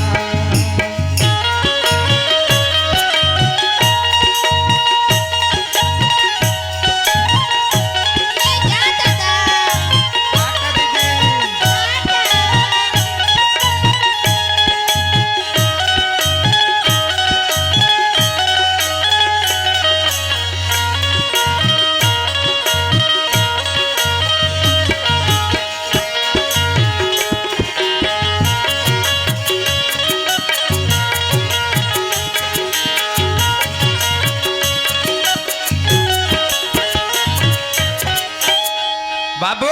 बाबू,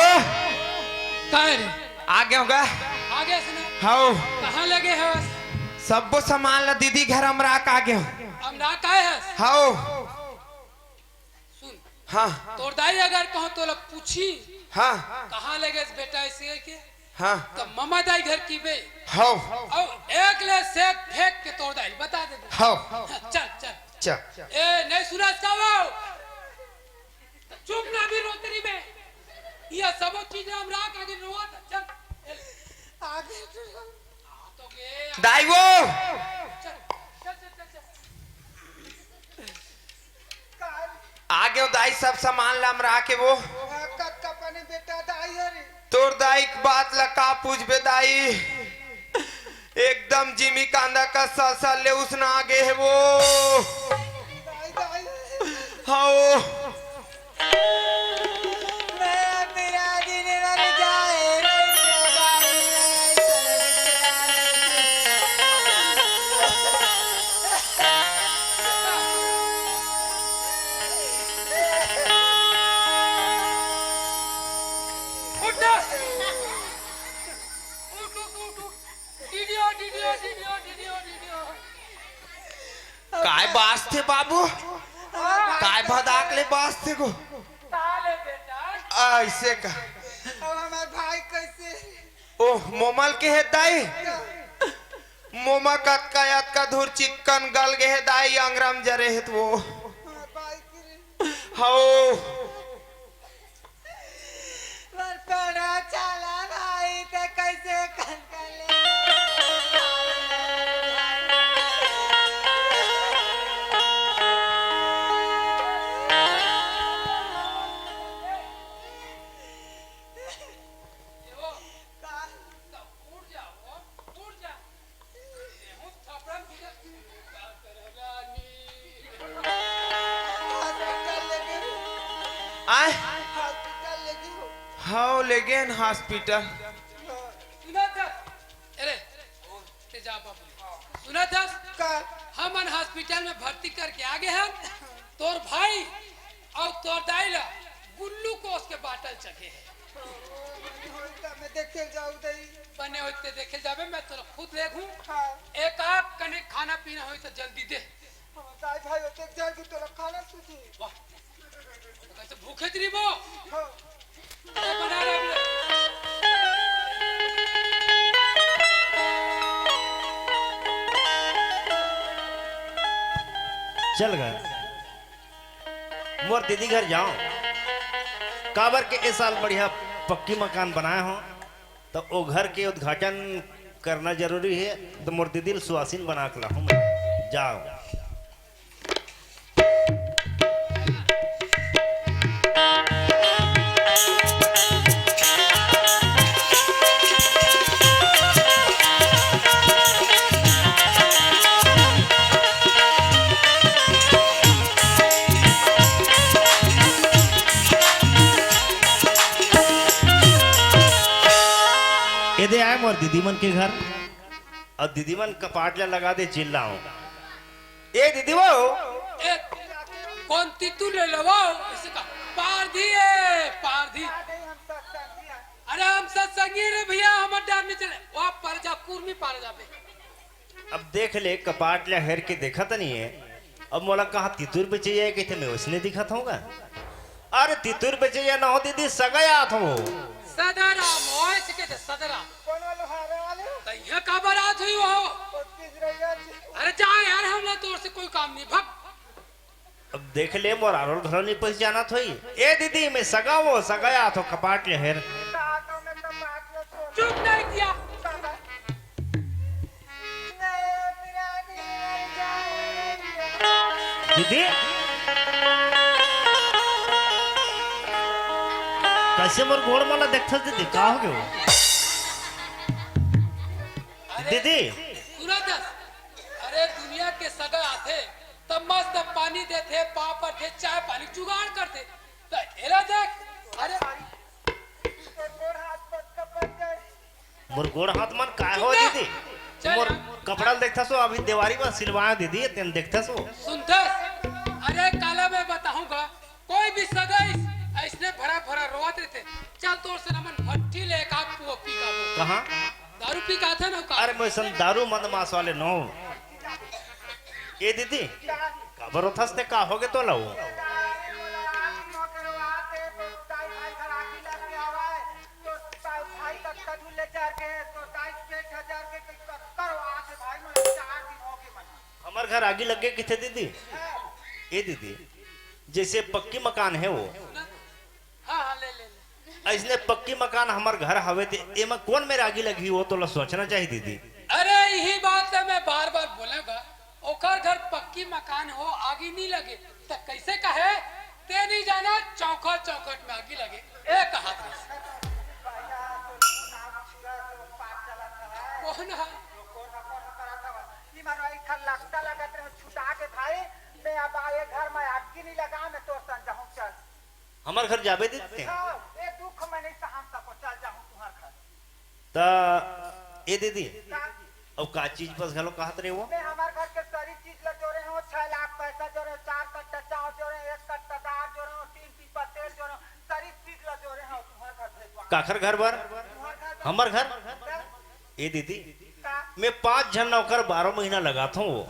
काय रे? आ गेंव गा। आ गेस ना? हव। कहाँ ले गे हस? सब्बो सामान ला दीदी घर अमरा के आ गेंव। अमरा के आय हस? हव। सुन। हाँ। तोर दाई अगर कहूँ तोला पूछी, हाँ। कहाँ ले गेस बेटा अइसे के? हाँ। त ममा दाई घर कहिबे। हव। अउ एक ले सेक फेंक के तोर दाई बता देबे। हव। हाँ, चल, चल। चल। ए, नइ सुनस का वो? चुप ना भी रोतरी में। ये सबो चीज हम राख आगे रोआ था। चल। आगे तो आ तो गे। दाई वो। चल, चल, चल, चल, चल। आ गेंव दाई, सब सामान ला अमरा के वो। हाँ, कतका पानी बेटा दाई हरे। तोर दाई के बात ला का पूछबे दाई, एकदम जिमी कांदा कस सल ले उसना गे हे वो। दाई, दाई। हव। उठ! उठ, उठ, उठ, उठ। डिडियो, डिडियो, डिडियो, डिडियो, डिडियो। काय बाजथे बाबू? हाँ। काय भदाक ले बाजथे गो? ताले बेटा। अइसे का? अब हमार भाई कइसे? ओह, मोमा ल केहे दाई? मोमा कतका अतका धूर चिक्कन गल गे हे दाई, अंगरा म जरे हे त वो। हमार भाई के रे। हव। मोर कोरा चाला भाई, ते कइसे कन कर ले? का? हॉस्पिटल ले गे। आय? हॉस्पिटल ले गे हो। हव, ले गेन हॉस्पिटल। सुनत हस? अरे, ते जा बाबू। सुनत हस? का? हमन हॉस्पिटल में भर्ती करके आ गे हन। तोर भाई अउ तोर दाई ला ग्लूकोज के बाटल चघे हे। होई त मैं देखे जाऊ दई। बने होई ते देखे जाबे, मैं तोला खुद देखूं। हाँ। एक आध कने खाना पीना होई त जल्दी दे। हाँ, दाई भाई होते जल्दी तोला खाना सूझी। वाह। तो कैसे भूखे च रहिबो? हाँ। ए, बना रहे हम लोग। चल गा। मोर दीदी घर जाओ, काबर के ए साल बढ़िया पक्की मकान बनाए हो, त ओ घर के उद्घाटन करना जरूरी हे, त मोर दीदी ल सुवासिन बना के लाहूं मैं। जाओ। एदे आए मोर दीदी मन के घर, अउ दीदी मन कपाट ला लगा दे चिल्लाओ। ए दीदी वो, ए, कौन तितुर ले लो वो? इसे का पारधी है, पारधी। अरे हम सत्संगी रे भैया, हमर डर नहीं चले। वहाँ पर जा, कुर्मी पार जाबे। अब देख ले, कपाट ले हेर के देखत नहीं है। अब मोला कहाँ तितुर बेचइया कहिथे, मैं वइसने दिखत हँव गा। अरे तितुर बेचइया ना हो दीदी, सगा आत हँव। सदाराम, ओए से कहिथे सदाराम। कौन वाले हारे वाले हो? त इहाँ काबर आत होही वो? पच्चीस रैया जी। अरे जा यार, हमला तोर से कोई काम नहीं, भग। अब देख ले, मोर आरोल घलो नहीं पहिचानत होही। ए दीदी, मैं सगा हँव, सगा आत हँव, कपाट ले हेर। चुप नहीं किया। दीदी, कइसे मोर गोड़ मन ला देखथस दीदी, का हो गे? अरे, दीदी। सुनत हस? अरे, दुनिया के सगा आथे, त मस्त पानी देथे, पाँव परथे, चाय पानी जुगाड़ करथे। त एला देख, अरे, मोर गोड़ हाथ मन काय हो दीदी? चल मोर यार। कपड़ा ल देखथस वो, अभी देवारी म सिलवाए दीदी, तेन देखथस वो। सुनथस? अरे काला मैं बताहूँ गा, कोई भी सगा अइसने भरा भरा रोवत रहिथे। चल तोर से हमन भट्ठी ले एक आध पुआ पी का वो। कहाँ? दारू पी का आथे ना का? अरे मैं अइसन दारू मद मास वाले नोहँव। ए दीदी, काबर रोथस ते, का होगे तोला वो? हमर घर आगी लग गे कहिथे दीदी। ए दीदी, जइसे पक्की मकान हे वो। हाँ, हाँ, ले, ले, ले। अइसने पक्की मकान हमर घर हवे ते एमा कोन मेर आगी लगही, वो तोला सोचना चाही दीदी। अरे, इही बात ल मैं बार-बार बोलेंव गा, ओकर घर पक्की मकान हो, आगी नी लगे, त कइसे कहे? ते नी जाना, चौखट चौखट में आगी लगे, ए कहा थे। कोन हा? लगता लगत रहे, छुटा के भाई, मैं अब ये घर में आगी नहीं लगा, मैं तो संजाऊं, चल। हमर घर जाबे दीदी। हाँ, ए दुख मैं नहीं सहन सको, चल जाहूँ तुहर घर। त ए दीदी, का? अउ का चीज बस घलो कहत रहे वो? मैं हमर घर के सारी चीज ला जोरे हूँ, छह लाख पैसा जोरे हूँ, चार कट्टा चावल जोरे हूँ, एक कट्टा दाल जोरे हूँ, तीन पीपा तेल जोरे हूँ, सारी चीज ला जोरे हूँ, तुहर घर भेजवा। काखर घर बर? तुहर घर बर। हमर घर? का? ए दीदी, का? मैं पांच झन नौकर बारह महीना लगात हूँ वो।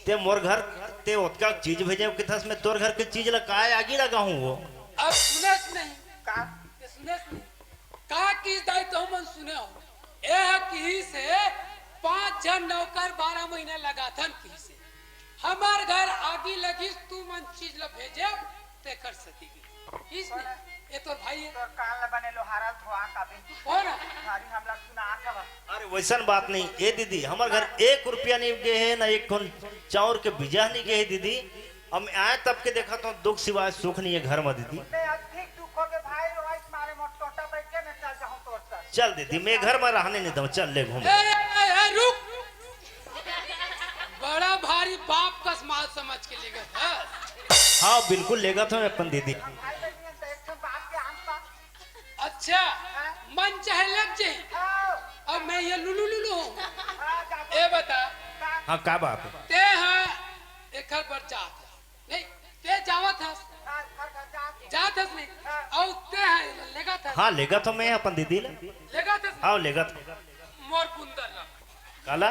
ते मोर घर, ते ओतका चीज भेजे कथस, मैं तोर घर के चीज ला काय आगी लगाहूँ वो? अब सुनस नहीं। का? ये सुनस नहीं। का किहिस दाई, तुमन सुने हो? ए किहिसे पांच झन नौकर बारह महीना लगाथन किहिसे। हमर घर आगी लगिस, तुमन चीज ला भेजे, तेकर सेती गे। किहिस ने? ये तोर भाई हे। तोर कान ला बने लोहारा ल धोआ का बे। कौन हे? भारी हमला सुनात हवा। अरे वइसन बात नहीं। ए दीदी, हमर घर एक रुपया नहीं गे हे, ना एक ठन चाउर के बीजा नहीं गे हे दीदी। अब मैं आए तब के देखत हूँ, दुख सिवाय सुख नहीं हे घर में दीदी। मैं अधिक दुख हो गए भाई, रोइस मारे मोर टोटा बैठ के मैं चल जाऊँ तोर साथ। चल दीदी, मैं घर में रहने नहीं दूँ, चल ले घूम। ए, ए, ए, रुक। बड़ा भारी बाप कस माल समझ के लेगत हस। हाँ, बिल्कुल लेगत हूँ अपन दीदी। हम भाई बहन तो एक ठन बाप के हम पास। अच्छा, हाँ। मन चाहे लग जाए। हाँ। अब मैं ये लुलु लुलु हूँ। हाँ, जा ए बता। हाँ, का बात हे? ते हा एकर बर जात हस। नहीं, ते जावत हस। हाँ, घर घर जात हूँ। जात हस नहीं। हाँ। अउ ते हा लेगत हस। हाँ, लेगत हूँ मैं अपन दीदी ला। लेगत हस। हाँ, लेगत हूँ। मोर बुंदर रख। काला?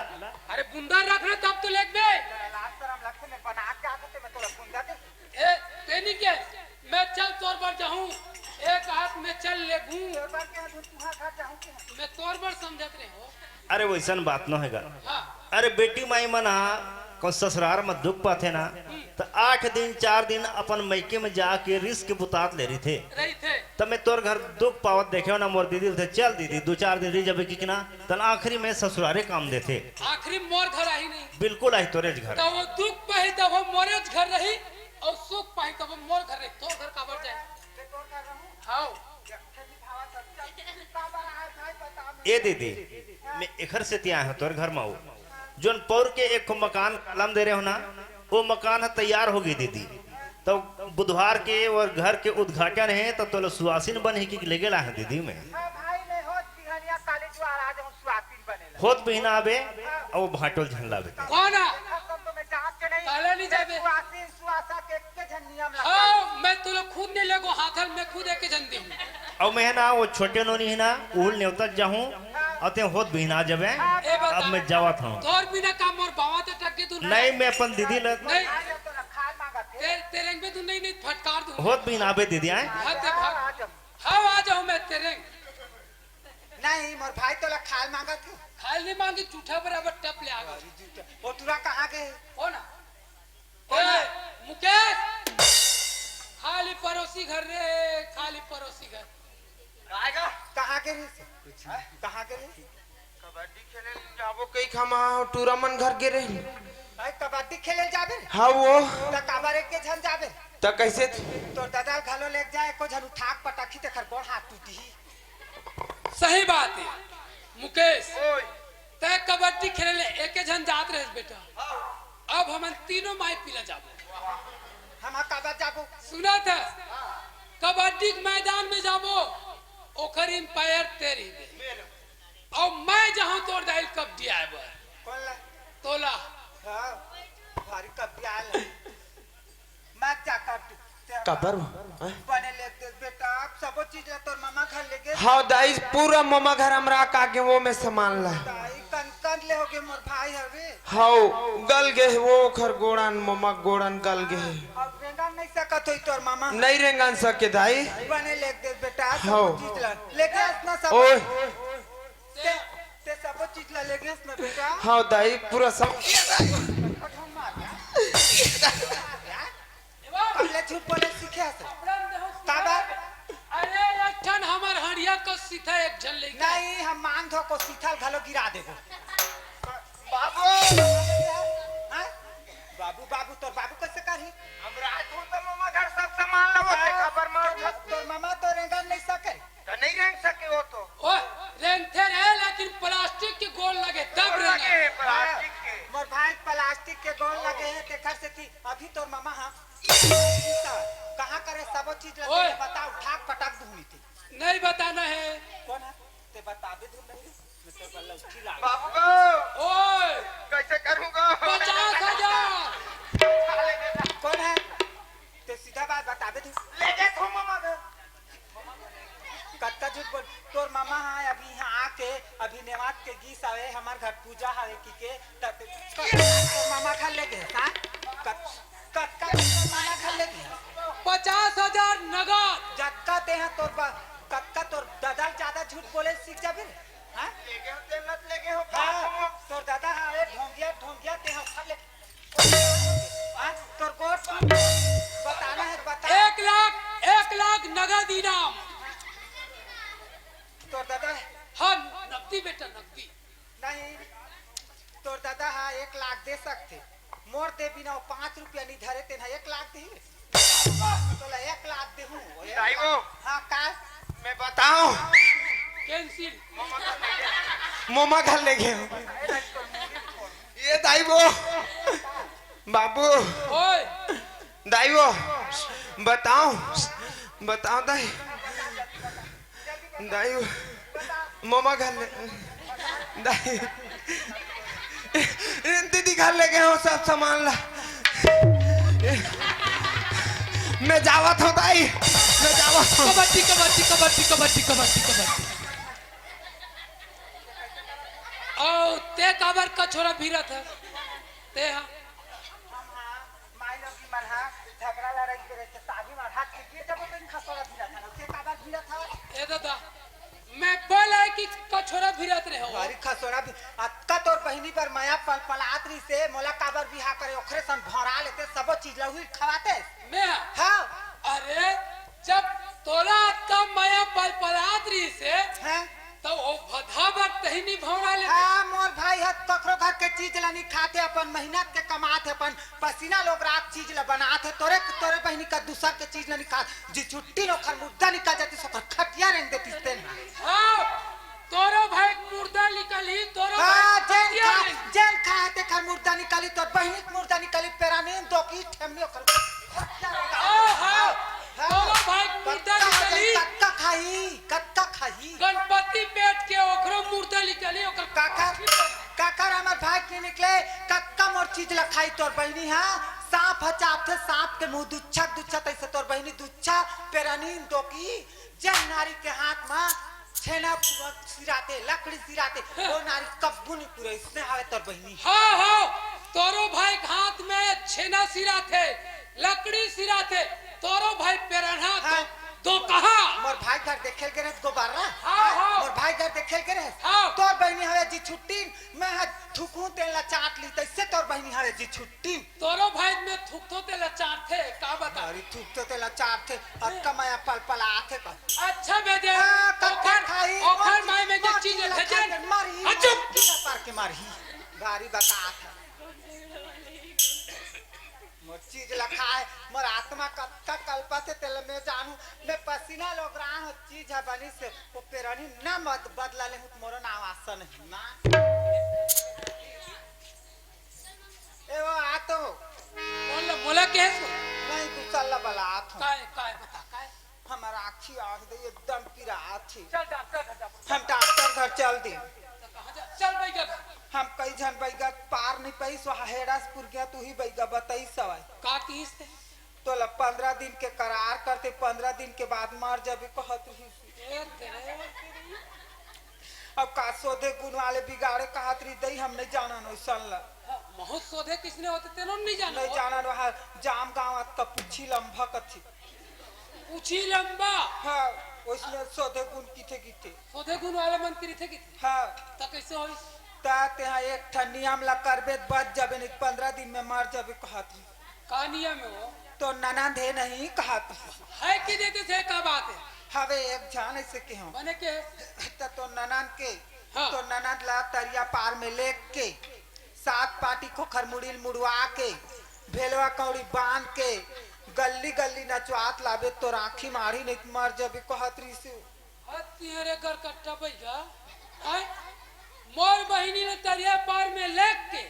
अरे बुंदर रख रे, तब तो लेगबे। लाज शरम लगथे, मैं बना के आते, मैं तोला बुंदर दे। ए, तेनी के, मैं चल तोर बर जाहूँ, एक हाथ में चल लेगूँ। तोर बर के हाथ में तुहार घर जाहूँ के? मैं तोर बर समझत रहे हो। अरे वइसन बात न हे गा। हाँ। अरे बेटी माई मन हा कहूँ ससुरार में दुख पाथे ना, त आठ दिन चार दिन अपन मइके में जाके रिस के बुतात ले रहिथे। रहिथे। त मैं तोर घर दुख पावत देखेंव ना मोर दीदी, त चल दीदी, दू चार दिन रहि जाबे कि ना, तन आखिरी में ससुरारे काम देथे। आखिरी मोर घर आही नहीं। बिल्कुल आही तोरेच घर। त वो दुख पाही त वो मोरेच घर रही, अउ सुख पाही त वो मोर घर रही। तोर घर काबर जाए? हाँ। ए दीदी, मैं एखर सेती आए हूँ तोर घर में वो। जोन पौर के एक ठो मकान कलम दे रहे हो ना, वो मकान ह तैयार हो गई दीदी। तो बुधवार के वो घर के उद्घाटन हे, तो तोला सुवासिन बनही कि लेगे ला हे दीदी मैं। हाँ भाई, मैं होत बिहनिया काली जुआर आ जाऊँ, सुवासिन बने ला। होत बिहना आबे, अउ वो भांटो ल झन लाबे। कौन आ? देखा सब तो मैं जात के नहीं। काला नहीं हाँ, मैं तोला खुद नहीं लेगो हाथल, मैं खुद एके झन देहूँ। अउ मैं ना वो छोटे नोनी हे ना, उहू ल नेवतत जाहूँ, अउ तें होत बिहना जबे। ए बता, अब मैं जावत हँव। तोर बिना का मोर बाँव त टक गे तू ना। नहीं, मैं अपन दीदी ल नहीं। ते, तेरेंग में तू नहीं, नहीं फटकार दूँ। होत बिहना बे दीदी आए। हाँ, ते भाग। हाँ, आ जाहूँ मैं तेरेंग। नहीं, मोर भाई तोला खाल मांगत हे। खाल नहीं मांगी, जूठा बराबर टप ले आगे। ओ टूरा कहाँ गे? कौन? ए, मुकेश, खाली पड़ोसी घर रे, खाली पड़ोसी घर। आएगा? कहाँ गे रे? कहाँ गे रे? कबड्डी खेले जाबो कहिके हमर टूरा मन घर गे रे। भाई, कबड्डी खेले जाबे? हाँ वो। त काबर एके झन जाबे? त कैसे? तोर ददा ल घलो लेके जाए, एको झन उठाक पटकही, तेखर गोड़ हाथ टूटही। सही बात हे मुकेश। ओए। तैं कबड्डी खेले ले एके झन जात रहेस बेटा। हाँ। अब हमन तीनों माई पीला जाबो। हम काबर जाबो? सुनत हस? कबड्डी के मैदान में जाबो, ओखर umpire तें रहिबे। अउ मैं जाहूँ तोर दाई ल कबड्डी आए बर। कौन ला? तोला। हाँ, भारी कबड्डी आए ला। मत जा कर तू। तेरा काबर? हाँ? बने लेग देस बेटा, अब सबो चीज ला तोर ममा घर लेगे। हाँ दाई, पूरा ममा घर हमर का गे, वो में सामान ला। दाई, कन कन ले होगे मोर भाई हवे। हाँ, गल गे हे वो, ओखर गोड़न, ममा गोड़न गल गे हे। अब रेंगन नहीं सकत होई तोर ममा। नहीं रेंगन सके दाई। बने लेग देस बेटा, हाँ। सबो चीज ला लेगे हस ना सब। ओए। ते, ते सबो चीज ला लेगे हस ना बेटा। हाँ दाई, पूरा सब। कब ले झूठ बोले सीखे हस? काबर? अरे, एक ठन हमर हंडिया को सीधा एक झन लेके। नहीं, हम मान धो को सीधा घलो गिरा देबो। बाबू! हाँ? बाबू, बाबू, तोर बाबू कैसे करही? हम रात हूँ तो ममा घर सब सामान लावत हे, हाँ, काबर मार तोर, तोर ममा तो रेंगन नहीं सके। त नहीं रेंग सके वो तो। ओ, रेंगथे रे, लेकिन प्लास्टिक के गोल लगे, तब गोल लगे, रेंगे। प्लास्टिक के। मोर भाई प्लास्टिक के गोल लगे हे, तेखर सेती अभी तोर ममा हा। कहाँ करे सबो चीज ला ओए। तेला बता, उठाक पटक दूँ नीति। नहीं बताना हे। कौन हे? ते बताबे धुन नहीं, मैं तोर बल्ला उठी ला। बाबू गो। ओए। कैसे करूँगा? पचास हजार। कौन हे? ते सीधा बात बताबे धुन। लेगे थो ममा घर। कतका झूठ बोल, तोर ममा हा अभी इहाँ आके, अभी नेवात के गीस आवे, हमर घर पूजा हवे किके, त, त, तोर ममा घर लेगे, हाँ? कत-, कतका तोर ममा घर लेगे? पचास हजार नगद। जतका तेहा तोर ब-, कतका तोर ददा ल जादा झूठ बोले सीख जाबे रे, हाँ? लेगे हो, तेला लेगे हो, हाँ, का हो? तोर ददा हा, ए ढोंगिया, ढोंगिया, तेहा घर ले हाँ, तोर गोठ बताना हे, बता। एक लाख, एक लाख नगद इनाम। तोर ददा हे? हाँ, नकदी बेटा, नकदी। नहीं, तोर ददा हा एक लाख दे सकथे। मोर दे बिना वो पाँच रुपया नहीं धरे, तेन हा एक लाख देही। तोला एक लाख देहूँ। दाई वो। हाँ, का? मैं बताऊँ। Cancel। ममा घर लेगे। ये दाई वो, बाबू, ओए। दाई वो, बताओ, बताओ दाई, दाई वो, ममा घर ले, दाई, दीदी घर लेगे हो सब सामान ला। मैं जावत हूँ दाई, मैं जावत हूँ। कबड्डी, कबड्डी, कबड्डी, कबड्डी, कबड्डी, कबड्डी। अउ ते काबर कछोरा भिरत हे? ते हा? हम हा, माई लोग मन हा, झगड़ा लड़ाई करे के साड़ी मार हाथ के गिर जब तो खसोरा भिरत हे, ते काबर भिरत हे? ए दादा, मैं बोला है कि कछोरा भिरत रहे हो। भारी खसोरा भी, अतका तोर बहिनी पर मया पल पलात रही से, मोला काबर बिहा करे, ओखरे सन भरा लेते, सबो चीज लहुई खवाते। मैं? हाँ। अरे, जब तोला अतका मया पलपलात रहिस हे, हाँ। त ओ भदहा बर तही नी भौंरा लेते। हाँ, मोर भाई ह कखरो घर के चीज ला नी खाते, अपन मेहनत के कमात हे, अपन पसीना लोग रात चीज ला बनात हे, तोरे, तोरे बहिनी का दूसर के चीज ला नी खात, जी छुट्टी न ओखर मुर्दा निकल जातिस, ओखर खटिया रेंग देतिस तेन। हाँ, तोरो भाई के मुर्दा निकलही, तोरो हाँ, भाई जेन खा, जेन खा हे तेखर मुर्दा निकली, तोर बहिनी के मुर्दा निकली, पेरानीन दो की ठेमनी ओखर। हाँ, हाँ, हाँ। तोरो भाई के मुर्दा निकली। कतका खाही, कतका खाही। गणपति पेट के ओखरो मुर्दा निकली, ओकर काकर, काकर हमर भाई के निकले, कतका मोर चीज ला खाही तोर बहिनी, हाँ? सांप ह चापथे, सांप के मुंह दुच्छा दुच्छा, तइसे तोर बहिनी दुच्छा, पेरनी, दोकी, जेन नारी के हाथ म छेना सिराथे, लकड़ी सिराथे, वो नारी कब्बू नहीं पूरा, इसने हवे तोर बहिनी। हाँ, हाँ, तोरो भाई के हाथ में छेना सिराथे, लकड़ी सिराथे, तोरो भाई पेरना हाँ। दो, दो कहा? मोर भाई घर देखे ल गे रहे गोबारा। हाँ, हाँ। मोर भाई घर देखे ल गे रहे। हाँ। तोर बहिनी हवे जी छुट्टी, मैं ह थुकूं तेन ला चाट ली, तइसे तोर बहिनी हवे जी छुट्टी। तोरो भाई में थुकथो तेला चाटथे, का बता? अरे थुकथो तेला चाटथे, अतका मया पलपलाथे का। अच्छा बे दे, हाँ, कब ओखर, खाही, ओखर माई में जे चीज ला भेजे। खाई, मारही, हाँ, चुप। मोर चीज ला पार के मारही। गारी बतात हे। मोर चीज ला खाए, मोर आत्मा कतका कलपथे तेला मैं जानू, मैं पसीना लोगरान हो चीज ह बनी से, वो पेरनी ना मत बदला ले हूँ, मोरो नाम आसन है ना। ए वो आ तो। बोल, बोला के है सो? नहीं, दूसरा ला बला आ तो। काय, काय बता, काय? हमर आँखी आँख दे एकदम पिरात हे। चल डॉक्टर घर जा। हम डॉक्टर घर चल दे। तो कहाँ जा? चल बैगा घर। हम कई झन बैगा पार नहीं पाइस, वहाँ हेड़ासपुर गया, तू ही बैगा बताई सवाई। का किहिस ते? तोला पंद्रह दिन के करार करते, पंद्रह दिन के बाद मर जाबे कहत रहिस। ए तेरे। अब का सोधे गुन वाले बिगाड़े कहत रही दई, हम नहीं जानन वैसन ला। हाँ, महूँ सोधे किसने होते तेनो नहीं जानन। नहीं जानन, वहाँ जाम गाँव अतका पूछी लंबा कथी। पूछी लंबा? हाँ, वैसने सोधे गुन किथे किथे। सोधे गुन वाले मन किथे किथे? हाँ। त कैसे होई? त तेहा एक ठन नियम ला करबे त बच जाबे, नहीं पंद्रह दिन में मर जाबे कहत रही। का नियम है वो? तो ननंद है नहीं कहत। है कि देते से का बात है? हवे एक झन ऐसे के हो। बने के? त तो ननंद के, हाँ। तो ननंद ला तरिया पार में लेके, सात पाटी खोखर मुड़ी ल मुड़वा के, भेलवा कौड़ी बांध के, गल्ली गल्ली नचवात लाबे, तो राखी मारी नहीं त मर जाबे कहत रहिस। हत्ती हरे गरकट्टा बैगा, हैं? मोर बहिनी ल तरिया पार में लेग के,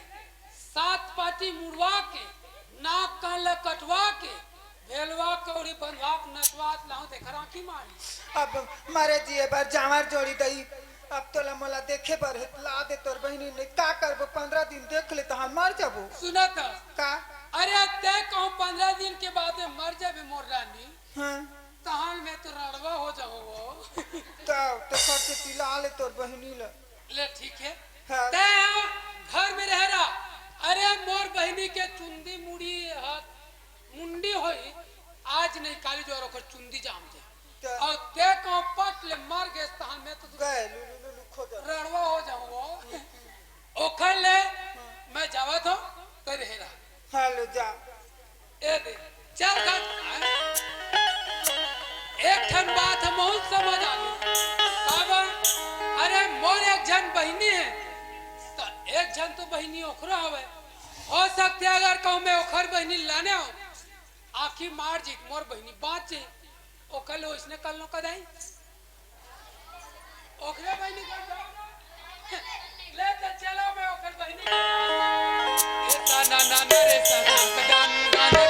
सात पाटी मुड़वा के, नाक कान ल कटवा के, भेलवा कौड़ी बंधवा के नचवात लाहूं, तेखर आँखी मारी। अब मरे जिए बर जांवर जोड़ी दई, अब तोला मोला देखे बर हे, ला दे तोर बहिनी नहीं, का करबो, पंद्रह दिन देख ले, तहान मर जाबो। सुना त। का? अरे, ते कहूँ पंद्रह दिन के बाद मर जाबे मोर रानी। हाँ। तहान मैं तो रड़वा हो जाऊं वो। तब तो खर्च तिला ले तोर बहिनी ला। ले ठीक है। हाँ। तै घर में रह रहा। अरे मोर बहिनी के चुंदी मुड़ी हाथ मुंडी होई, आज नहीं काली जो ओकर चुंदी जाम जाए। तो और ते को पट ले मर गए तहान मैं तो गए लुलु लुलु खोद। रड़वा हो जाऊं वो। ओखर ले मैं जावत हूँ, तै रहे रहा। हाँ, ले जा। ए दे, चल कर, एक ठन बात हम बहुत समझ आ गई। बाबा, अरे मोर एक झन बहिनी है, तो एक झन तो बहिनी ओखरो हवे। हो सकते अगर कहूँ मैं ओखर बहिनी लाने आऊँ, आँखी मार जीत मोर बहिनी बाँच जाई। ओकर ले ओइसने कर लो कदाई। ओकरे बहिनी कर दो। ले तो चलो मैं ओकर बहिनी कर दो। ए ता ना ना ना रे ता ता का दान गाने।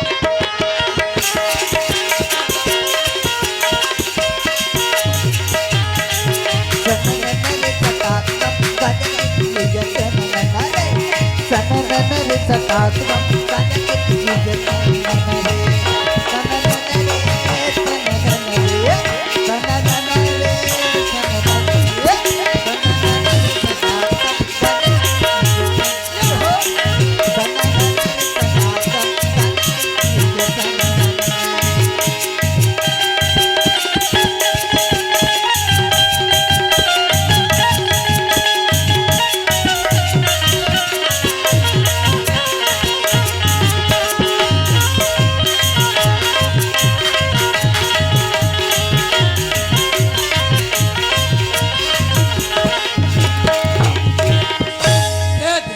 ए दे,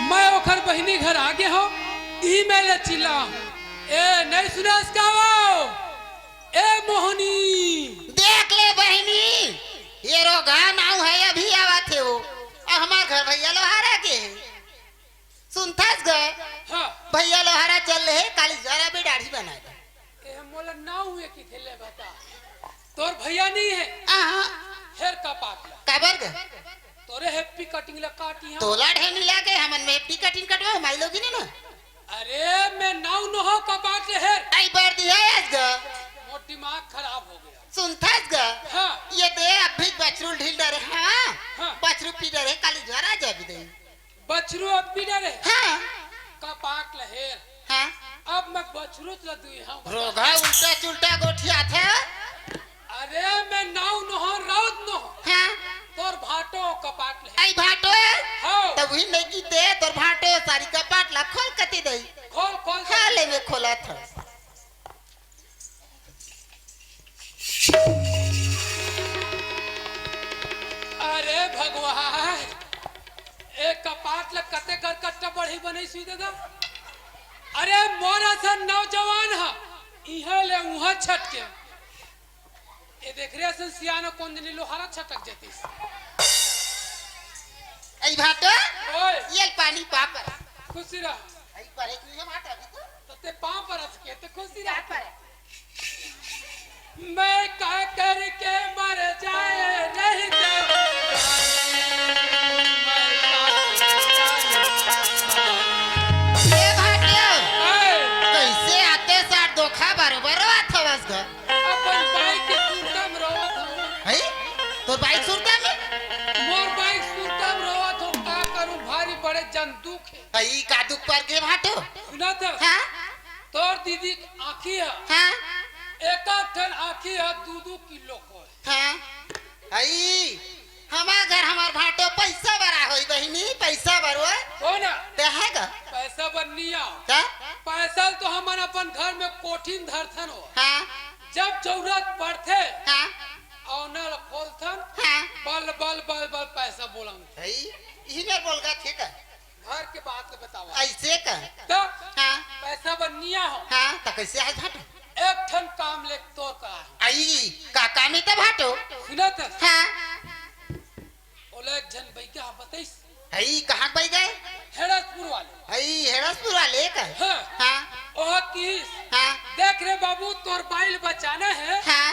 मैं ओखर बहिनी घर आगे हूँ, ई मैं ले चिल्ला। ए, नहीं सुनास का वो? ए मोहनी। देख ले बहिनी, ये रोगा नाव है, अभी आवत हे वो। अउ हमार घर भैया लोहारा के हे। सुनथस ग? हाँ। भैया लोहारा चल रहे, काली जरा भी दाढ़ी बना दे। ए, मोला नाव हुए कि खेले बता। तोर भैया नहीं है। आहा। हेर का पाटला। काबर ग? तोरे happy cutting ला काटी हम। तोला ढेनी लागे, हमन में happy cutting कटवा, हमारी लोगी ने ना। अरे, मैं नाव नोहव कपाट ले हेर। आई बर दिया आज गा। मोर दिमाग खराब हो गया। सुनथस गा? हाँ। ये दे अभी बछरू ल ढील डरे, हाँ? हाँ। बछरू पी डरे, काली ज्वर आ जाबे दे। बछरू अब पी डरे? हाँ। कपाट ले हेर। हाँ। अब मैं बछरू ल दुई हाँ। रोगहा उल्टा चुल्टा गोठियाथे। अरे, मैं नाव नोहव, राउत नोहव। हाँ। तोर भाटो कपाट ले। आई भाटो? हाँ। तब ही नहीं की दे, तोर भाटो सारी कपाट ला खोल कती दई। खोल, खोल। हाँ, ले मैं खोलत हँव। अरे भगवान, ए कपाट ला कते गरकट्टा बढ़ई बनई सुई दे गा। अरे मोर असन नौजवान ह, इहाँ ले उहाँ छटके। ए देख रे, असन सियान कोन दिन लोहारा छटक जतिस। आई भाटो, ओए। ये पानी पापर। खुशी रह। आई परे की है भाटो अभी तो। तो ते पाँव परत के, ते खुशी रह। पापर। मैं का करके मर जाए नहीं तो। मैं का करके मर जाए। ए भाटो, ओए। कैसे आते सार धोखा बरोबर आत हवस घर। अपन बाइक के सुरता में रोवत हूँ। हई? तोर बाइक सुरता में? मोर बाइक सुरता में रोवत हो, का करूँ, भारी बड़े जन दुख हे। हई, का दुख पर गे भाटो? सुनत हस? हाँ? तोर दीदी के आँखी ह। हाँ? एक आध ठन आँखी ह, दू दू किलो के होय। हाँ? हई, हमार घर हमार भाटो पैसा बर आए होही बहिनी, पैसा बर होय। कोन? ते हे गा? पैसा बर नी आव। का? पैसा तो हमन अपन घर में कोठी म धरथन हो। हाँ। जब जरूरत पड़थे, हाँ। औना ल खोलथन, हाँ। बल, बल, बल, बल पैसा बोलावथन। हई, इही मेर बोल गा, ठीक हे। घर के बात ल बतावा। अइसे का? त हाँ। पैसा बर नी आव। हाँ, त कइसे आय भाटो? एक ठन काम ले तोर करा हे। आई, का काम हे त भाटो? सुनत हस? हाँ। ओला एक झन बइगा ह बतइस। हई, कहाँ के बइगा? हेड़सपुर वाले। हई, हेड़सपुर वाले का? हाँ। हाँ। ओह किहिस, हाँ। देख रे बाबू, तोर बाई ल बचाना हे। हाँ।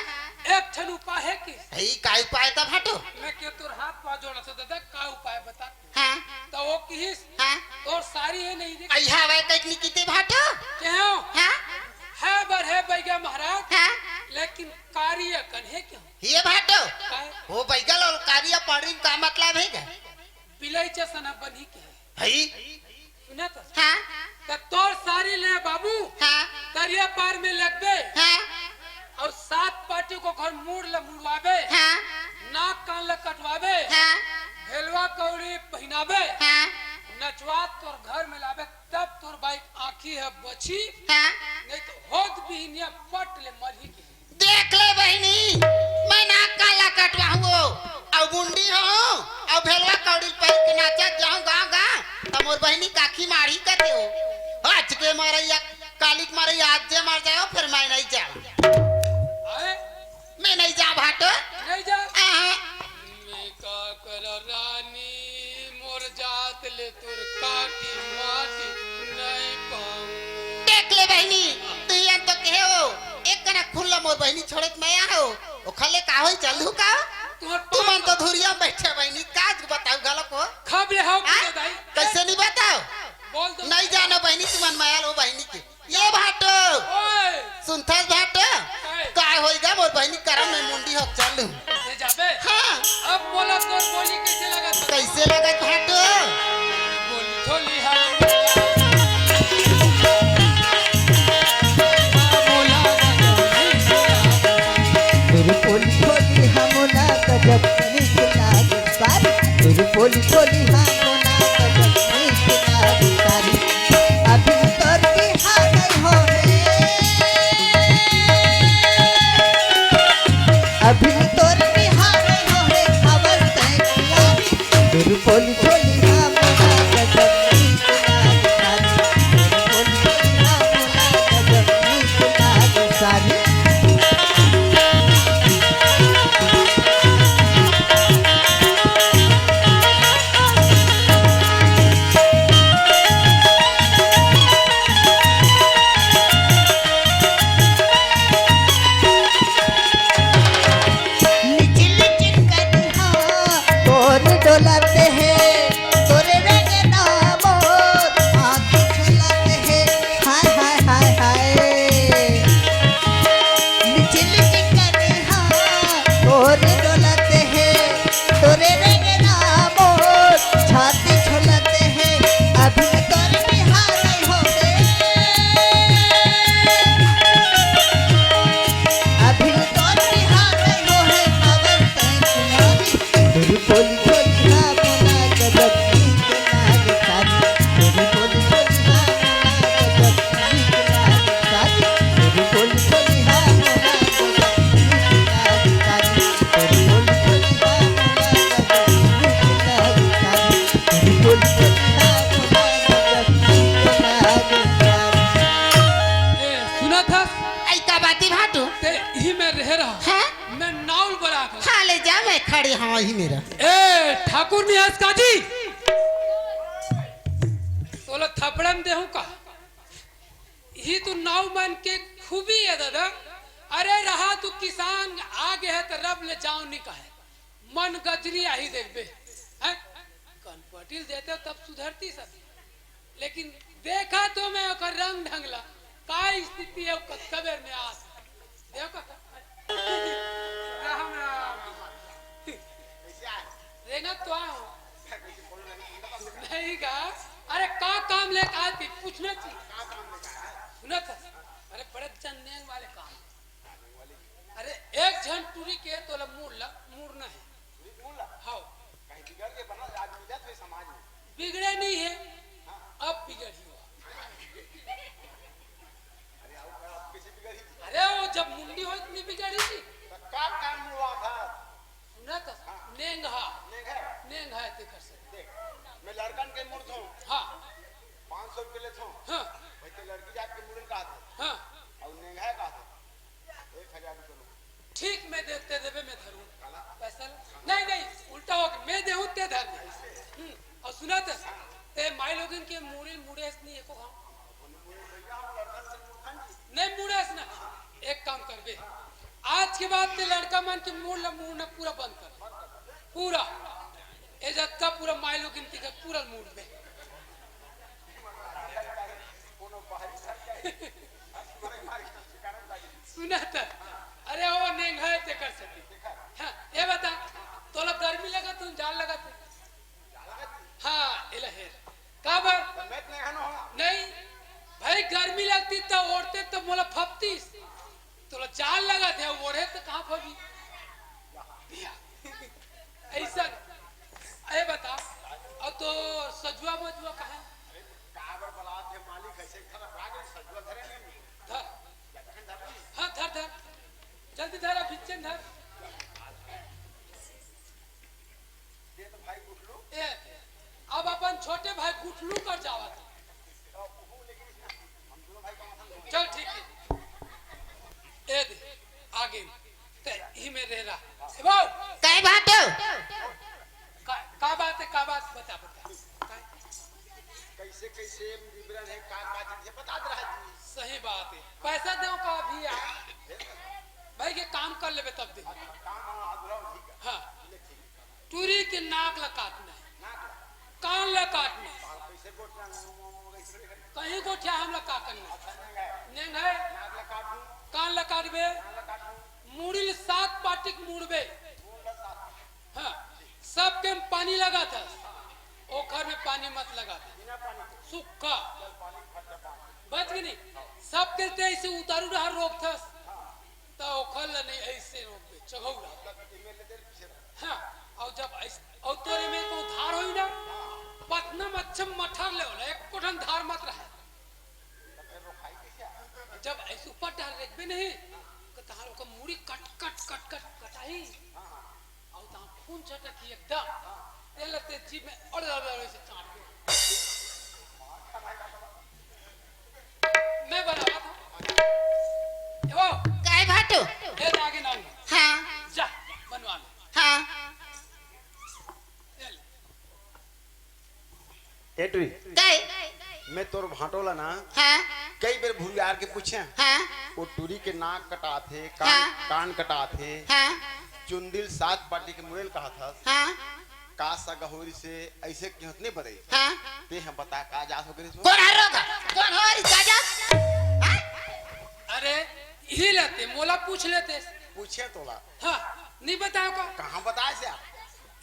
एक ठन उपाय हे किहिस। हई, का उपाय त भाटो? मैं के तोर हाथ पाँव जोड़त हँव दादा, का उपाय बता। हाँ। त ओ किहिस, हाँ। तोर सारी हे नहीं रे। अइहा हवय कइक नी किते भाटो? केहेंव? हाँ। हे बर हे बइगा महाराज। हाँ। लेकिन कारी अकन हे केहेंव। ये भाटो। काय? ओ बइगा ल कारी अउ पांड़री म का मतलब हे गा? बिलई जइसन बनही केहे। हई। सुनत हस? हाँ। त तोर सारी ले बाबू। हाँ। तरिया पार में लगबे। हाँ। अउ सात पाटी के ओखर मुड़ ल मुड़वाबे। हाँ। नाक कान ल कटवाबे। हाँ। भेलवा कौड़ी पहिनाबे। हाँ। नचवा तोर घर में लाबे, तब तोर बाई के आँखी ह बचही। हाँ। नहीं त होत बिहनिया पट ले मरही केहे। देख ले बहिनी, मैं नाक कान ला कटवाहूँ ओ, अउ मुंडी होहूँ, अउ भेलवा कौड़ी पहिर के नाचत जाहूँ गाँव गाँव, त मोर बहिनी काखी मारही कथे ओ। आज के मरइया, काली के मरइया, आज जे मर जाय ओ, फेर मैं नइ जाँव। अरे? मैं नइ जाँव भाटो। नइ जाँव? आहा। मैं का करँव रानी, मोर जात ले तोर काटी माटी नइ पाऊँ। देख ले बहिनी, तुँहर तो केहे ओ, एक कना खून ल मोर बहिनी छोड़े त मैं आहों, ओखर ले का होही चलहू का? तोर तुमन तो धुरिया म बइठे बहिनी, का बताहूँ घलो को? खब ले हव हाँ? दाई। कइसे नइ बताँव? बोल तो। नइ जानँव बहिनी, तुमन मया ल ओ बहिनी के। ये भाटो। ओए। सुनथस भाटो? काय? काय होही गा मोर बहिनी करा मैं मुंडी होके चलहूँ। ले जाबे? हाँ। अब मोला तोर बोली कइसे लगत? कइसे लगत भाटो? बोली थोली हाँ। तोर बोली थोली हाँ मोला गजब नीक लागे। बारी तोर बोली थोली हाँ मोला गजब नीक लागे। बारी अभी तोर बिहाव नइ होहे। अभी तोर बिहाव नइ होहे, हवस तैं कुंवारी। तोर बोली थोली हाँ मोला गजब नीक लागे। खड़े हवा ही मेरा। ए ठाकुर निहास काजी, तोला थपड़न देहूं का? ही तो नाव मन के खूबी है दादा। अरे रहा तू किसान आगे है तो रब ले जाओ नहीं कहे, मन गजरी आही देखबे। हैं? कनपटिल देते तब सुधरती सब। लेकिन देखा तो मैं ओकर रंग ढंग ला, का स्थिति है, कतका बेर में आस। देखो तो। राम राम। रेंगत तो आए हो। नहीं का? अरे का काम लेके आए थे? पूछना चाहिए। सुना था? अरे बड़े जन नेंग वाले काम। अरे एक झन टूरी के तोला मूड़ ला, मूड़ना है। हाँ। कहीं बिगड़ के बना, आज मिलत हुए समाज में। बिगड़े नहीं है, हाँ। अब बिगड़ी हो। अरे आओ, अब कैसे बिगड़ी? अरे वो जब मुंडी हो इतनी बिगड़ी थी। तो का काम हुआ था? सुना था? हाँ। नेंग हा। नेंग है? नेंग है, ते कर सकते। देख, मैं लड़कन के मुड़ दूं। हाँ। पाँच सौ रुपये लेता हूँ। हाँ। भाई, तो लड़की जात के मुड़न कहा था। हाँ। और नेंग है कहा था। एक हजार रुपये लो। ठीक, मैं दे, ते देबे, मैं धरूं। काला? पैसा ला? नहीं, नहीं, उल्टा हो गया, मैं देहूं, ते धर दे। हम्म, और सुना तो, ते माई लोगन के मुड़ी, मुड़े से नहीं एको घाव। नहीं मुड़े से ना, एक काम करबे, आज के बाद ते लड़का मन के मुड़ ला, मुड़ना पूरा बंद कर, पूरा, ए जतका पूरा माई लोगन के पूरा मुड़बे। सुना त, अरे वो नेंग है ते कर सके। हाँ, ये बता, तोला गर्मी लगत हे, जाड़ लगत हे? हाँ, एला हेर। काबर? नहीं, भाई गर्मी लगती त ओढ़ते त मोला फपतीस। तोला जाड़ लगत हे, ओढ़े त कहाँ फबी? ऐसा। ए बता, अब तो सजुआ मजुआ कहाँ? काबर बलात हे मालिक, ऐसे खड़ा भागे सजुआ धरे नहीं। धर। हाँ, धर, धर। जल्दी धर, अब भिच्चन धर। दे तो भाई गुटलू। ए, अब अपन छोटे भाई गुटलू कर जावत। तो वो लेकिन हम दोनों भाई का मतलब चल ठीक है। ए दे, आगे। ते ही में रह रहा। ए बाऊ। कई बात हो? का, का बात है, का बात बता, बता। का? कैसे, कैसे विवरण है, का, का चीज है, बता दे रहा जी। सही बात है। पैसा दो का अभी यार। भाई के काम कर लेबे तब दे। काम हाँ, अधूरा हो, ठीक है। हाँ। ले, ठीक है। टूरी के नाक ला काटना है। नाक ला? कान ला काटना है। कान कैसे गोठिया? कहीं गोठिया हमला का करना है? अच्छा, नहीं है। नेंग है। नाक ला काटू। कान ला काटबे। कान ला काटू। मुड़ी ले सात पाटिक मुड़बे। मुड़ ला सात पाटिक। हाँ, सबके में पानी लगा था, ओखर में पानी मत लगा दे। बिना पानी के। सूखा। चल, पानी खर्चा पानी। बच गई नहीं? सबके ते ऐसे उतारू डहर रोक था, हाँ। तो ओखर ला नहीं ऐसे रोक दे, चघौड़ा। मतलब, एमे ले दे पीछे रह। हाँ, और जब ऐसे, और तोरे में को धार होई ना, हाँ। पतना में अच्छा मठार ले होला, एक कोठन धार मत रहे। जब ऐसे ऊपर डाल रखबे नहीं, तो तहार ओकर मुड़ी कट, कट, कट, कट, कटाही। और तहार खून छटकी एकदम। ये लगते जीभ में अड़, अड़, अड़, ऐसे चाट के। मैं बनावा था। ए वो। काय भाटो? ए, आगे ना आऊंगा। हाँ। जा, बनवा ले। हाँ। ए ले। ए टुरी, काय? मैं तोर भांटो ला ना हाँ। कई बेर भुरियार के पूछे, हाँ। वो टुरी के नाक कटात हे, कान, हाँ। कान कटात हे, हाँ। चुंदिल सात पाटी के मुड़ेल कहा था, हाँ। का सगहोरी से ऐसे क्यों नहीं बताई? हाँ। ते हम बता का जात हो गए? कौन हर रोग? कौन हो रही का जात? हाँ? अरे, यही लेते, मोला पूछ लेते। पूछे तोला। हाँ, नहीं बताओ का? कहाँ बताए से आप?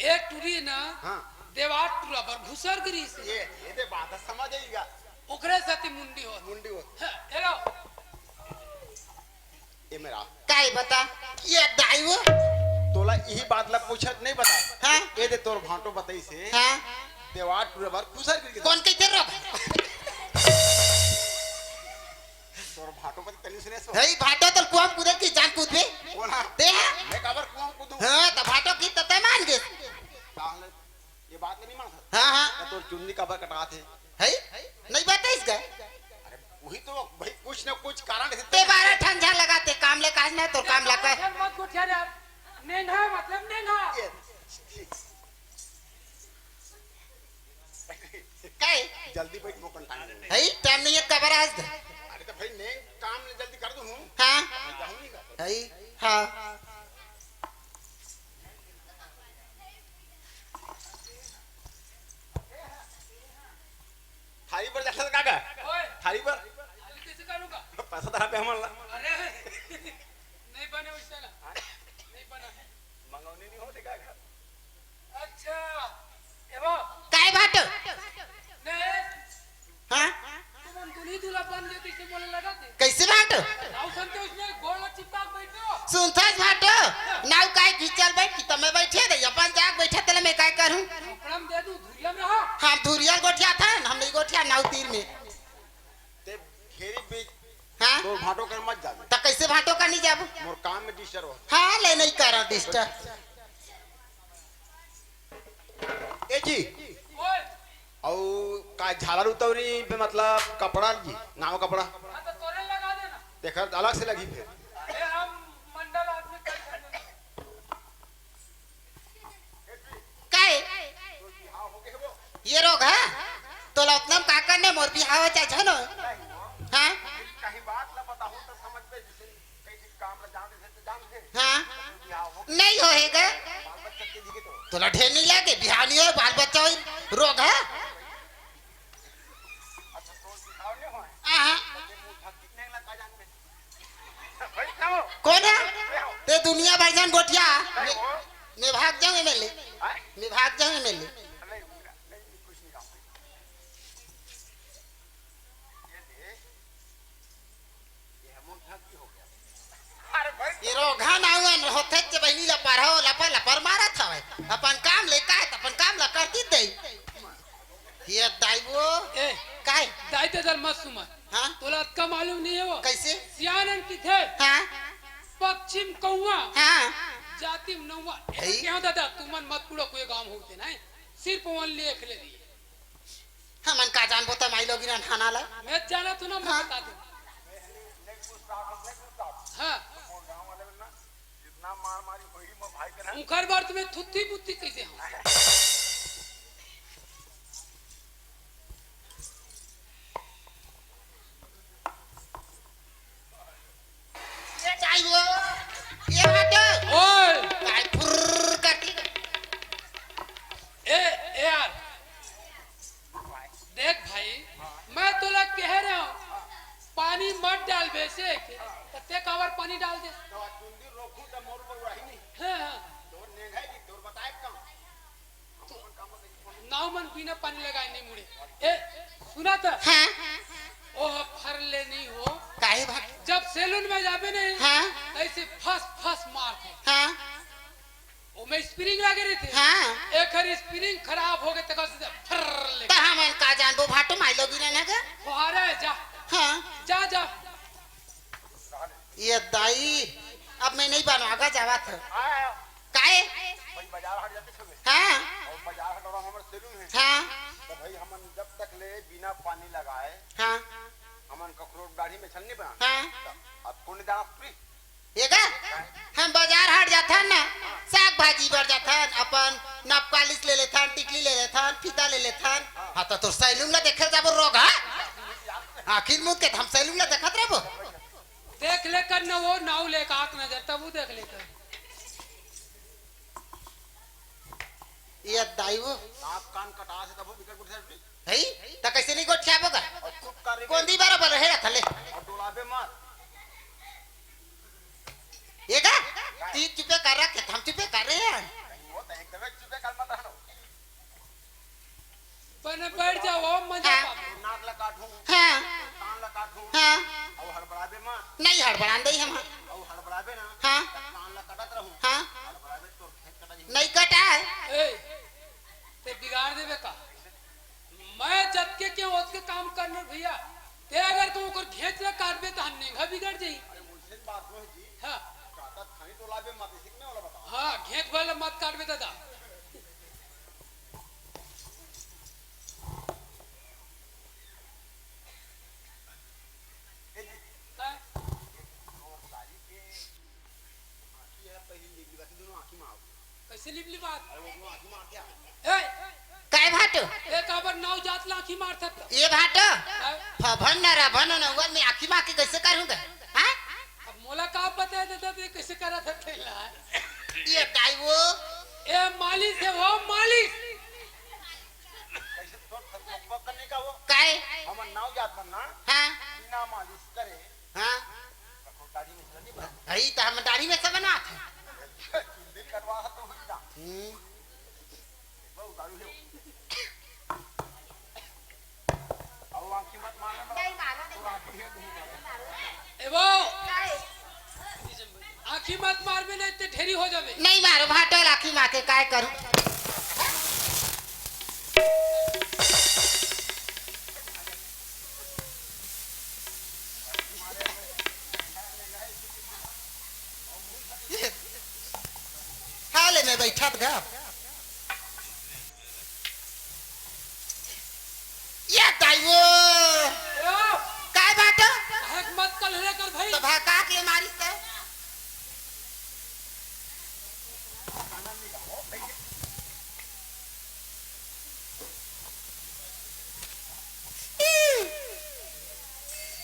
ए टुरी ना हाँ। देवाट टुरा बर घुसर गिरी से। ये, ये दे बात समझ आएगा। ओकरे साथी मुंडी हो। मुंडी हो। हाँ, हेलो। ये मेरा। काय बता? ये दाई वो। तोला यही बात ला पूछत नहीं बता। हाँ। ये दे तोर भांटो बताई से। हाँ। देवाट टुरा बर घुसर गिरी। कौन के तेरे? तोर भाटो पति तनी सुने सो। हे भाटो तो कुआं कूदे की जान कूदबे। कौन हा? ते हा? मैं काबर कुआं कूदूं? हाँ, तो भाटो की तते मान गे। ताहले ये बात नहीं मान सकता। हाँ, हाँ। तो तोर चुन्नी काबर कटात हे? है? नहीं बात है इसका। अरे वही तो भाई कुछ ना कुछ कारण है। ते बारह ठन झन लगाते काम ले काज ना तो काम लगा। मत गोठिया रे यार। नेंगा मतलब नेंगा। ये, ठीक। काय? जल्दी बैठ, मोकन टाइम नहीं। हई, टाइम नहीं है, कबर आज दे। अरे तो भाई, मैं काम जल्दी कर दूं हूँ। हाँ। मैं जाऊँ नहीं कर। हई, हाँ। थारी पर जाता का का? ओए। थारी पर? थाली कैसे करूँगा? पैसा धरा पे हमन ला। अरे, नहीं बने वैसे ना। हाँ? नहीं बना। मंगौनी नहीं होते का घर? अच्छा, एवा। काय बात? नहीं। हाँ? तुमन दुल्ही दूल्हा बन गए, कैसे बोले लगा थे? कैसे बात? नाव सुनते उसने गोड़ में चिपका के बैठो। सुनथस बात? नाव काय खींचल बैठ कि तमे बैठे दे, अपन जाग बैठे तेला मैं काय करूँ? कपड़ा में दे दूँ, धुरिया में रहो। हम धुरिया गोठिया था, हम नहीं गोठिया नाव तीर में। ते घेरी बीच हाँ? तो भाटो कर मत जाबे। त कैसे भाटो का नहीं जाबो? मोर काम में डिस्टर्ब हो। हाँ, ले नहीं करा डिस्टर्ब। ए जी, ओए। अउ का झालर उतौरी पे मतलब कपड़ा जी, नाव कपड़ा। हाँ, तो तोरे लगा देना। देखा, अलग से लगी फिर। अरे, हम मंडल आदमी कर सकते हैं। काय? ये रोग है? तोला उतना में का करने, मोर बिहाव हो जाए, जानो? हाँ? कहीं बात ला बताहूँ तो समझ में जैसे कहीं काम ला जान दे तो जान दे। हाँ? नहीं होएगा। बाल बच्चा के लिए तो। तोला ढेर नहीं लगे, बिहाव नहीं हो, बाल बच्चा हो, रोग है? अच्छा, तो बिहाव नहीं होए। हाँ। तो मुंह ढक के नहीं लगा जान दे। कोन हे? ते दुनिया भर झन गोठिया। मैं, मैं भाग जाऊं एमएलए। मैं भाग जाऊं एमएलए। ये रोगहा नाउन होथे जे बहिनी ला पढ़ाओ, लपर लपर मारत हवय। अपन काम ले काय, त अपन काम ला करती दे। ये दाई वो। ए, काय? दाई ते दर मत सुमर। हाँ? तोला अतका मालूम नहीं है वो। कैसे? सियानन की थे। हाँ? पश्चिम कौवा। हाँ? जातिम नौवा। हे? क्यों दादा, तुमन मत पूरा कोई गांव होते ना। सिर्फ वन लेख ले रही है। हमन का जानबो त माई लोगिन अनहाना ला। मैं जाना तू ना, मैं हाँ। बता दूं। हाँ। उखर बार तुम्हें थुत्ती मुत्ती कैसे हो? ये चाहिए, ये हटो। ओए। काय फुर्र करती। ए, ए यार। देख भाई, मैं तोला कह रहा हूँ, पानी मत डाल बेसे के, त ते काबर पानी डाल दे। हाँ, हाँ। नाव मन बिना पानी लगाए नहीं मुड़े। ए, सुना त? हाँ। ओह फरले नहीं हो। काहे भाई? जब सैलून में जाबे नहीं, हाँ। ऐसे फस फस मार थे। हाँ। ओमे स्प्रिंग लगे रहिथे। हाँ। एकर स्प्रिंग खराब हो गए, तेकर सीधा फर्र ले। त हमन का जानबो भाटो माई लोगिन ना गे। फुहारा है, जा। हाँ। जा, जा। ये दाई, अब मैं नहीं बनवागा, जावत है। हाँ। काहे? भाई बाजार हाट जाते समय। हाँ। और बाजार हाट और हमर सैलून है। हाँ। तो भाई हमन जब तक ले बिना पानी लगाए, हाँ। हमन ककरो दाढ़ी में छन्नी बना। हाँ। तो अब कौन दाना पूरी? ये का? हम बाजार हाट जाथन ना, साग भाजी बर जाथन, अपन नप पालिश ले लेथन, टिकली ले लेथन, फीता ले लेथन। हाँ, तो तोर सैलून ला देखे जाबो रोग, हाँ? आखिर मुंह के हम सैलून ला देखत रहबो। देख ले कर न वो नाव ले का आंख नजर, तब वो देख ले कर। ये दाई वो। नाक कान कटा से तब वो बिकट उठे। हई? त कैसे नहीं गोठियाबो गा? और चुप कर रही। कोंदी बराबर हे थले। और डोलाबे मत। ये का? ती चुपे कर रखे, हम चुपे कर रहे हैं। वो तो एकदम चुपे कर मत रहनो। बने बैठ जाओ, मजा हाँ। बाबू। नाक ला काटूं। हाँ। कान ला काटूं। हाँ। और हड़बड़ाबे मत। नहीं हड़बड़ान दे हम। और हड़बड़ाबे ना। हाँ। कान ला काटत रहूं। हाँ। हड़बड़ाबे तोर खेत कटा जी। नहीं कटा है। ए, ते बिगाड़ देबे का? मैं जतके के ओतके काम करना भैया। ते अगर तो ओकर घेंच ला काटबे त नेंगा बिगड़ जाई। अरे वैसे बात नहीं जी। हाँ। काटा थानी तो लाबे मत, इसी में वाला बताओ। हाँ, घेंच वाला मत काटबे दादा। ए जी। का? ये तो सारी के आंखी है, पहली लिख ली बात दोनों। लिबली बात। ए, काय भाटो? ए, काबर नवजात ला आँखी मारथस? ए भाटो, हाँ? फभन न रभन न उमर में आँखी मार के कैसे करूँगा? हाँ? अब मोला का पता हे दादा, तैं कैसे करत हस तेला? ए दाई वो। ए मालिश हे वो, मालिश। कैसे तोर थक करने का वो? काय? हमर नवजात मन ना, हाँ। बिना मालिश करे हाँ। दाढ़ी में से नहीं बना। भाई, तो हम दाढ़ी में से बनात हन। चुंदी कटवा तो हुई ना। हम्म। वो दाढ़ी है। अब आँखी मत मारना। नहीं मारो, नहीं मारो। ए वो। काय? आँखी मत मारबे, नहीं तो ढेरी हो जाबे। नहीं मारो, भाटो ला आँखी मार के काय करूँ? हाले में बैठत गा। ये दाई वो। ए, काय बात? हक मत कलहरे कर भाई। तो भका के मारिस ते।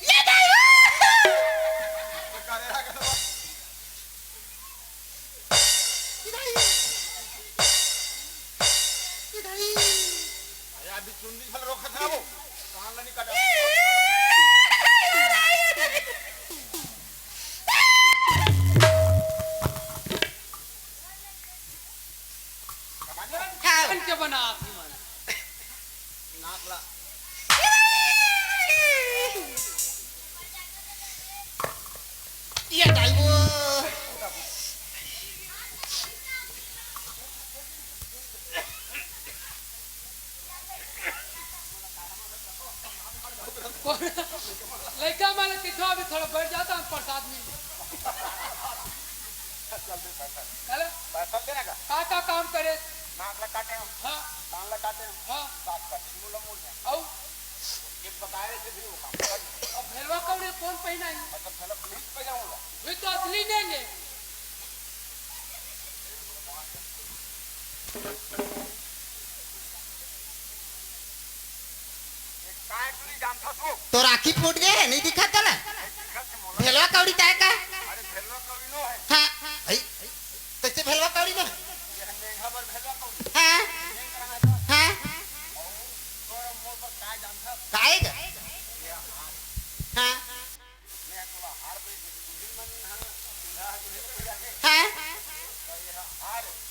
ये दाई वो। अरे, अभी चुंदी झल रोकत हवो। कान ला नहीं काटा। हाँ। बन के बना आदमी मन। नाक ला। ये दाई वो। लइका मन कहिथे, "अभी थोड़ा बैठ जाता हूँ, प्रसाद मिल जाए।" चल दे पैसा। चल। पैसा देना का? का, का काम करे? नाक ला काटे हम। हाँ। कान ला काटे हम। हाँ। दांत काटे, मुंह ला मुड़ जाए। अउ? एक बकाया से भी वो काम कर। अब भेलवा कौड़ी कौन पहिना है? अच्छा, भेलवा नहीं पहिना होगा। वही तो असली नहीं है। तोर आँखी फूट गे हे, नहीं दिखत तोला? भेलवा कौड़ी ताय का? हाँ, भाई, कैसे भेलवा कौड़ी ना? हाँ, हाँ, काय गा? हाँ। हाँ।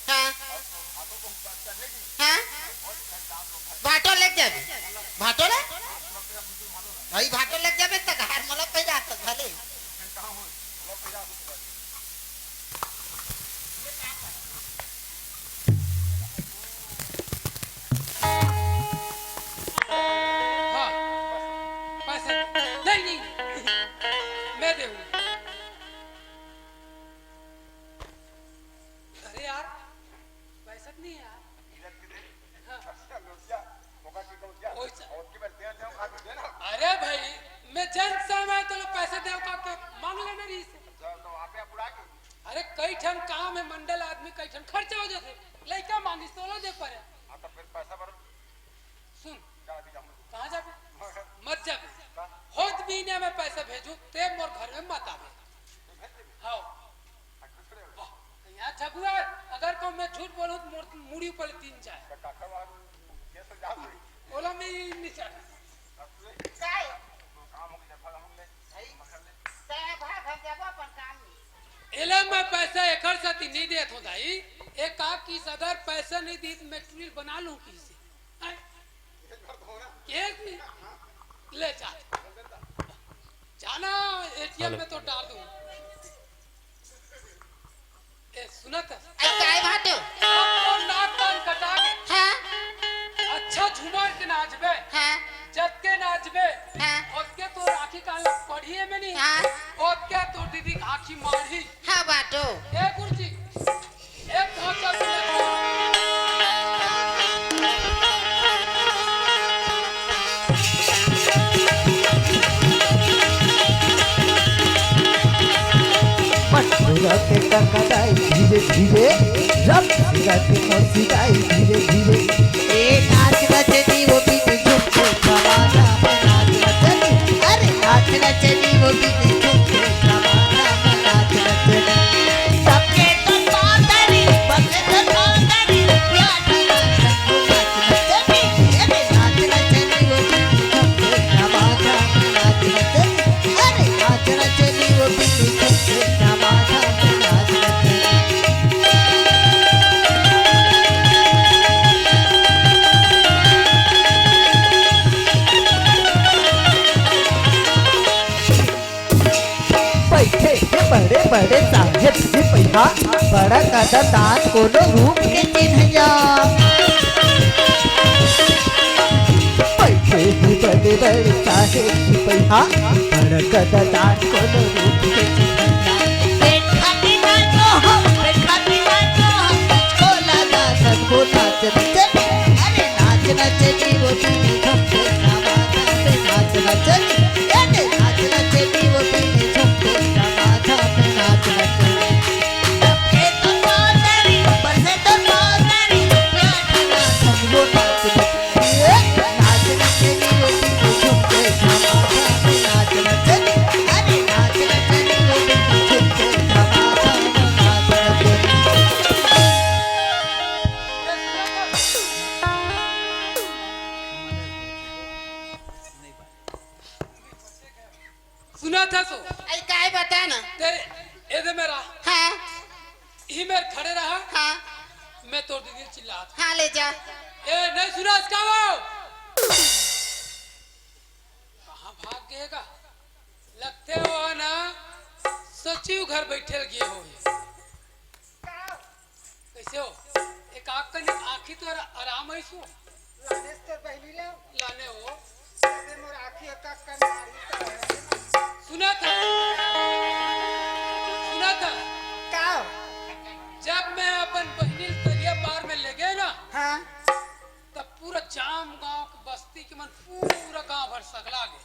हाँ। हाँ। भाटो लेग जाबे। भाटो ले? भाई भाटो लेग जाबे त घर मोला पहिरा त भले। हाँ, पैसा नहीं, नहीं, मैं देहूँ। अरे यार, पैसा नहीं है यार। हाँ। ओइसा। अरे भाई, मैं जन समय तो पैसा देव का, का मांग लेना रही से। अरे कई ठन काम है, मंडल आदमी कई ठन खर्चा हो जाथे, लइका मांगिस तो ओला दे परे। हाँ, तो फिर पैसा भर। सुन, कहाँ जाबे? मत जाबे। होत महीने में पैसा भेजू, ते मोर घर में मत आबे। हाँ। हाँ, यहाँ ठगुआ, अगर कहूँ मैं झूठ बोलूँ तो मोर मुड़ी ऊपर तीन जाए। ओला मैं ही नहीं चाहता। एला मैं पैसा एकर सेती नहीं देत हूँ दाई, एक का किस अगर पैसा नहीं दी तो मैं टूरिल बना लूँ किसे। हैं? केस नहीं? ले जा। जाना एटीएम में तो डाल दूँ। ए, सुनत हस? अरे, काय बात हो? अब तो नाक कान कटा के। हाँ। अच्छा झूमर के नाचबे। हाँ। जतके नाचबे। हाँ। ओतके तोर आँखी कान ला पढ़िए में नहीं। हाँ। ओतके तोर दीदी आँखी मारही। हाँ, बाटो। ए गुरुजी, एक घाव चल के देखो। मथुरा के टकराई धीरे धीरे। जब सिरत मौसी गाई धीरे धीरे। ए नाच नचनी वो बीच झुमके जमाना में नाच नचनी। अरे नाच नचनी वो बीच झुमके जमाना में नाच नचनी। सबके तो पातरी, सबके तो पातरी, या नाच नचनी। अरे नाच नचनी वो बीच झुमके जमाना में नाच नचनी। अरे नाच नचनी वो बीच झुमके जमाना में नाच नचनी। बइठे हे बड़े बड़े साहेब सिपहिया, बड़ा कदरदान कोनो रूप के चिन्हैया। बइठे हे बड़े बड़े साहेब सिपहिया, बड़ा कदरदान कोनो रूप के चिन्हैया। पेट खातिर नाचो हो, पेट खातिर नाचो हो, छोला दासन को नाच नचे। अरे नाच नचे जी वो बीनी झुमके जमाना में नाच नचे। अरे नाच नचे जी वो बीनी झुमके जमाना में नाच नचे। सबके तो पातरी, पर से तो पातरी, नाच नाच हम वो नाच नचे। सुनत हस ओ? अरे काय बता ना। ते एदे मेर आ। हाँ। इही मेर खड़े रहा। हाँ। मैं तोर दीदी चिल्लात। हाँ, ले जा। ए, नहीं सुनस का वो? कहाँ भाग गए का? लगथे हो ना, सचिव घर बैठे गे हो। कैसे हो? एक आँख कन आँखी तो आरा-, आराम है सो। लाने से तोर बहिनी ला। लाने हो। अबे मोर आँखी एक आँख कन मारी तो। सुनत ह? सुनत ह? का? जब मैं अपन बहिनी ल तरिया पार में ले गए ना, हाँ। तब पूरा जाम गांव के बस्ती के मन पूरा गांव भर सकला गे।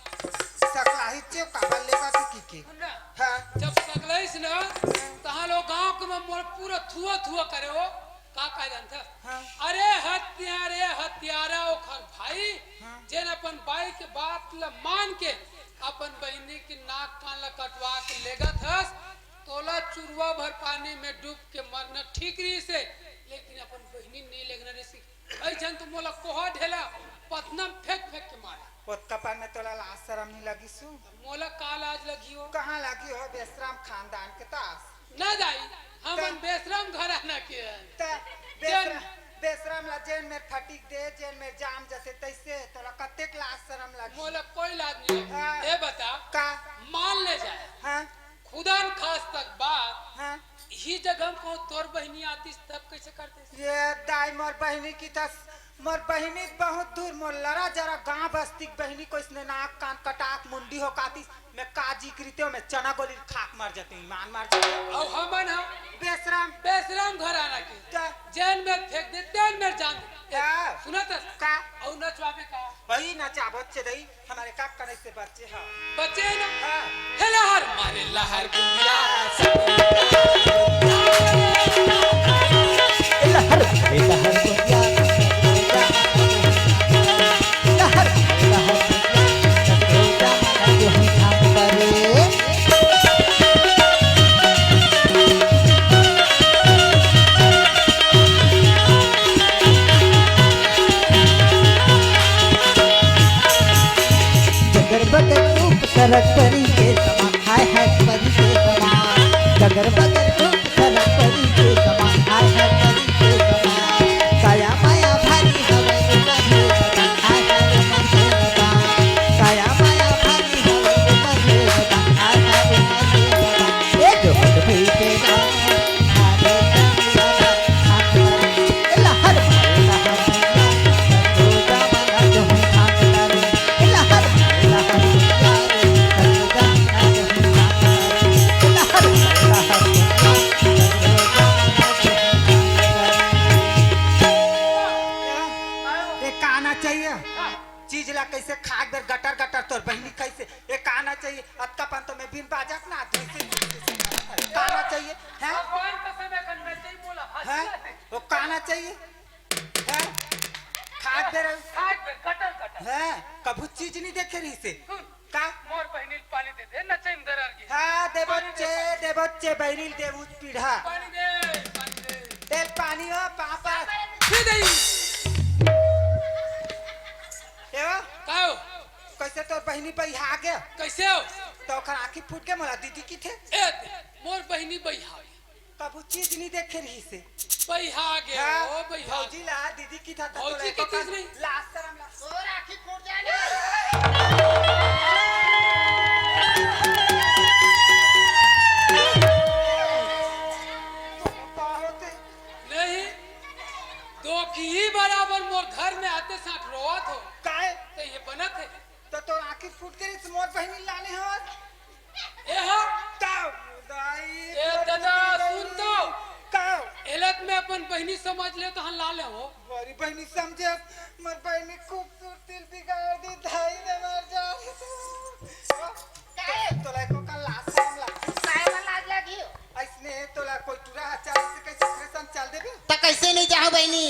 सकलाही चे काबर लेगा तू की के? सुन ना, हाँ। जब सकलाइस ना, तहाँ लोग गांव के मन मोर पूरा थुआ थुआ करे हो। का का जानता? हाँ। अरे हत्या, रे हत्यारा ओखर भाई, हाँ। जेन अपन बाई के बात ल मान के अपन बहिनी के नाक कान ल कटवा के लेगत हस, तोला चुरवा भर पानी में डूब के मरना ठीक रहिस हे, लेकिन अपन बहिनी नहीं लेगना रहिस। अइसन तो मोला कोहा ढेला पथना म फेंक फेंक के मारे। ओतका पर में तोला लाज शरम नहीं लगिस हो? मोला का लाज लगी हो? कहाँ लगी हो? बेशरम खानदान के तास। ना दाई, हमन त- बेशरम घराना के हन। त जेन- बेशरम, बेशरम ला जेन मेर फटिक दे, जेन मेर जाम जसे तैसे, तोला कतेक लाज शरम लगी? मोला कोई लाज नहीं हो। हाँ। ए बता, का? मान ले जाए। हाँ। खुदा न खास तक बात, हाँ। इही जगह में कहूँ तोर बहिनी आतिस तब कैसे करतिस? ये दाई मोर बहिनी की तस, मोर बहिनी बहुत दूर, मोर लरा जरा गांव बस्ती के बहिनी को इसने नाक कान कटाक मुंडी हो कातिस, मैं काजी करीते हो, मैं चना गोली खाक मर जाती हूँ, ईमान मर जाती हूँ। अउ हमन ह बेशरम। बेशरम घराना के। का? जेन में फेंक दे, तेन में जान दे। ए, हाँ। सुनत हस? का? अउ नचवाबे का? वही नचाबो चे दई। हमारे का करे से बच्चे ह। बच्चे ना? हाँ। हे लहर मारे लहर गुंजिया। लहर मारे लहर गुंजिया। लहर मारे लहर गुंजिया। जगर बगर रूप सरग परी के समान, हाय हाय परी के समान। जगर बगर रूप सरग परी के समान, हाय हाय परी के समान। काया माया भारी हवै रे मन हे सदा, हाय हाय रे मन हे सदा। काया माया भारी हवै रे मन हे सदा, हाय हाय रे मन हे सदा। ए जो हट भई के ना। चाहिए? हैं? खात बेर। खात बेर, कटर, कटर। हैं? कभू चीज नहीं देखे रहिसे। सुन, का? मोर बहिनी ल पानी दे दे, नचई म दरर गे। हाँ, देबो पानी दे, चे, पानी। देबो चे, बहिनी ल देबो पीढ़ा। पानी दे, पानी दे। तेल पानी हो, पापा। दे दे। ए हो? का हो? कैसे तोर बहिनी बहिहा गे? कैसे हो? तो ओकर आँखी फूट के मोला दीदी किथे। ए, मोर बहिनी बहिहा गे। कभू चीज नहीं देखे रहिसे। बहिहा गे, हाँ, ओ बहिहा। भौजी ला दीदी किथे त भौजी तोला की एको चीज कन नहीं। लाज शरम ला। तोर आँखी फूट जाए ना। का होथे? नहीं, दोखी बराबर मोर घर में आते साथ रोवत हो। काहे? तो ये बनत है। तो तोर आँखी फूट गे रहिसे मोर बहिनी लाने हवस। ए हा। का दाई, ए तोर दादा, बहिनी सुन तो। का? एला त मैं अपन बहिनी समझ ले, तहाँ ला ले हो। मोरी बहिनी समझे, मोर बहिनी खूबसूरती ल बिगाड़ दी, दाई ने मर जा। काहे? तोला एको कन लाज शरम लागे। काहे बर लाज लागी? अइसने तोला कोई टूरा ह चल से कैसे ऑपरेशन चल देबे? त कैसे नहीं जाहूं बहिनी?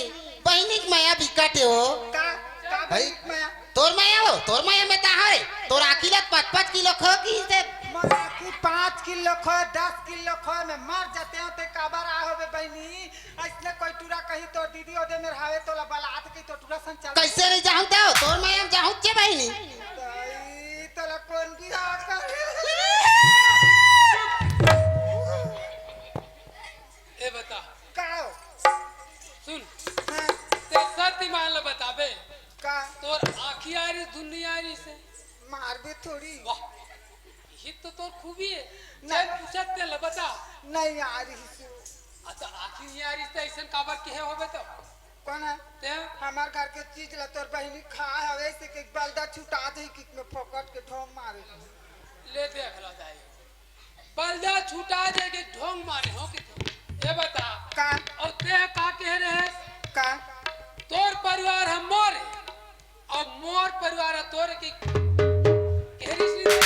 बहिनी के मया बिकट हे हो। का? का भाई, बहिनी के मया? तोर मया हो, तोर मया में ता हरे। तोर आँखी ला पाँच पाँच किलो खो की से। मोर आँखी पाँच किलो खो, दस किलो खो, मैं मर जाते हो ते काबर आ होबे बहिनी? अइसने कोई टूरा कहीं तोर दीदी ओदे मेर हावे तोला बलात कहीं तोर टूरा संग चल। कैसे नहीं जाहूं तो? तोर मया में जाहूं चे बहिनी। दाई, तोला कौन बिहाव करे? ए बता। का हो? सुन। हाँ। ते सत्य मान ल बताबे। का? तोर आँखी आरिस, दुनिया आरिस हे। मारबे थोड़ी। वाह, ये तो तोर खूबी हे। नहीं। चल, पूछत ते ल बता। नहीं आरिस। अच्छा, आँखी नहीं आरिस त अइसन काबर किहे होबे त? कौन हे? ते? हमार घर के चीज ला तोर बहिनी खा हवे से कि बलदा छुटा जाही कि मैं फोकट के ढोंग मारे। ले देख ला दाई। बलदा छुटा जाही कि ढोंग मारे हो कि तो? ये बता। का? अउ ते का कहे रहे? का? तोर परिवार ह मोर हे, अउ मोर परिवार ह तोर हे कि कहे रहिस नहीं?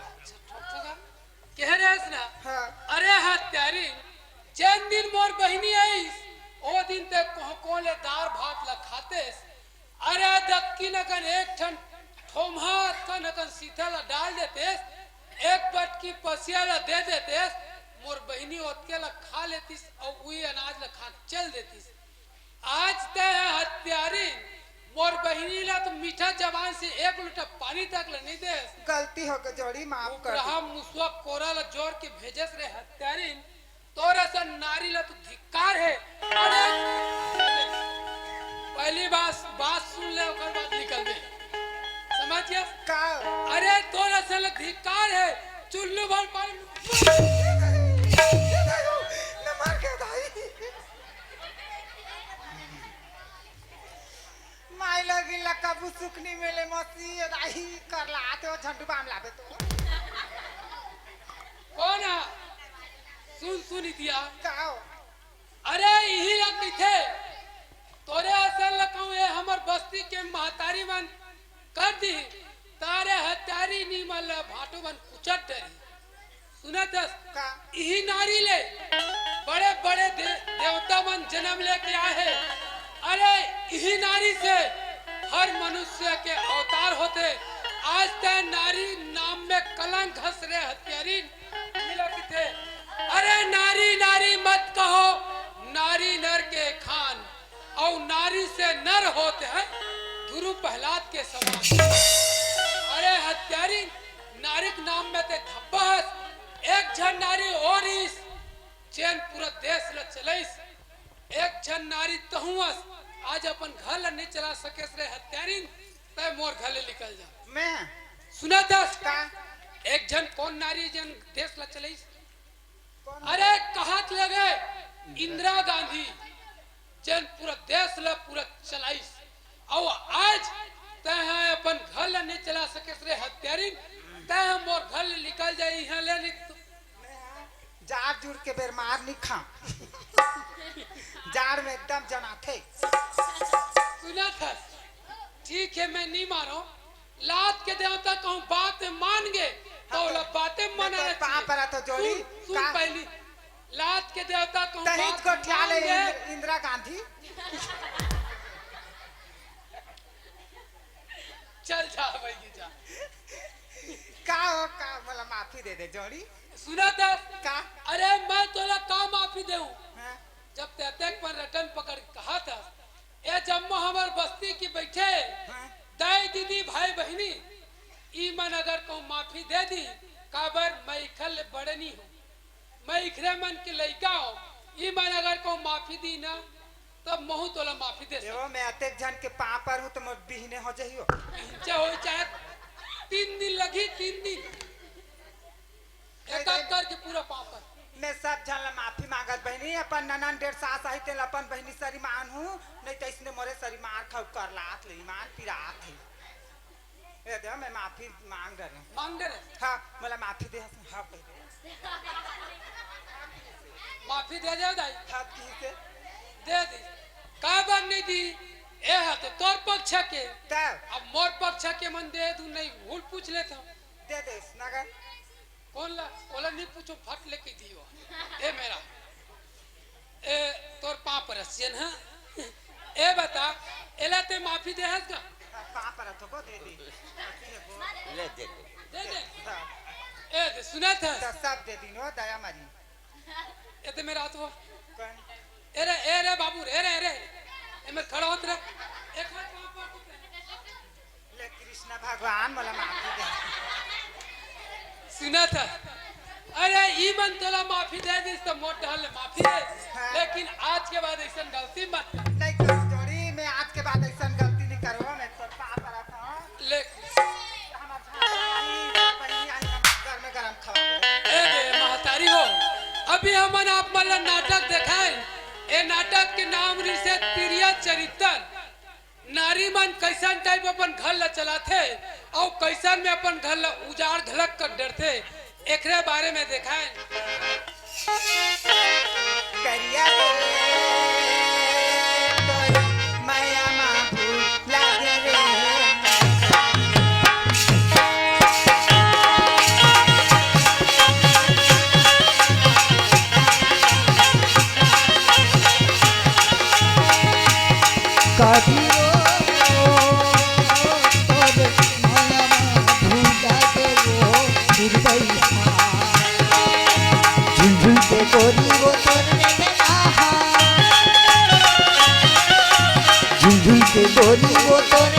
अच्छा, ठोक, ठोक। कहे रहेस ना? हाँ। अरे हत्यारिन, जेन दिन मोर बहिनी आइस, ओ दिन ते कोहकों ले दार भात ला खातेस। अरे दतकिन अकन एक ठन ठोम्हा अतकन अकन सीता ला डाल देतेस, एक बटकी पसिया ला दे देतेस, मोर बहिनी ओतके ला खा लेतिस अउ उही अनाज ला खा के चल देतिस। आज तैं ह हत्यारिन, मोर बहिनी ला तो मीठा जबान से एक लोटा पानी तक ला नहीं देस। गलती हो गे जोड़ी, माफ कर दे। उपरहा मुसवा कोरा ला जोर के भेजेस रे हत्यारिन, तोर असन नारी ला तो धिक्कार हे। अरे, पहली बात, बात सुन ले, ओकर बाद निकल दे। समझ गया? का? अरे, तोर असन ला धिक्कार हे, चुल्लू भर पानी। न मर के दाई। माई लगिन ला कभू सुख नी मिले मौसी, ए दाई करला आते हो झंडू बाम लाबे तो। कौन हे? सुन, सुन इतिया। का हो? अरे इही ला कहिथे, तोरे असन ला कहूँ ए हमर बस्ती के महतारी मन कर दिही, तारे हत्यारी नी मन ला भाटो मन कुचट डरही। सुनत हस? का? इही नारी ले बड़े-बड़े दे-, देवता मन जन्म लेके आए हे। अरे, इही नारी से हर मनुष्य के अवतार होथे। आज तैं नारी नाम में कलंक हस रे हत्यारिन। मिला किथे? अरे, नारी, नारी मत कहो, नारी नर के खान। अउ नारी से नर होत हे ध्रुव प्रहलाद के समान। अरे हत्यारी, नारी के नाम में तैं धब्बा हस। एक झन नारी अउ रिहिस, जेन पूरा देश ल चलइस। एक झन नारी तहूँ अस, आज अपन घर ल नइ चला सकेस रे हत्यारिन, तैं मोर घर ले निकल जा। मैं? सुनत हस? का? एक झन कौन नारी जेन देश ल चलइस? अरे, कहत लगे इंदिरा गांधी, जेन पूरा देश ल पूरा चलाइस, अउ आज तैं ह अपन घर ल नइ चला सकेस रे हत्यारिन, तैं ह मोर घर ले निकल जा, इहाँ ले नि-, जाड़ जुड़ के बेर मार नइ खा। जाड़ में एकदम जनाथे। सुनत हस? ठीक हे, मैं नइ मारों। लात के देवता कहूँ बात मान गे, त हाँ, ओला तो बाते मैं मानना तो पाँव चाहिए। परा तो जोड़ी, सुन, सुन का? पहली, लात के देवता कहूँ तही बात गोठिया ले मांगे। इंदिरा गांधी। चल जा भाई, जा। का हो, का, मोला माफी दे दे जोड़ी। सुना था? का? अरे, मैं तोला का माफी देहूँ? हाँ। जब ते अतेक पर रटन पकड़ के कहा था, ए जम्मो हमर बस्ती की बैठे, हाँ। दाई दीदी भाई बहिनी, ई मन अगर कहूँ माफी दे दी, काबर मैं इखर ले बड़े नहीं हूँ। मैं इखरे मन के लइका हो, ई मन अगर कहूँ माफी दी ना, तब महू तोला माफी दे सकत। एवो, मैं अतेक झन के पाँव पर हूँ, तो मोर बिहने हो जही हो। बिहने हो चाहे तीन दिन लगी, तीन दिन। एक एक करके पूरा पाँव पर। मैं सब झन ला माफी मांगत बहिनी, अपन ननन डेढ़ सास आही, तेल अपन बहिनी सरी मान हूँ, नहीं तो इसने मोरे सरी मार खाऊ कर लात ले, ईमान पिरात है। ए दे, मैं माफी मांग डरे। मांग डरे? हाँ, मोला माफी दे, हाँ, कह दे। माफी दे दे दाई। हाँ, की से? दे दे। का बात नहीं दी? ए हा तो तोर पक्ष के। तब? अब मोर पक्ष के मन दे दू नहीं, भूल पूछ लेता हूँ। दे दे, नगर। कौन ला? ओला नहीं पूछो, फट लेके दियो। ए मेरा। ए, तोर पाँव परसियन, हाँ? ए बता, एला ते माफी दे हस का? हाँ, पाँव परत हो, दे दे। ले दे दे। दे दे। हाँ। ए, दे, सुनत हस? तो सब दे दीन हो, दया मारी। ए, ते मेरा हाथ हुआ। कौन? ए रे, ए रे बाबू रे, ए रे, ए रे। ए, मैं खड़ा होत रे। एक हाथ पाँव पर ले कृष्ण भगवान, मोला माफी दे। सुना था? अरे, ई मन तोला माफी दे दिस, तो मोर डहर ले माफी है। हाँ। लेकिन आज के बाद ऐसन गलती मत। नहीं करो जोड़ी, मैं आज के बाद ऐसन गलती नहीं करूँ, मैं तो पाँव परत हूँ। ले। हमार भाई, बहिनी, आज हम घर में गरम खवा दे। ए दे, महतारी हो, अभी हमन आप मन ला नाटक देखाए। ए नाटक के नाम रिसे तिरिया चरित्र। नारी मन कइसन टाइप अपन घर ला चलाथे अउ कइसन में अपन घर ला उजाड़ घलक कर डरथे, एकरे बारे में देखाएन। करिया रे तोर मया मा भूला गे रे। कभी रो तोर मया मा भूला गे वो निर्दयी। झुलझुल के गोरी वो तोर नैना हा। झुलझुल के गोरी वो तोर